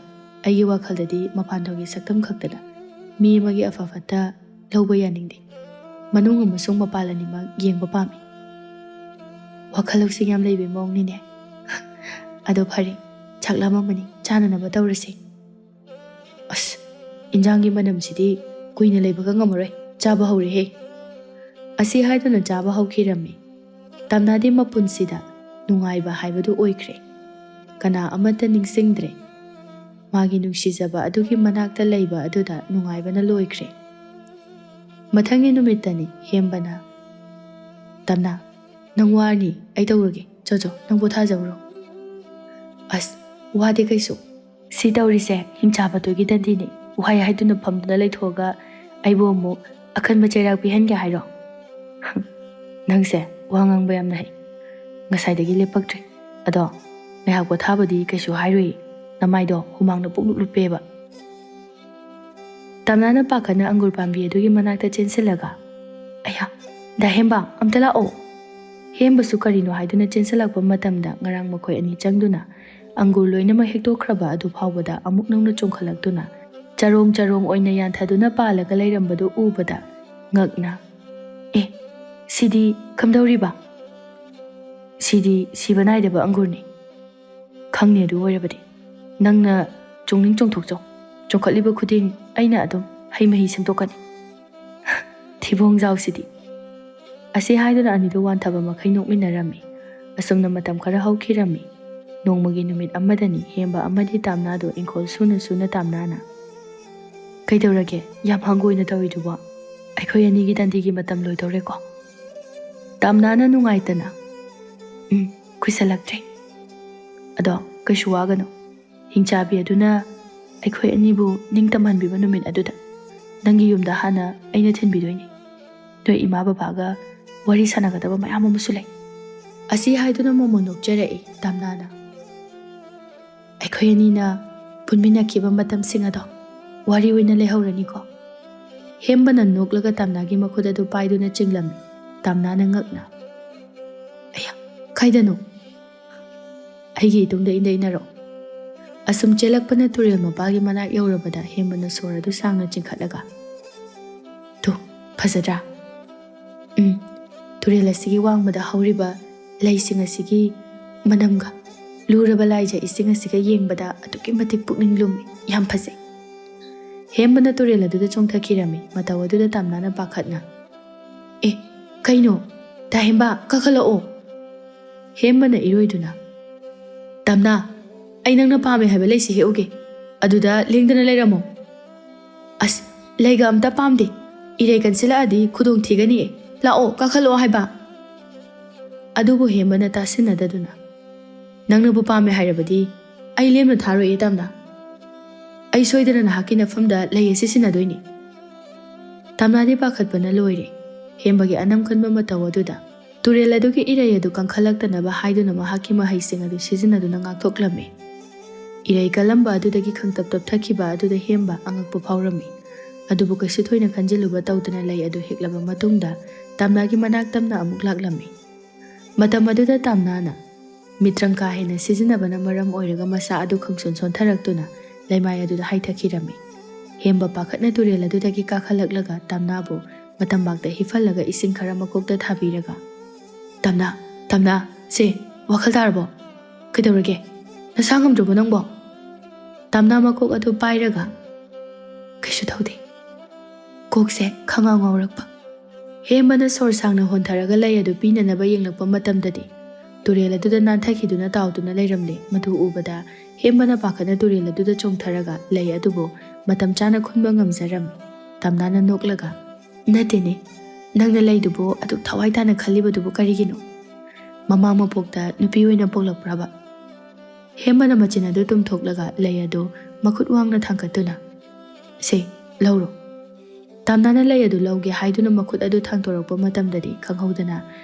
ꯑꯩꯒꯤ ꯋꯥꯈꯜꯗꯗꯤ ꯃꯄꯥꯟꯊꯣꯡꯒꯤ ꯁꯛꯇꯝ ꯈꯛꯇꯅ ꯃꯤ ꯑꯃꯒꯤ ꯑꯐ ꯐꯠꯇ ꯂꯧꯕ ꯌꯥꯅꯤꯡꯗꯦ꯫ ꯃꯅꯨꯡ ꯑꯃꯁꯨꯡ ꯃꯄꯥꯟ ꯑꯅꯤꯃꯛ ꯌꯦꯡꯕ ꯄꯥꯝꯃꯤ꯫" "ꯋꯥꯈꯜ ꯂꯧꯁꯤꯡ ꯌꯥꯝ ꯂꯩꯕꯩ ꯃꯑꯣꯡꯅꯤꯅꯦ꯫" "ꯑꯗꯣ ꯐꯔꯦ, ꯆꯥꯛ ꯂꯥꯝꯃꯝꯃꯅꯤ, ꯆꯥꯅꯅꯕ ꯇꯧꯔꯁꯤ꯫" "ꯑꯁ, ꯏꯟꯖꯥꯡꯒꯤ ꯃꯅꯝꯁꯤꯗꯤ ꯀꯨꯏꯅ ꯂꯩꯕꯒ ꯉꯝꯃꯔꯣꯏ, ꯆꯥꯕ ꯍꯧꯔꯦꯍꯦ꯫" ꯑꯁꯤ ꯍꯥꯏꯗꯨꯅ ꯆꯥꯕ ꯍꯧꯈꯤꯔꯝꯃꯤ꯫ ꯇꯝꯅꯥꯗꯤ ꯃꯄꯨꯟꯁꯤꯗ ꯅꯨꯡꯉꯥꯏꯕ ꯍꯥꯏꯕꯗꯨ ꯑꯣꯏꯈ꯭ꯔꯦ꯫ ꯀꯅꯥ ꯑꯃꯠꯇ ꯅꯤꯡꯁꯤꯡꯗ꯭ꯔꯦ꯫ ꯃꯥꯒꯤ ꯅꯨꯡꯁꯤꯖꯕ ꯑꯗꯨꯒꯤ ꯃꯅꯥꯛꯇ ꯂꯩꯕ ꯑꯗꯨꯗ ꯅꯨꯡꯉꯥꯏꯕꯅ ꯂꯣꯏꯈ꯭ꯔꯦ꯫ ꯃꯊꯪꯒꯤ ꯅꯨꯃꯤꯠꯇꯅꯤ ꯍꯦꯝꯕꯅ, "ꯇꯝꯅꯥ, ꯅꯪ ꯋꯥꯔꯅꯤ, ꯑꯩ ꯇꯧꯔꯒꯦ꯫ ꯆꯣ ꯆꯣ, ꯅꯪ ꯄꯣꯊꯥꯖꯧꯔꯣ꯫" "ꯑꯁ, ꯋꯥꯗꯦ ꯀꯩꯁꯨ꯫ ꯁꯤ ꯇꯧꯔꯤꯁꯦ ꯍꯤꯡꯆꯥꯕꯗꯨꯒꯤ ꯗꯟꯗꯤꯅꯤ꯫ ꯋꯥꯍꯩ ꯍꯥꯏꯗꯨꯅ ꯐꯝꯗꯨꯅ ꯂꯩꯊꯣꯛꯑꯒ ꯑꯩꯕꯨ ꯑꯃꯨꯛ ꯑꯈꯟꯕ ꯆꯩꯔꯥꯛ ꯄꯤꯍꯟꯒꯦ ꯍꯥꯏꯔꯣ?" "ꯅꯪꯁꯦ ꯋꯥ ꯉꯥꯡꯕ ꯌꯥꯝꯅ ꯍꯩ꯫ ꯉꯁꯥꯏꯗꯒꯤ ꯂꯦꯞꯄꯛꯇ꯭ꯔꯦ꯫ ꯑꯗꯣ ꯉꯥꯏꯍꯥꯛ ꯄꯣꯊꯥꯕꯗꯤ ꯀꯩꯁꯨ ꯍꯥꯏꯔꯣꯏꯌꯦ꯫ ꯅꯃꯥꯏꯗꯣ ꯍꯨꯃꯥꯡꯅ ꯄꯨꯡꯂꯨꯞ ꯂꯨꯞꯄꯦꯕ꯫" ꯇꯝꯅꯥꯅ ꯄꯥꯈꯠꯅ ꯑꯪꯒꯨꯔ ꯄꯥꯝꯕꯤ ꯑꯗꯨꯒꯤ ꯃꯅꯥꯛꯇ ꯆꯦꯟꯁꯤꯜꯂꯒ, "ꯑꯌꯥ, ꯗꯥ ꯍꯦꯝꯕ, ꯑꯝꯇ ꯂꯥꯛꯑꯣ!" ꯍꯦꯝꯕꯁꯨ ꯀꯔꯤꯅꯣ ꯍꯥꯏꯗꯨꯅ ꯆꯦꯟꯁꯤꯜꯂꯛꯄ ꯃꯇꯝꯗ ꯉꯔꯥꯡ ꯃꯈꯣꯏ ꯑꯅꯤ ꯆꯪꯗꯨꯅ ꯑꯪꯒꯨꯔ ꯂꯣꯏꯅꯃꯛ ꯍꯦꯛꯇꯣꯛꯈ꯭ꯔꯕ ꯑꯗꯨ ꯐꯥꯎꯕꯗ ꯑꯃꯨꯛ ꯅꯧꯅ ꯆꯣꯡꯈꯠꯂꯛꯇꯨꯅ ꯆꯔꯣꯡ ꯆꯔꯣꯡ ꯑꯣꯏꯅ ꯌꯥꯟꯊꯗꯨꯅ ꯄꯥꯜꯂꯒ ꯂꯩꯔꯝꯕꯗꯨ ꯎꯕꯗ ꯉꯛꯅ, "ꯑꯦ, ꯁꯤꯗꯤ ꯀꯝꯗꯧꯔꯤꯕ?" "ꯁꯤꯗꯤ ꯁꯤꯕ ꯅꯥꯏꯗꯕ ꯑꯪꯒꯨꯔꯅꯤ꯫ ꯈꯪꯅꯤ ꯑꯗꯨ ꯑꯣꯏꯔꯕꯗꯤ꯫ ꯅꯪꯅ ꯆꯣꯡꯅꯤꯡ ꯆꯣꯡꯊꯣꯛꯆꯧ꯫ ꯆꯣꯡꯈꯠꯂꯤꯕ ꯈꯨꯗꯤꯡ ꯑꯩꯅ ꯑꯗꯨꯝ ꯍꯩ ꯃꯍꯤ ꯁꯦꯝꯗꯣꯛꯀꯅꯤ꯫" ꯊꯤꯕꯣꯡꯖꯥꯎꯁꯤꯗꯤ꯫ ꯑꯁꯤ ꯍꯥꯏꯗꯨꯅ ꯑꯅꯤꯗꯨ ꯋꯥꯟꯊꯕ ꯃꯈꯩ ꯅꯣꯛꯃꯤꯟꯅꯔꯝꯃꯤ꯫ ꯑꯁꯨꯝꯅ ꯃꯇꯝ ꯈꯔ ꯍꯧꯈꯤꯔꯝꯃꯤ꯫ ꯅꯣꯡꯃꯒꯤ ꯅꯨꯃꯤꯠ ꯑꯃꯗꯅꯤ ꯍꯦꯝꯕ ꯑꯃꯗꯤ ꯇꯥꯝꯅꯥꯗꯨ ꯏꯪꯈꯣꯜ ꯁꯨꯅ ꯁꯨꯅ ꯇꯥꯝꯅꯥꯅ, "ꯀꯩꯗꯧꯔꯒꯦ ꯌꯥꯝ ꯍꯪꯒꯣꯏꯅ ꯇꯧꯔꯤꯗꯨꯕꯣ? ꯑꯩꯈꯣꯏ ꯑꯅꯤꯒꯤ ꯗꯟꯗꯤꯒꯤ ꯃꯇꯝ ꯂꯣꯏꯗꯧꯔꯦꯀꯣ?" ꯇꯥꯝꯅꯥꯅ ꯅꯨꯡꯉꯥꯏꯇꯅ, "ꯎꯝ, ꯀꯨꯏꯁꯜꯂꯛꯇ꯭ꯔꯦ꯫ ꯑꯗꯣ ꯀꯩꯁꯨ ꯋꯥꯒꯅꯨ꯫ ꯍꯤꯡꯆꯥꯕꯤ ꯑꯗꯨꯅ ꯑꯩꯈꯣꯏ ꯑꯅꯤꯕꯨ ꯅꯤꯡꯇꯝꯍꯟꯕꯤꯕ ꯅꯨꯃꯤꯠ ꯑꯗꯨꯗ ꯅꯪꯒꯤ ꯌꯨꯝꯗ ꯍꯥꯟꯅ ꯑꯩꯅ ꯊꯤꯟꯕꯤꯗꯣꯏꯅꯤ꯫ ꯅꯣꯏ ꯏꯃꯥ ꯕꯕꯥꯒ ꯋꯥꯔꯤ ꯁꯥꯟꯅꯒꯗꯕ ꯃꯌꯥꯝ ꯑꯃꯁꯨ ꯂꯩ꯫" ꯑꯁꯤ ꯍꯥꯏꯗꯨꯅ ꯃꯣꯃꯣꯟ ꯅꯣꯛꯆꯔꯛꯏ ꯇꯥꯝꯅꯥꯅ꯫ "ꯑꯩꯈꯣꯏ ꯑꯅꯤꯅ ꯄꯨꯟꯃꯤꯟꯅꯈꯤꯕ ꯃꯇꯝꯁꯤꯡ ꯑꯗꯣ ꯋꯥꯔꯤ ꯑꯣꯏꯅ ꯂꯩꯍꯧꯔꯅꯤꯀꯣ?" ꯍꯦꯝꯕꯅ ꯅꯣꯛꯂꯒ ꯇꯥꯝꯅꯥꯒꯤ ꯃꯈꯨꯠ ꯑꯗꯨ ꯄꯥꯏꯗꯨꯅ ꯆꯤꯡꯂꯝꯃꯤ꯫ ꯇꯥꯝꯅꯥꯅ ꯉꯛꯅ, "ꯑꯌꯥ, ꯀꯥꯏꯗꯅꯣ? ꯑꯩꯒꯤ ꯏꯇꯨꯡꯗ ꯏꯟꯗ ꯏꯟꯅꯔꯛꯑꯣ꯫" ꯑꯁꯨꯝ ꯆꯦꯜꯂꯛꯄꯅ ꯇꯨꯔꯦꯜ ꯃꯄꯥꯒꯤ ꯃꯅꯥꯛ ꯌꯧꯔꯕꯗ ꯍꯦꯝꯕꯅ ꯁꯣꯔ ꯑꯗꯨ ꯁꯥꯡꯅ ꯆꯤꯡꯈꯠꯂꯒ, "ꯇꯨ, ꯐꯖꯗ꯭ꯔꯥ? ꯎꯝ, ꯇꯨꯔꯦꯜ ꯑꯁꯤꯒꯤ ꯋꯥꯡꯃꯗ ꯍꯧꯔꯤꯕ ꯂꯩꯁꯤꯡ ꯑꯁꯤꯒꯤ ꯃꯅꯝꯒ ꯂꯨꯔꯕ ꯂꯥꯏꯖ ꯏꯁꯤꯡ ꯑꯁꯤꯒ ꯌꯦꯡꯕꯗ ꯑꯗꯨꯛꯀꯤ ꯃꯇꯤꯛ ꯄꯨꯛꯅꯤꯡ ꯂꯨꯝꯃꯤ꯫ ꯌꯥꯝ ꯐꯖꯩ꯫" ꯍꯦꯝꯕꯅ ꯇꯨꯔꯦꯜ ꯑꯗꯨꯗ ꯆꯣꯡꯊꯈꯤꯔꯝꯃꯤ꯫ ꯃꯇꯧ ꯑꯗꯨꯗ ꯇꯥꯝꯅꯥꯅ ꯄꯥꯈꯠꯅ, "ꯑꯦ, ꯀꯩꯅꯣ? ꯇꯥ ꯍꯦꯝꯕ, ꯀꯥꯈꯠꯂꯛꯑꯣ!" ꯍꯦꯝꯕꯅ ꯏꯔꯣꯏꯗꯨꯅ, "ꯇꯥꯝꯅꯥ, ꯑꯩ ꯅꯪꯅ ꯄꯥꯝꯃꯦ ꯍꯥꯏꯕ ꯂꯩꯁꯤ ꯍꯦꯛꯎꯒꯦ꯫ ꯑꯗꯨꯗ ꯂꯦꯡꯗꯅ ꯂꯩꯔꯝꯃꯣ꯫" "ꯑꯁ, ꯂꯩꯒ ꯑꯝꯇ ꯄꯥꯝꯗꯦ꯫ ꯏꯔꯩ ꯀꯟꯁꯤꯜꯂꯛꯑꯗꯤ ꯈꯨꯗꯣꯡ ꯊꯤꯒꯅꯤꯌꯦ꯫ ꯂꯥꯛꯑꯣ, ꯀꯥꯈꯠꯂꯛꯑꯣ ꯍꯥꯏꯕ꯫" ꯑꯗꯨꯕꯨ ꯍꯦꯝꯕꯅ ꯇꯥꯁꯤꯟꯅꯗꯗꯨꯅ, "ꯅꯪꯅꯕꯨ ꯄꯥꯝꯃꯦ ꯍꯥꯏꯔꯕꯗꯤ ꯑꯩ ꯂꯦꯝꯅ ꯊꯥꯔꯣꯏꯌꯦ ꯇꯥꯝꯅꯥ꯫ ꯑꯩ ꯁꯣꯏꯗꯅ ꯅꯍꯥꯛꯀꯤ ꯅꯐꯝꯗ ꯂꯩ ꯑꯁꯤ ꯁꯤꯟꯅꯗꯣꯏꯅꯤ꯫" ꯇꯥꯝꯅꯥꯗꯤ ꯄꯥꯈꯠꯄꯅ ꯂꯣꯏꯔꯦ꯫ ꯍꯦꯝꯕꯒꯤ ꯑꯅꯝ ꯀꯟꯕ ꯃꯇꯧ ꯑꯗꯨꯗ ꯇꯨꯔꯦꯜ ꯑꯗꯨꯒꯤ ꯏꯔꯩ ꯑꯗꯨ ꯀꯪꯈꯠꯂꯛꯇꯅꯕ ꯍꯥꯏꯗꯨꯅ ꯃꯍꯥꯛꯀꯤ ꯃꯍꯩꯁꯤꯡ ꯑꯗꯨ ꯁꯤꯖꯤꯟꯅꯗꯨꯅ ꯉꯥꯛꯊꯣꯛꯂꯝꯃꯤ꯫ ꯏꯔꯩ ꯀꯜꯂꯝꯕ ꯑꯗꯨꯗꯒꯤ ꯈꯪꯇꯞ ꯇꯞꯊꯈꯤꯕ ꯑꯗꯨꯗ ꯍꯦꯝꯕ ꯑꯉꯛꯄ ꯐꯥꯎꯔꯝꯃꯤ꯫ ꯑꯗꯨꯕꯨ ꯀꯩꯁꯨ ꯊꯣꯏꯅ ꯈꯟꯖꯤꯜꯂꯨꯕ ꯇꯧꯗꯅ ꯂꯩ ꯑꯗꯨ ꯍꯦꯛꯂꯕ ꯃꯇꯨꯡꯗ ꯇꯥꯝꯅꯥꯒꯤ ꯃꯅꯥꯛ ꯇꯝꯅ ꯑꯃꯨꯛ ꯂꯥꯛꯂꯝꯃꯤ꯫ ꯃꯇꯝ ꯑꯗꯨꯗ ꯇꯥꯝꯅꯥꯅ ꯃꯤꯇ꯭ꯔꯪ ꯀꯥ ꯍꯦꯟꯅ ꯁꯤꯖꯤꯟꯅꯕꯅ ꯃꯔꯝ ꯑꯣꯏꯔꯒ ꯃꯁꯥ ꯑꯗꯨ ꯈꯪꯁꯣꯟ ꯁꯣꯟꯊꯔꯛꯇꯨꯅ ꯂꯩꯃꯥꯏ ꯑꯗꯨꯗ ꯍꯥꯏꯊꯈꯤꯔꯝꯃꯤ꯫ ꯍꯦꯝꯕ ꯄꯥꯈꯠꯅ ꯇꯨꯔꯦꯜ ꯑꯗꯨꯗꯒꯤ ꯀꯥꯈꯠꯂꯛꯂꯒ ꯇꯥꯝꯅꯥꯕꯨ ꯃꯇꯝꯕꯥꯛꯇ ꯍꯤꯞꯍꯜꯂꯒ ꯏꯁꯤꯡ ꯈꯔ ꯃꯀꯣꯛꯇ ꯊꯥꯕꯤꯔꯒ, "ꯇꯝꯅꯥ, ꯇꯝꯅꯥ, ꯁꯦ, ꯋꯥꯈꯜ ꯇꯥꯔꯕꯣ? ꯀꯩꯗꯧꯔꯒꯦ? ꯅꯁꯥ ꯉꯝꯗ꯭ꯔꯕꯣ ꯅꯪꯕꯣ?" ꯇꯝꯅꯥ ꯃꯀꯣꯛ ꯑꯗꯨ ꯄꯥꯏꯔꯒ, "ꯀꯩꯁꯨ ꯇꯧꯗꯦ꯫ ꯀꯣꯛꯁꯦ ꯈꯪꯉꯥꯎ ꯉꯥꯎꯔꯛꯄ꯫" ꯍꯦꯝꯕꯅ ꯁꯣꯔ ꯁꯥꯡꯅ ꯍꯣꯟꯊꯔꯒ ꯂꯩ ꯑꯗꯨ ꯄꯤꯅꯅꯕ ꯌꯦꯡꯂꯛꯄ ꯃꯇꯝꯗꯗꯤ, ꯇꯨꯔꯦꯜ ꯑꯗꯨꯗ ꯅꯥꯟꯊꯈꯤꯗꯨꯅ ꯇꯥꯎꯗꯨꯅ ꯂꯩꯔꯝꯂꯦ꯫ ꯃꯗꯨ ꯎꯕꯗ ꯍꯦꯝꯕꯅ ꯄꯥꯈꯠꯅ ꯇꯨꯔꯦꯜ ꯑꯗꯨꯗ ꯆꯣꯡꯊꯔꯒ ꯂꯩ ꯑꯗꯨꯕꯨ ꯃꯇꯝ ꯆꯥꯅ ꯈꯨꯟꯕ ꯉꯝꯖꯔꯝꯃꯤ꯫ ꯇꯝꯅꯥꯅ ꯅꯣꯛꯂꯒ, "ꯅꯠꯇꯦꯅꯦ, ꯅꯪꯅ ꯂꯩꯗꯨꯕꯨ ꯑꯗꯨꯛ ꯊꯋꯥꯏ ꯇꯥꯅ ꯈꯜꯂꯤꯕꯗꯨꯕꯨ ꯀꯔꯤꯒꯤꯅꯣ? ꯃꯃꯥ ꯃꯄꯣꯛꯇ ꯅꯨꯄꯤ ꯑꯣꯏꯅ ꯄꯣꯛꯂꯛꯄ꯭ꯔꯕ?" ꯍꯦꯝꯕꯅ ꯃꯆꯤꯟ ꯑꯗꯨ ꯇꯨꯝꯊꯣꯛꯂꯒ ꯂꯩ ꯑꯗꯨ ꯃꯈꯨꯠ ꯋꯥꯡꯅ ꯊꯥꯡꯒꯠꯇꯨꯅ, "ꯁꯦ, ꯂꯧꯔꯣ꯫" ꯇꯝꯅꯥꯅ ꯂꯩ ꯑꯗꯨ ꯂꯧꯒꯦ ꯍꯥꯏꯗꯨꯅ ꯃꯈꯨꯠ ꯑꯗꯨ ꯊꯥꯡꯗꯣꯔꯛꯄ ꯃꯇꯝꯗꯗꯤ ꯈꯪꯍꯧꯗꯅ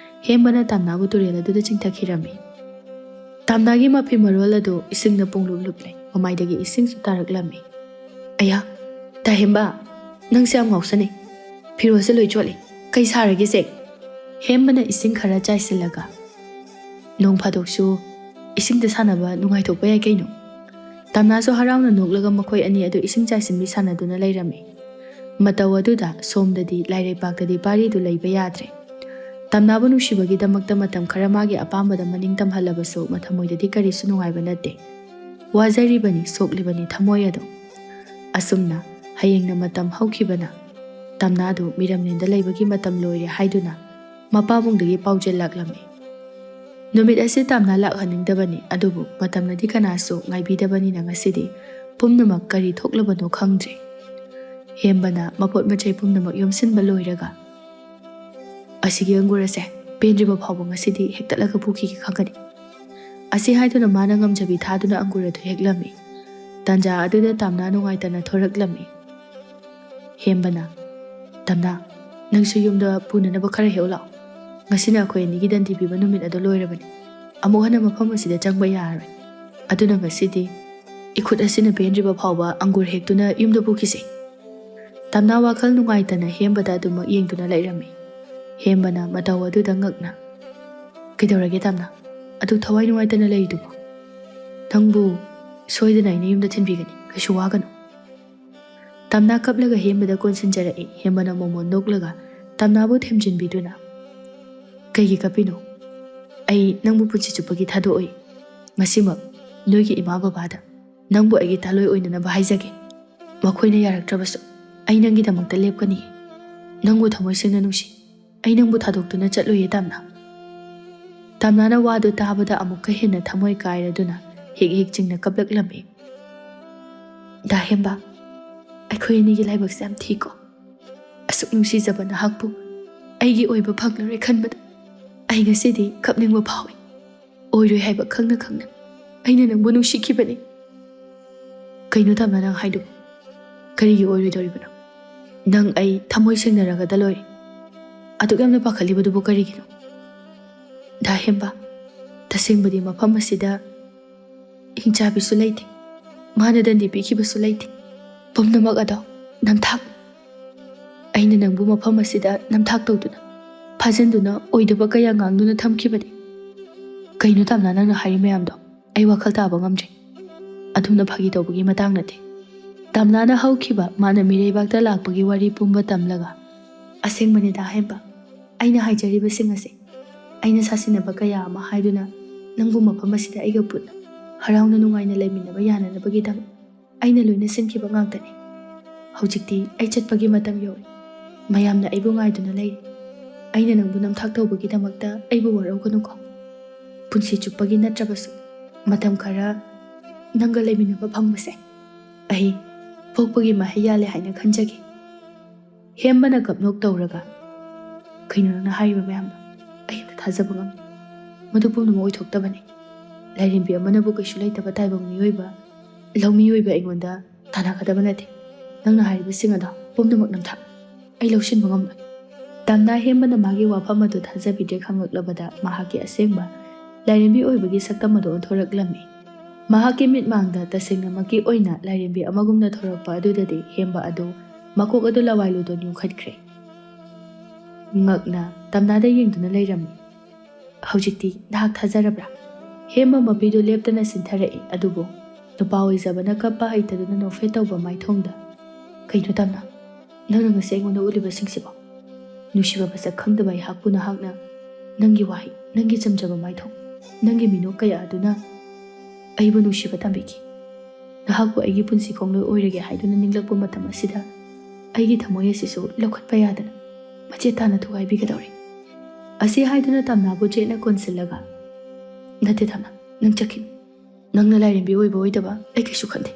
ꯍꯦꯝꯕꯅ ꯇꯝꯅꯥꯕꯨ ꯇꯨꯔꯦꯜ ꯑꯗꯨꯗ ꯆꯤꯡꯊꯈꯤꯔꯝꯃꯤ꯫ ꯇꯝꯅꯥꯒꯤ ꯃꯐꯤ ꯃꯔꯣꯜ ꯑꯗꯨ ꯏꯁꯤꯡꯅ ꯄꯨꯡꯂꯨꯞ ꯂꯨꯞꯂꯦ꯫ ꯃꯃꯥꯏꯗꯒꯤ ꯏꯁꯤꯡꯁꯨ ꯇꯥꯔꯛꯂꯝꯃꯤ꯫ "ꯑꯌꯥ, ꯇꯥꯍꯦꯝꯕ, ꯅꯪꯁꯦ ꯌꯥꯝ ꯉꯥꯎꯁꯟꯅꯩ꯫ ꯐꯤꯔꯣꯜꯁꯦ ꯂꯣꯏ ꯆꯣꯠꯂꯦ꯫ ꯀꯩ ꯁꯥꯔꯒꯦꯁꯦ?" ꯍꯦꯝꯕꯅ ꯏꯁꯤꯡ ꯈꯔ ꯆꯥꯏꯁꯤꯜꯂꯒ, "ꯅꯣꯡ ꯐꯥꯗꯣꯛꯁꯨ ꯏꯁꯤꯡꯗ ꯁꯥꯟꯅꯕ ꯅꯨꯡꯉꯥꯏꯊꯣꯛꯄ ꯌꯥꯏ ꯀꯩꯅꯣ?" ꯇꯝꯅꯥꯁꯨ ꯍꯔꯥꯎꯅ ꯅꯣꯛꯂꯒ ꯃꯈꯣꯏ ꯑꯅꯤ ꯑꯗꯨ ꯏꯁꯤꯡ ꯆꯥꯏꯁꯤꯟꯕꯤ ꯁꯥꯟꯅꯗꯨꯅ ꯂꯩꯔꯝꯃꯤ꯫ ꯃꯇꯧ ꯑꯗꯨꯗ ꯁꯣꯝꯗꯗꯤ ꯂꯥꯏꯔꯩꯄꯥꯛꯇꯗꯤ ꯄꯥꯔꯤꯗꯨ ꯂꯩꯕ ꯌꯥꯗ꯭ꯔꯦ꯫ ꯇꯝꯅꯥꯕꯨ ꯅꯨꯡꯁꯤꯕꯒꯤꯗꯃꯛꯇ ꯃꯇꯝ ꯈꯔ ꯃꯥꯒꯤ ꯑꯄꯥꯝꯕꯗ ꯃꯅꯤꯡ ꯇꯝꯍꯜꯂꯕꯁꯨ ꯃꯊꯃꯣꯏꯗꯗꯤ ꯀꯔꯤꯁꯨ ꯅꯨꯡꯉꯥꯏꯕ ꯅꯠꯇꯦ꯫ ꯋꯥꯖꯔꯤꯕꯅꯤ, ꯁꯣꯛꯂꯤꯕꯅꯤ ꯊꯃꯣꯏ ꯑꯗꯣ꯫ ꯑꯁꯨꯝꯅ ꯍꯌꯦꯡꯅ ꯃꯇꯝ ꯍꯧꯈꯤꯕꯅ ꯇꯝꯅꯥꯗꯨ ꯃꯤꯔꯝꯂꯦꯟꯗ ꯂꯩꯕꯒꯤ ꯃꯇꯝ ꯂꯣꯏꯔꯦ ꯍꯥꯏꯗꯨꯅ ꯃꯄꯥꯕꯨꯡꯗꯒꯤ ꯄꯥꯎꯖꯦꯜ ꯂꯥꯛꯂꯝꯃꯤ꯫ ꯅꯨꯃꯤꯠ ꯑꯁꯤ ꯇꯝꯅꯥ ꯂꯥꯛꯍꯟꯅꯤꯡꯗꯕꯅꯤ, ꯑꯗꯨꯕꯨ ꯃꯇꯝꯅꯗꯤ ꯀꯅꯥꯁꯨ ꯉꯥꯏꯕꯤꯗꯕꯅꯤꯅ ꯉꯁꯤꯗꯤ ꯄꯨꯝꯅꯃꯛ ꯀꯔꯤ ꯊꯣꯛꯂꯕꯅꯣ ꯈꯪꯗ꯭ꯔꯦ꯫ ꯍꯦꯝꯕꯅ ꯃꯄꯣꯠ ꯃꯆꯩ ꯄꯨꯝꯅꯃꯛ ꯌꯣꯝꯁꯤꯟꯕ ꯂꯣꯏꯔꯒ, "ꯑꯁꯤꯒꯤ ꯑꯪꯒꯨꯔ ꯑꯁꯦ ꯄꯦꯟꯗ꯭ꯔꯤꯕ ꯐꯥꯎꯕ ꯉꯁꯤꯗꯤ ꯍꯦꯛꯇꯠꯂꯒ ꯄꯨꯈꯤꯒꯦ ꯈꯪꯒꯅꯤ꯫" ꯑꯁꯤ ꯍꯥꯏꯗꯨꯅ ꯃꯥꯅ ꯉꯝꯖꯕꯤ ꯊꯥꯗꯨꯅ ꯑꯪꯒꯨꯔ ꯑꯗꯨ ꯍꯦꯛꯂꯝꯃꯤ꯫ ꯇꯥꯟꯖꯥ ꯑꯗꯨꯗ ꯇꯝꯅꯥ ꯅꯨꯡꯉꯥꯏꯇꯅ ꯊꯣꯔꯛꯂꯝꯃꯤ꯫ ꯍꯦꯝꯕꯅ, "ꯇꯝꯅꯥ, ꯅꯪꯁꯨ ꯌꯨꯝꯗ ꯄꯨꯅꯅꯕ ꯈꯔ ꯍꯦꯛꯎ ꯂꯥꯛꯑꯣ꯫ ꯉꯁꯤꯅ ꯑꯩꯈꯣꯏ ꯑꯅꯤꯒꯤ ꯗꯟꯗꯤ ꯄꯤꯕ ꯅꯨꯃꯤꯠ ꯑꯗꯨ ꯂꯣꯏꯔꯕꯅꯤ꯫ ꯑꯃꯨꯛ ꯍꯟꯅ ꯃꯐꯝ ꯑꯁꯤꯗ ꯆꯪꯕ ꯌꯥꯔꯔꯣꯏ꯫ ꯑꯗꯨꯅ ꯉꯁꯤꯗꯤ ꯏꯈꯨꯠ ꯑꯁꯤꯅ ꯄꯦꯟꯗ꯭ꯔꯤꯕ ꯐꯥꯎꯕ ꯑꯪꯒꯨꯔ ꯍꯦꯛꯇꯨꯅ ꯌꯨꯝꯗ ꯄꯨꯈꯤꯁꯤ꯫" ꯇꯝꯅꯥ ꯋꯥꯈꯜ ꯅꯨꯡꯉꯥꯏꯇꯅ ꯍꯦꯝꯕꯗ ꯑꯗꯨꯃꯛ ꯌꯦꯡꯗꯨꯅ ꯂꯩꯔꯝꯃꯤ꯫ ꯍꯦꯝꯕꯅ ꯃꯇꯧ ꯑꯗꯨꯗ ꯉꯛꯅ, "ꯀꯩꯗꯧꯔꯒꯦ ꯇꯝꯅꯥ? ꯑꯗꯨꯛ ꯊꯋꯥꯏ ꯅꯨꯡꯉꯥꯏꯇꯅ ꯂꯩꯔꯤꯗꯨꯕꯨ?" "ꯅꯪꯕꯨ ꯁꯣꯏꯗꯅ ꯑꯩꯅ ꯌꯨꯝꯗ ꯊꯤꯟꯕꯤꯒꯅꯤ, ꯀꯩꯁꯨ ꯋꯥꯒꯅꯨ꯫" ꯇꯝꯅꯥ ꯀꯞꯂꯒ ꯍꯦꯝꯕꯗ ꯀꯣꯟꯁꯤꯟꯖꯔꯛꯏ꯫ ꯍꯦꯝꯕꯅ ꯃꯣꯃꯣꯟ ꯅꯣꯛꯂꯒ ꯇꯝꯅꯥꯕꯨ ꯊꯦꯝꯖꯤꯟꯕꯤꯗꯨꯅ, "ꯀꯩꯒꯤ ꯀꯞꯄꯤꯅꯣ? ꯑꯩ ꯅꯪꯕꯨ ꯄꯨꯟꯁꯤ ꯆꯨꯞꯄꯒꯤ ꯊꯥꯗꯣꯛꯑꯣꯏ꯫ ꯉꯁꯤꯃꯛ ꯅꯣꯏꯒꯤ ꯏꯃꯥ ꯕꯕꯥꯗ ꯅꯪꯕꯨ ꯑꯩꯒꯤ ꯇꯥꯂꯣꯏ ꯑꯣꯏꯅꯅꯕ ꯍꯥꯏꯖꯒꯦ꯫ ꯃꯈꯣꯏꯅ ꯌꯥꯔꯛꯇ꯭ꯔꯕꯁꯨ ꯑꯩ ꯅꯪꯒꯤꯗꯃꯛꯇ ꯂꯦꯞꯀꯅꯤ꯫ ꯅꯪꯕꯨ ꯊꯃꯣꯏ ꯁꯦꯡꯅ ꯅꯨꯡꯁꯤ꯫ ꯑꯩ ꯅꯪꯕꯨ ꯊꯥꯗꯣꯛꯇꯨꯅ ꯆꯠꯂꯣꯏꯌꯦ, ꯇꯝꯅꯥ꯫" ꯇꯝꯅꯥꯅ ꯋꯥꯗꯨ ꯇꯥꯕꯗ ꯑꯃꯨꯛꯀ ꯍꯦꯟꯅ ꯊꯃꯣꯏ ꯀꯥꯏꯔꯗꯨꯅ ꯍꯤꯛ ꯍꯤꯛ ꯆꯤꯡꯅ ꯀꯞꯂꯛꯂꯝꯃꯤ꯫ "ꯗꯥ ꯍꯦꯝꯕ, ꯑꯩꯈꯣꯏ ꯑꯅꯤꯒꯤ ꯂꯥꯏꯕꯛꯁꯦ ꯌꯥꯝ ꯊꯤꯀꯣ꯫ ꯑꯁꯨꯛ ꯅꯨꯡꯁꯤꯖꯕ ꯅꯍꯥꯛꯄꯨ ꯑꯩꯒꯤ ꯑꯣꯏꯕ ꯐꯪꯂꯔꯣꯏ ꯈꯟꯕꯗ ꯑꯩ ꯉꯁꯤꯗꯤ ꯀꯞꯅꯤꯡꯕ ꯐꯥꯎꯏ꯫ ꯑꯣꯏꯔꯣꯏ ꯍꯥꯏꯕ ꯈꯪꯅ ꯈꯪꯅ ꯑꯩꯅ ꯅꯪꯕꯨ ꯅꯨꯡꯁꯤꯈꯤꯕꯅꯤ꯫" "ꯀꯩꯅꯣ ꯇꯝꯅꯥ ꯅꯪ ꯍꯥꯏꯗꯨꯕꯨ? ꯀꯔꯤꯒꯤ ꯑꯣꯏꯔꯣꯏꯗꯧꯔꯤꯕꯅꯣ? ꯅꯪ ꯑꯩ ꯊꯃꯣꯏ ꯁꯦꯡꯅꯔꯒꯗ ꯂꯣꯏꯔꯦ꯫ ꯑꯗꯨꯛ ꯌꯥꯝꯅ ꯄꯥꯈꯠꯂꯤꯕꯗꯨꯕꯨ ꯀꯔꯤꯒꯤꯅꯣ? ꯗꯥ ꯍꯦꯝꯕ, ꯇꯁꯦꯡꯕꯗꯤ ꯃꯐꯝ ꯑꯁꯤꯗ ꯍꯤꯡꯆꯥꯕꯤꯁꯨ ꯂꯩꯇꯦ, ꯃꯥꯅ ꯗꯟꯗꯤ ꯄꯤꯈꯤꯕꯁꯨ ꯂꯩꯇꯦ꯫ ꯄꯨꯝꯅꯃꯛ ꯑꯗꯣ ꯅꯝꯊꯥꯛ꯫ ꯑꯩꯅ ꯅꯪꯕꯨ ꯃꯐꯝ ꯑꯁꯤꯗ ꯅꯝꯊꯥꯛ ꯇꯧꯗꯨꯅ, ꯐꯥꯖꯤꯟꯗꯨꯅ, ꯑꯣꯏꯗꯕ ꯀꯌꯥ ꯉꯥꯡꯗꯨꯅ ꯊꯝꯈꯤꯕꯅꯤ꯫" "ꯀꯩꯅꯣ ꯇꯝꯅꯥ ꯅꯪꯅ ꯍꯥꯏꯔꯤ ꯃꯌꯥꯝꯗꯣ? ꯑꯩ ꯋꯥꯈꯜ ꯇꯥꯕ ꯉꯝꯗ꯭ꯔꯦ꯫ ꯑꯗꯨꯝꯅ ꯐꯥꯒꯤ ꯇꯧꯕꯒꯤ ꯃꯇꯥꯡ ꯅꯠꯇꯦ꯫" ꯇꯝꯅꯥꯅ ꯍꯧꯈꯤꯕ ꯃꯥꯅ ꯃꯤꯔꯩꯕꯥꯛꯇ ꯂꯥꯛꯄꯒꯤ ꯋꯥꯔꯤ ꯄꯨꯝꯕ ꯇꯝꯂꯒ, "ꯑꯁꯦꯡꯕꯅꯤ ꯗꯥ ꯍꯦꯝꯕ, ꯑꯩꯅ ꯍꯥꯏꯖꯔꯤꯕꯁꯤꯡ ꯑꯁꯦ ꯑꯩꯅ ꯁꯥꯁꯤꯟꯅꯕ ꯀꯌꯥ ꯑꯃ ꯍꯥꯏꯗꯨꯅ ꯅꯪꯕꯨ ꯃꯐꯝ ꯑꯁꯤꯗ ꯑꯩꯒ ꯄꯨꯟꯅ ꯍꯔꯥꯎꯅ ꯅꯨꯡꯉꯥꯏꯅ ꯂꯩꯃꯤꯟꯅꯕ ꯌꯥꯅꯅꯕꯒꯤꯗꯃꯛ ꯑꯩꯅ ꯂꯣꯏꯅ ꯁꯤꯟꯈꯤꯕ ꯉꯥꯛꯇꯅꯤ꯫ ꯍꯧꯖꯤꯛꯇꯤ ꯑꯩ ꯆꯠꯄꯒꯤ ꯃꯇꯝ ꯌꯧꯔꯦ꯫ ꯃꯌꯥꯝꯅ ꯑꯩꯕꯨ ꯉꯥꯏꯗꯨꯅ ꯂꯩꯔꯤ꯫ ꯑꯩꯅ ꯅꯪꯕꯨ ꯅꯝꯊꯥꯛ ꯇꯧꯕꯒꯤꯗꯃꯛꯇ ꯑꯩꯕꯨ ꯋꯥꯔꯧꯒꯅꯨꯀꯣ꯫ ꯄꯨꯟꯁꯤ ꯆꯨꯞꯄꯒꯤ ꯅꯠꯇ꯭ꯔꯕꯁꯨ ꯃꯇꯝ ꯈꯔ ꯅꯪꯒ ꯂꯩꯃꯤꯟꯅꯕ ꯐꯪꯕꯁꯦ ꯑꯩ ꯄꯣꯛꯄꯒꯤ ꯃꯍꯩ ꯌꯥꯜꯂꯦ ꯍꯥꯏꯅ ꯈꯟꯖꯒꯦ꯫" ꯍꯦꯝꯕꯅ ꯀꯞꯅꯣꯛ ꯇꯧꯔꯒ, "ꯀꯩꯅꯣ ꯅꯪꯅ ꯍꯥꯏꯔꯤꯕ ꯃꯌꯥꯝꯗꯣ? ꯑꯩ ꯑꯝꯇ ꯊꯥꯖꯕ ꯉꯝꯗꯦ꯫ ꯃꯗꯨ ꯄꯨꯝꯅꯃꯛ ꯑꯣꯏꯊꯣꯛꯇꯕꯅꯤ꯫ ꯂꯥꯏꯔꯦꯝꯕꯤ ꯑꯃꯅꯕꯨ ꯀꯩꯁꯨ ꯂꯩꯇꯕ ꯇꯥꯏꯕꯪ ꯃꯤꯑꯣꯏꯕ, ꯂꯧꯃꯤꯑꯣꯏꯕ ꯑꯩꯉꯣꯟꯗ ꯇꯥꯟꯅꯒꯗꯕ ꯅꯠꯇꯦ꯫ ꯅꯪꯅ ꯍꯥꯏꯔꯤꯕꯁꯤꯡ ꯑꯗꯣ ꯄꯨꯝꯅꯃꯛ ꯅꯝꯊꯥꯛ꯫ ꯑꯩ ꯂꯧꯁꯤꯟꯕ ꯉꯝꯂꯣꯏ꯫" ꯇꯝꯅꯥ ꯍꯦꯝꯕꯅ ꯃꯥꯒꯤ ꯋꯥꯐꯝ ꯑꯗꯨ ꯊꯥꯖꯕꯤꯗ꯭ꯔꯦ ꯈꯪꯂꯛꯂꯕꯗ ꯃꯍꯥꯛꯀꯤ ꯑꯁꯦꯡꯕ ꯂꯥꯏꯔꯦꯝꯕꯤ ꯑꯣꯏꯕꯒꯤ ꯁꯛꯇꯝ ꯑꯗꯨ ꯑꯣꯟꯊꯣꯔꯛꯂꯝꯃꯤ꯫ ꯃꯍꯥꯛꯀꯤ ꯃꯤꯠꯃꯥꯡꯗ ꯇꯁꯦꯡꯅꯃꯛꯀꯤ ꯑꯣꯏꯅ ꯂꯥꯏꯔꯦꯝꯕꯤ ꯑꯃꯒꯨꯝꯅ ꯊꯣꯔꯛꯄ ꯑꯗꯨꯗꯗꯤ ꯍꯦꯝꯕ ꯑꯗꯨ ꯃꯀꯣꯛ ꯑꯗꯨ ꯂꯋꯥꯏ ꯂꯨꯗꯣꯟ ꯌꯨꯡꯈꯠꯈ꯭ꯔꯦ꯫ ꯉꯛꯅ ꯇꯝꯅꯥꯗ ꯌꯦꯡꯗꯨꯅ ꯂꯩꯔꯝꯃꯤ꯫ "ꯍꯧꯖꯤꯛꯇꯤ ꯅꯍꯥꯛ ꯊꯥꯖꯔꯕ꯭ꯔꯥ?" ꯍꯦꯝꯕ ꯃꯄꯤꯗꯨ ꯂꯦꯞꯇꯅ ꯆꯤꯟꯊꯔꯛꯏ, ꯑꯗꯨꯕꯨ ꯅꯨꯄꯥ ꯑꯣꯏꯖꯕꯅ ꯀꯞꯄ ꯍꯩꯇꯗꯨꯅ ꯅꯣꯛꯐꯦꯠ ꯇꯧꯕ ꯃꯥꯏꯊꯣꯡꯗ, "ꯀꯩꯅꯣ ꯇꯝꯅ, ꯅꯪꯅ ꯉꯁꯤ ꯑꯩꯉꯣꯟꯗ ꯎꯠꯂꯤꯕꯁꯤꯡꯁꯤꯕꯣ? ꯅꯨꯡꯁꯤꯕ ꯃꯁꯛ ꯈꯪꯗꯕ ꯑꯩꯍꯥꯛꯄꯨ ꯅꯍꯥꯛꯅ ꯅꯪꯒꯤ ꯋꯥꯍꯩ, ꯅꯪꯒꯤ ꯆꯝꯖꯕ ꯃꯥꯏꯊꯣꯡ, ꯅꯪꯒꯤ ꯃꯤꯅꯣꯛ ꯀꯌꯥ ꯑꯗꯨꯅ ꯑꯩꯕꯨ ꯅꯨꯡꯁꯤꯕ ꯇꯝꯕꯤꯈꯤ꯫ ꯅꯍꯥꯛꯄꯨ ꯑꯩꯒꯤ ꯄꯨꯟꯁꯤ ꯈꯣꯡꯂꯣꯏ ꯑꯣꯏꯔꯒꯦ ꯍꯥꯏꯗꯨꯅ ꯅꯤꯡꯂꯛꯄ ꯃꯇꯝ ꯑꯁꯤꯗ ꯑꯩꯒꯤ ꯊꯃꯣꯏ ꯑꯁꯤꯁꯨ ꯂꯧꯈꯠꯄ ꯌꯥꯗꯅ ꯃꯆꯦꯠ ꯇꯥꯅ ꯊꯨꯒꯥꯏꯕꯤꯒꯗꯧꯔꯤ꯫ ꯑꯁꯤ ꯍꯥꯏꯗꯨꯅ ꯇꯝꯅꯥꯕꯨ ꯆꯦꯠꯅ ꯀꯣꯟꯁꯤꯜꯂꯒ, "ꯅꯠꯇꯦ ꯇꯝꯅꯥ, ꯅꯪ ꯆꯠꯈꯤꯅꯨ꯫ ꯅꯪꯅ ꯂꯥꯏꯔꯦꯝꯕꯤ ꯑꯣꯏꯕ ꯑꯣꯏꯗꯕ ꯑꯩ ꯀꯩꯁꯨ ꯈꯟꯗꯦ꯫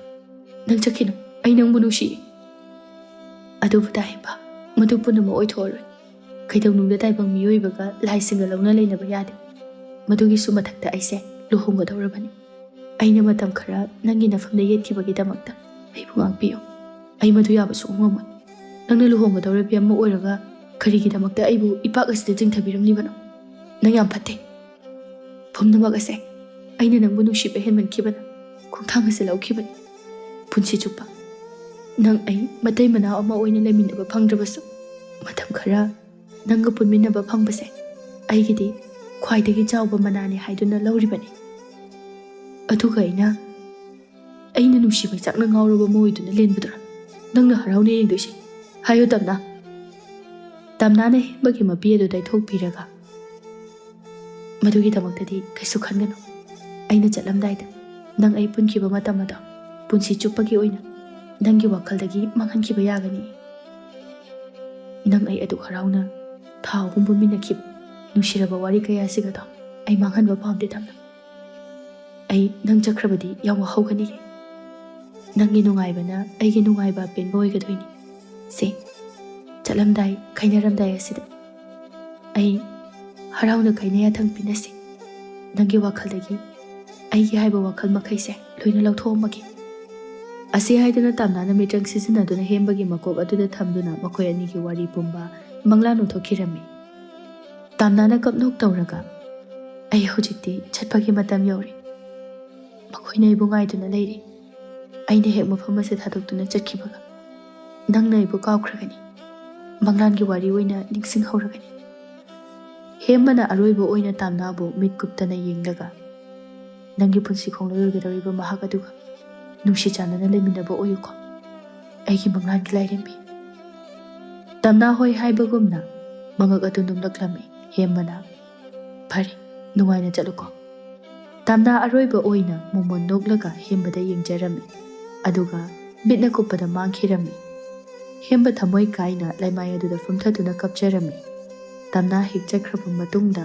ꯅꯪ ꯆꯠꯈꯤꯅꯨ, ꯑꯩ ꯅꯪꯕꯨ ꯅꯨꯡꯁꯤꯌꯦ"꯫ ꯑꯗꯨꯕꯨ ꯇꯥꯍꯦꯟꯕ, ꯃꯗꯨ ꯄꯨꯝꯅꯃꯛ ꯑꯣꯏꯊꯣꯛꯑꯔꯣꯏ꯫ ꯀꯩꯗꯧꯅꯨꯡꯗ ꯇꯥꯏꯕꯪ ꯃꯤꯑꯣꯏꯕꯒ ꯂꯥꯏꯁꯤꯡꯒ ꯂꯧꯅ ꯂꯩꯅꯕ ꯌꯥꯗꯦ꯫ ꯃꯗꯨꯒꯤꯁꯨ ꯃꯊꯛꯇ ꯑꯩꯁꯦ ꯂꯨꯍꯣꯡꯒꯗꯧꯔꯕꯅꯤ꯫ ꯑꯩꯅ ꯃꯇꯝ ꯈꯔ ꯅꯪꯒꯤ ꯅꯐꯝꯗ ꯌꯦꯠꯈꯤꯕꯒꯤꯗꯃꯛꯇ ꯑꯩꯕꯨ ꯉꯥꯛꯄꯤꯌꯨ꯫ ꯑꯩ ꯃꯗꯨ ꯌꯥꯕ ꯁꯨꯡꯉꯝ ꯉꯝꯃꯣꯏ꯫ ꯅꯪꯅ ꯂꯨꯍꯣꯡꯒꯗꯧꯔꯕꯤ ꯑꯃ ꯑꯣꯏꯔꯒ ꯀꯔꯤꯒꯤꯗꯃꯛꯇ ꯑꯩꯕꯨ ꯏꯄꯥꯛ ꯑꯁꯤꯗ ꯆꯤꯡꯊꯕꯤꯔꯝꯂꯤꯕꯅꯣ? ꯅꯪ ꯌꯥꯝ ꯐꯠꯇꯦ꯫ ꯄꯨꯝꯅꯃꯛ ꯑꯁꯦ ꯑꯩꯅ ꯅꯪꯕꯨ ꯅꯨꯡꯁꯤꯕ ꯍꯦꯟꯃꯟꯈꯤꯕꯅ ꯈꯣꯡꯊꯥꯡ ꯑꯁꯤ ꯂꯧꯈꯤꯕꯅꯤ꯫ ꯄꯨꯟꯁꯤ ꯆꯨꯞꯄ ꯅꯪ ꯑꯩ ꯃꯇꯩ ꯃꯅꯥꯎ ꯑꯃ ꯑꯣꯏꯅ ꯂꯩꯃꯤꯟꯅꯕ ꯐꯪꯗ꯭ꯔꯕꯁꯨ, ꯃꯇꯝ ꯈꯔ ꯅꯪꯒ ꯄꯨꯟꯃꯤꯟꯅꯕ ꯐꯪꯕꯁꯦ ꯑꯩꯒꯤꯗꯤ ꯈ꯭ꯋꯥꯏꯗꯒꯤ ꯆꯥꯎꯕ ꯃꯅꯥꯅꯤ ꯍꯥꯏꯗꯨꯅ ꯂꯧꯔꯤꯕꯅꯤ꯫ ꯑꯗꯨꯒ ꯑꯩꯅ, ꯑꯩꯅ ꯅꯨꯡꯁꯤ ꯃꯩꯆꯥꯛꯅ ꯉꯥꯎꯔꯕ ꯑꯃ ꯑꯣꯏꯗꯨꯅ ꯂꯦꯟꯕꯗꯨꯔ ꯅꯪꯅ ꯍꯔꯥꯎꯅ ꯌꯦꯡꯗꯣꯏꯁꯦ? ꯍꯥꯏꯌꯨ ꯇꯝꯅꯥ꯫ ꯇꯝꯅꯥꯅ ꯍꯦꯟꯕꯒꯤ ꯃꯄꯤ ꯑꯗꯨ ꯇꯩꯊꯣꯛꯄꯤꯔꯒ, "ꯃꯗꯨꯒꯤꯗꯃꯛꯇꯗꯤ ꯀꯩꯁꯨ ꯈꯟꯒꯅꯨ꯫ ꯑꯩꯅ ꯆꯠꯂꯝꯗꯥꯏꯗ ꯅꯪ ꯑꯩ ꯄꯨꯟꯈꯤꯕ ꯃꯇꯝ ꯑꯗꯣ ꯄꯨꯟꯁꯤ ꯆꯨꯞꯄꯒꯤ ꯑꯣꯏꯅ ꯅꯪꯒꯤ ꯋꯥꯈꯜꯗꯒꯤ ꯃꯥꯡꯍꯟꯈꯤꯕ ꯌꯥꯒꯅꯤ꯫ ꯅꯪ ꯑꯩ ꯑꯗꯨꯛ ꯍꯔꯥꯎꯅ ꯊꯥ ꯑꯍꯨꯝ ꯄꯨꯟꯃꯤꯟꯅꯈꯤꯕ ꯅꯨꯡꯁꯤꯔꯕ ꯋꯥꯔꯤ ꯀꯌꯥꯁꯤꯒꯗꯣ ꯑꯩ ꯃꯥꯡꯍꯟꯕ ꯄꯥꯝꯗꯦ ꯇꯝꯅꯥ꯫ ꯑꯩ ꯅꯪ ꯆꯠꯈ꯭ꯔꯕꯗꯤ ꯌꯥꯝ ꯋꯥꯍꯧꯒꯅꯤꯌꯦ꯫ ꯅꯪꯒꯤ ꯅꯨꯡꯉꯥꯏꯕꯅ ꯑꯩꯒꯤ ꯅꯨꯡꯉꯥꯏꯕ ꯑꯄꯦꯟꯕ ꯑꯣꯏꯒꯗꯣꯏꯅꯤ꯫ ꯁꯦ, ꯆꯠꯂꯝꯗꯥꯏ, ꯈꯥꯏꯅꯔꯝꯗꯥꯏ ꯑꯁꯤꯗ ꯑꯩ ꯍꯔꯥꯎꯅ ꯈꯥꯏꯅ ꯌꯥꯊꯪ ꯄꯤꯅꯁꯤ꯫ ꯅꯪꯒꯤ ꯋꯥꯈꯜꯗꯒꯤ ꯑꯩꯒꯤ ꯍꯥꯏꯕ ꯋꯥꯈꯜ ꯃꯈꯩꯁꯦ ꯂꯣꯏꯅ ꯂꯧꯊꯣꯛꯑꯝꯃꯒꯦ"꯫ ꯑꯁꯤ ꯍꯥꯏꯗꯨꯅ ꯇꯝꯅꯥꯅ ꯃꯤꯇ꯭ꯔꯪ ꯁꯤꯖꯤꯟꯅꯗꯨꯅ ꯍꯦꯝꯕꯒꯤ ꯃꯀꯣꯛ ꯑꯗꯨꯗ ꯊꯝꯗꯨꯅ ꯃꯈꯣꯏ ꯑꯅꯤꯒꯤ ꯋꯥꯔꯤ ꯄꯨꯝꯕ ꯃꯪꯂꯥꯟ ꯎꯊꯣꯛꯈꯤꯔꯝꯃꯤ꯫ ꯇꯝꯅꯥꯅ ꯀꯞꯅꯣꯛ ꯇꯧꯔꯒ, "ꯑꯩ ꯍꯧꯖꯤꯛꯇꯤ ꯆꯠꯄꯒꯤ ꯃꯇꯝ ꯌꯧꯔꯦ꯫ ꯃꯈꯣꯏꯅ ꯑꯩꯕꯨ ꯉꯥꯏꯗꯨꯅ ꯂꯩꯔꯤ꯫ ꯑꯩꯅ ꯍꯦꯛ ꯃꯐꯝ ꯑꯁꯤ ꯊꯥꯗꯣꯛꯇꯨꯅ ꯆꯠꯈꯤꯕꯒ ꯅꯪꯅ ꯑꯩꯕꯨ ꯀꯥꯎꯈ꯭ꯔꯒꯅꯤ꯫ ꯃꯪꯂꯥꯟꯒꯤ ꯋꯥꯔꯤ ꯑꯣꯏꯅ ꯅꯤꯡꯁꯤꯡꯍꯧꯔꯒꯅꯤ"꯫ ꯍꯦꯝꯕꯅ ꯑꯔꯣꯏꯕ ꯑꯣꯏꯅ ꯇꯥꯝꯅꯥꯕꯨ ꯃꯤꯠ ꯀꯨꯞꯇꯅ ꯌꯦꯡꯂꯒ, "ꯅꯪꯒꯤ ꯄꯨꯟꯁꯤ ꯈꯣꯡꯂꯣꯏ ꯑꯣꯏꯒꯗꯧꯔꯤꯕ ꯃꯍꯥꯛ ꯑꯗꯨꯒ ꯅꯨꯡꯁꯤ ꯆꯥꯟꯅꯅ ꯂꯩꯃꯤꯟꯅꯕ ꯑꯣꯏꯌꯨꯀꯣ"꯫ ꯑꯩꯒꯤ ꯃꯪꯂꯥꯟꯒꯤ ꯂꯥꯏꯔꯦꯝꯕꯤ꯫ ꯇꯝꯅꯥ ꯍꯣꯏ ꯍꯥꯏꯕꯒꯨꯝꯅ ꯃꯉꯛ ꯑꯗꯨ ꯅꯣꯝꯂꯛꯂꯝꯃꯤ꯫ ꯍꯦꯝꯕꯅ, "ꯐꯔꯦ, ꯅꯨꯡꯉꯥꯏꯅ ꯆꯠꯂꯨꯀꯣ꯫" ꯇꯝꯅꯥ ꯑꯔꯣꯏꯕ ꯑꯣꯏꯅ ꯃꯣꯃꯣꯟ ꯅꯣꯛꯂꯒ ꯍꯦꯝꯕꯗ ꯌꯦꯡꯖꯔꯝꯃꯤ, ꯑꯗꯨꯒ ꯃꯤꯠꯅ ꯀꯨꯞꯄꯗ ꯃꯥꯡꯈꯤꯔꯝꯃꯤ꯫ ꯍꯦꯝꯕ ꯊꯃꯣꯏ ꯀꯥꯏꯅ ꯂꯩꯃꯥꯏ ꯑꯗꯨꯗ ꯐꯝꯊꯗꯨꯅ ꯀꯞꯆꯔꯝꯃꯤ꯫ ꯇꯝꯅꯥ ꯍꯦꯛ ꯆꯠꯈ꯭ꯔꯕ ꯃꯇꯨꯡꯗ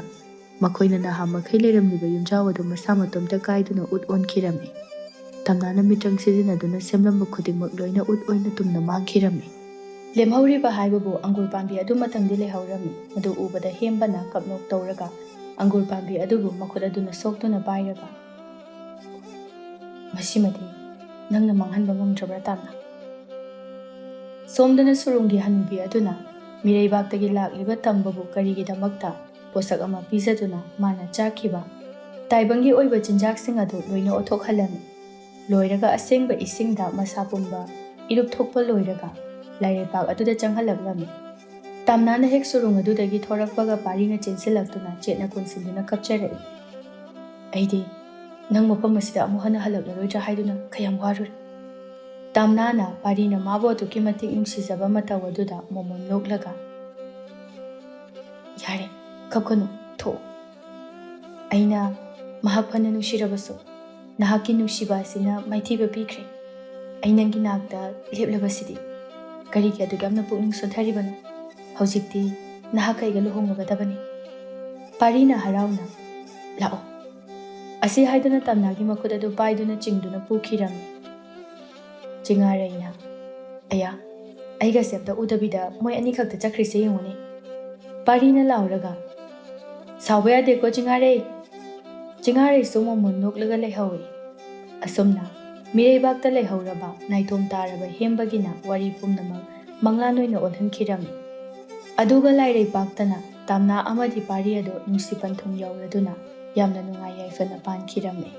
ꯃꯈꯣꯏꯅ ꯅꯍꯥ ꯃꯈꯩ ꯂꯩꯔꯝꯂꯤꯕ ꯌꯨꯝꯖꯥꯎ ꯑꯗꯨ ꯃꯁꯥ ꯃꯇꯣꯝꯇ ꯀꯥꯏꯗꯨꯅ ꯎꯠ ꯑꯣꯟꯈꯤꯔꯝꯃꯤ꯫ ꯇꯝꯅꯥꯅ ꯃꯤꯇ꯭ꯔꯪ ꯁꯤꯖꯤꯟꯅꯗꯨꯅ ꯁꯦꯝꯂꯝꯕ ꯈꯨꯗꯤꯡꯃꯛ ꯂꯣꯏꯅ ꯎꯠ ꯑꯣꯏꯅ ꯇꯨꯝꯅ ꯃꯥꯡꯈꯤꯔꯝꯃꯤ꯫ ꯂꯦꯝꯍꯧꯔꯤꯕ ꯍꯥꯏꯕꯕꯨ ꯑꯪꯒꯨꯔ ꯄꯥꯝꯕꯤ ꯑꯗꯨꯃꯇꯪꯗꯤ ꯂꯩꯍꯧꯔꯝꯃꯤ꯫ ꯃꯗꯨ ꯎꯕꯗ ꯍꯦꯝꯕꯅ ꯀꯞꯅꯣꯛ ꯇꯧꯔꯒ ꯑꯪꯒꯨꯔ ꯄꯥꯝꯕꯤ ꯑꯗꯨꯕꯨ ꯃꯈꯨꯠ ꯑꯗꯨꯅ ꯁꯣꯛꯇꯨꯅ ꯄꯥꯏꯔꯒ, "ꯃꯁꯤꯃꯗꯤ ꯅꯪꯅ ꯃꯥꯡꯍꯟꯕ ꯉꯝꯗ꯭ꯔꯕ꯭ꯔꯥ, ꯇꯥꯝꯅꯥ?" ꯁꯣꯝꯗꯅ ꯁꯨꯔꯨꯡꯒꯤ ꯍꯅꯨꯕꯤ ꯑꯗꯨꯅ ꯃꯤꯔꯩꯕꯥꯛꯇꯒꯤ ꯂꯥꯛꯂꯤꯕ ꯇꯝꯕꯕꯨ ꯀꯔꯤꯒꯤꯗꯃꯛꯇ ꯄꯣꯠꯁꯛ ꯑꯃ ꯄꯤꯖꯗꯨꯅ ꯃꯥꯅ ꯆꯥꯈꯤꯕ ꯇꯥꯏꯕꯪꯒꯤ ꯑꯣꯏꯕ ꯆꯤꯟꯖꯥꯛꯁꯤꯡ ꯑꯗꯨ ꯂꯣꯏꯅ ꯑꯣꯠꯊꯣꯛꯍꯜꯂꯝꯃꯤ꯫ ꯂꯣꯏꯔꯒ ꯑꯁꯦꯡꯕ ꯏꯁꯤꯡꯗ ꯃꯁꯥ ꯄꯨꯝꯕ ꯏꯔꯨꯞ ꯊꯣꯛꯄ ꯂꯣꯏꯔꯒ ꯂꯥꯏꯔꯩꯄꯥꯛ ꯑꯗꯨꯗ ꯆꯪꯍꯜꯂꯛꯂꯝꯃꯤ꯫ ꯇꯥꯝꯅꯥꯅ ꯍꯦꯛ ꯁꯨꯔꯨꯡ ꯑꯗꯨꯗꯒꯤ ꯊꯣꯔꯛꯄꯒ ꯄꯥꯔꯤꯅ ꯆꯦꯟꯁꯤꯜꯂꯛꯇꯨꯅ ꯆꯦꯠꯅ ꯀꯣꯟꯁꯤꯟꯗꯨꯅ ꯀꯞꯆꯔꯛꯏ꯫ "ꯑꯩꯗꯤ ꯅꯪ ꯃꯐꯝ ꯑꯁꯤꯗ ꯑꯃꯨꯛ ꯍꯟꯅ ꯍꯜꯂꯛꯂꯔꯣꯏꯗ꯭ꯔꯥ ꯍꯥꯏꯗꯨꯅ ꯀꯌꯥꯝ ꯋꯥꯔꯨꯔꯦ꯫" ꯇꯥꯝꯅꯥꯅ ꯄꯥꯔꯤꯅ ꯃꯥꯕꯨ ꯑꯗꯨꯛꯀꯤ ꯃꯇꯤꯛ ꯅꯨꯡꯁꯤꯖꯕ ꯃꯇꯧ ꯑꯗꯨꯗ ꯃꯣꯃꯣꯟ ꯅꯣꯛꯂꯒ, "ꯌꯥꯔꯦ, ꯀꯞꯀꯅꯨ, ꯊꯣꯛꯑꯣ꯫ ꯑꯩꯅ ꯃꯍꯥꯛ ꯐꯅ ꯅꯨꯡꯁꯤꯔꯕꯁꯨ ꯅꯍꯥꯛꯀꯤ ꯅꯨꯡꯁꯤꯕ ꯑꯁꯤꯅ ꯃꯥꯏꯊꯤꯕ ꯄꯤꯈ꯭ꯔꯦ꯫ ꯑꯩ ꯅꯪꯒꯤ ꯅꯥꯛꯇ ꯂꯦꯞꯂꯕꯁꯤꯗꯤ ꯀꯔꯤꯒꯤ ꯑꯗꯨꯛ ꯌꯥꯝꯅ ꯄꯨꯛꯅꯤꯡ ꯁꯣꯟꯊꯔꯤꯕꯅꯣ? ꯍꯧꯖꯤꯛꯇꯤ ꯅꯍꯥꯛ ꯑꯩꯒ ꯂꯨꯍꯣꯡꯂꯒꯗꯕꯅꯤ꯫" ꯄꯥꯔꯤꯅ ꯍꯔꯥꯎꯅ, "ꯂꯥꯛꯑꯣ꯫" ꯑꯁꯤ ꯍꯥꯏꯗꯨꯅ ꯇꯝꯅꯥꯒꯤ ꯃꯈꯨꯠ ꯑꯗꯨ ꯄꯥꯏꯗꯨꯅ ꯆꯤꯡꯗꯨꯅ ꯄꯨꯈꯤꯔꯝꯃꯤ꯫ ꯆꯤꯡꯉꯥꯔꯩꯅ, "ꯑꯌꯥ, ꯑꯩꯒꯁꯦ ꯑꯝꯇ ꯎꯗꯕꯤꯗ ꯃꯣꯏ ꯑꯅꯤꯈꯛꯇ ꯆꯠꯈ꯭ꯔꯤꯁꯦ ꯌꯦꯡꯉꯨꯅꯦ꯫" ꯄꯥꯔꯤꯅ ꯂꯥꯎꯔꯒ, "ꯁꯥꯎꯕ ꯌꯥꯗꯦꯀꯣ ꯆꯤꯡꯉꯥꯔꯩ!" ꯆꯤꯡꯉꯥꯔꯩꯁꯨ ꯃꯣꯃꯣꯟ ꯅꯣꯛꯂꯒ ꯂꯩꯍꯧꯏ꯫ ꯑꯁꯨꯝꯅ ꯃꯤꯔꯩꯕꯥꯛꯇ ꯂꯩꯍꯧꯔꯕ ꯅꯥꯏꯇꯣꯝ ꯇꯥꯔꯕ ꯍꯦꯝꯕꯒꯤꯅ ꯋꯥꯔꯤ ꯄꯨꯝꯅꯃꯛ ꯃꯪꯂꯥꯟ ꯑꯣꯏꯅ ꯑꯣꯜꯍꯟꯈꯤꯔꯝꯃꯤ꯫ ꯑꯗꯨꯒ ꯂꯥꯏꯔꯩꯄꯥꯛꯇꯅ ꯇꯥꯝꯅꯥ ꯑꯃꯗꯤ ꯄꯥꯔꯤ ꯑꯗꯨ ꯅꯨꯡꯁꯤ ꯄꯟꯊꯨꯡ ꯌꯧꯔꯗꯨꯅ ꯌꯥꯝꯅ ꯅꯨꯡꯉꯥꯏ ꯌꯥꯏꯐꯅ ꯄꯥꯟꯈꯤꯔꯝꯃꯤ꯫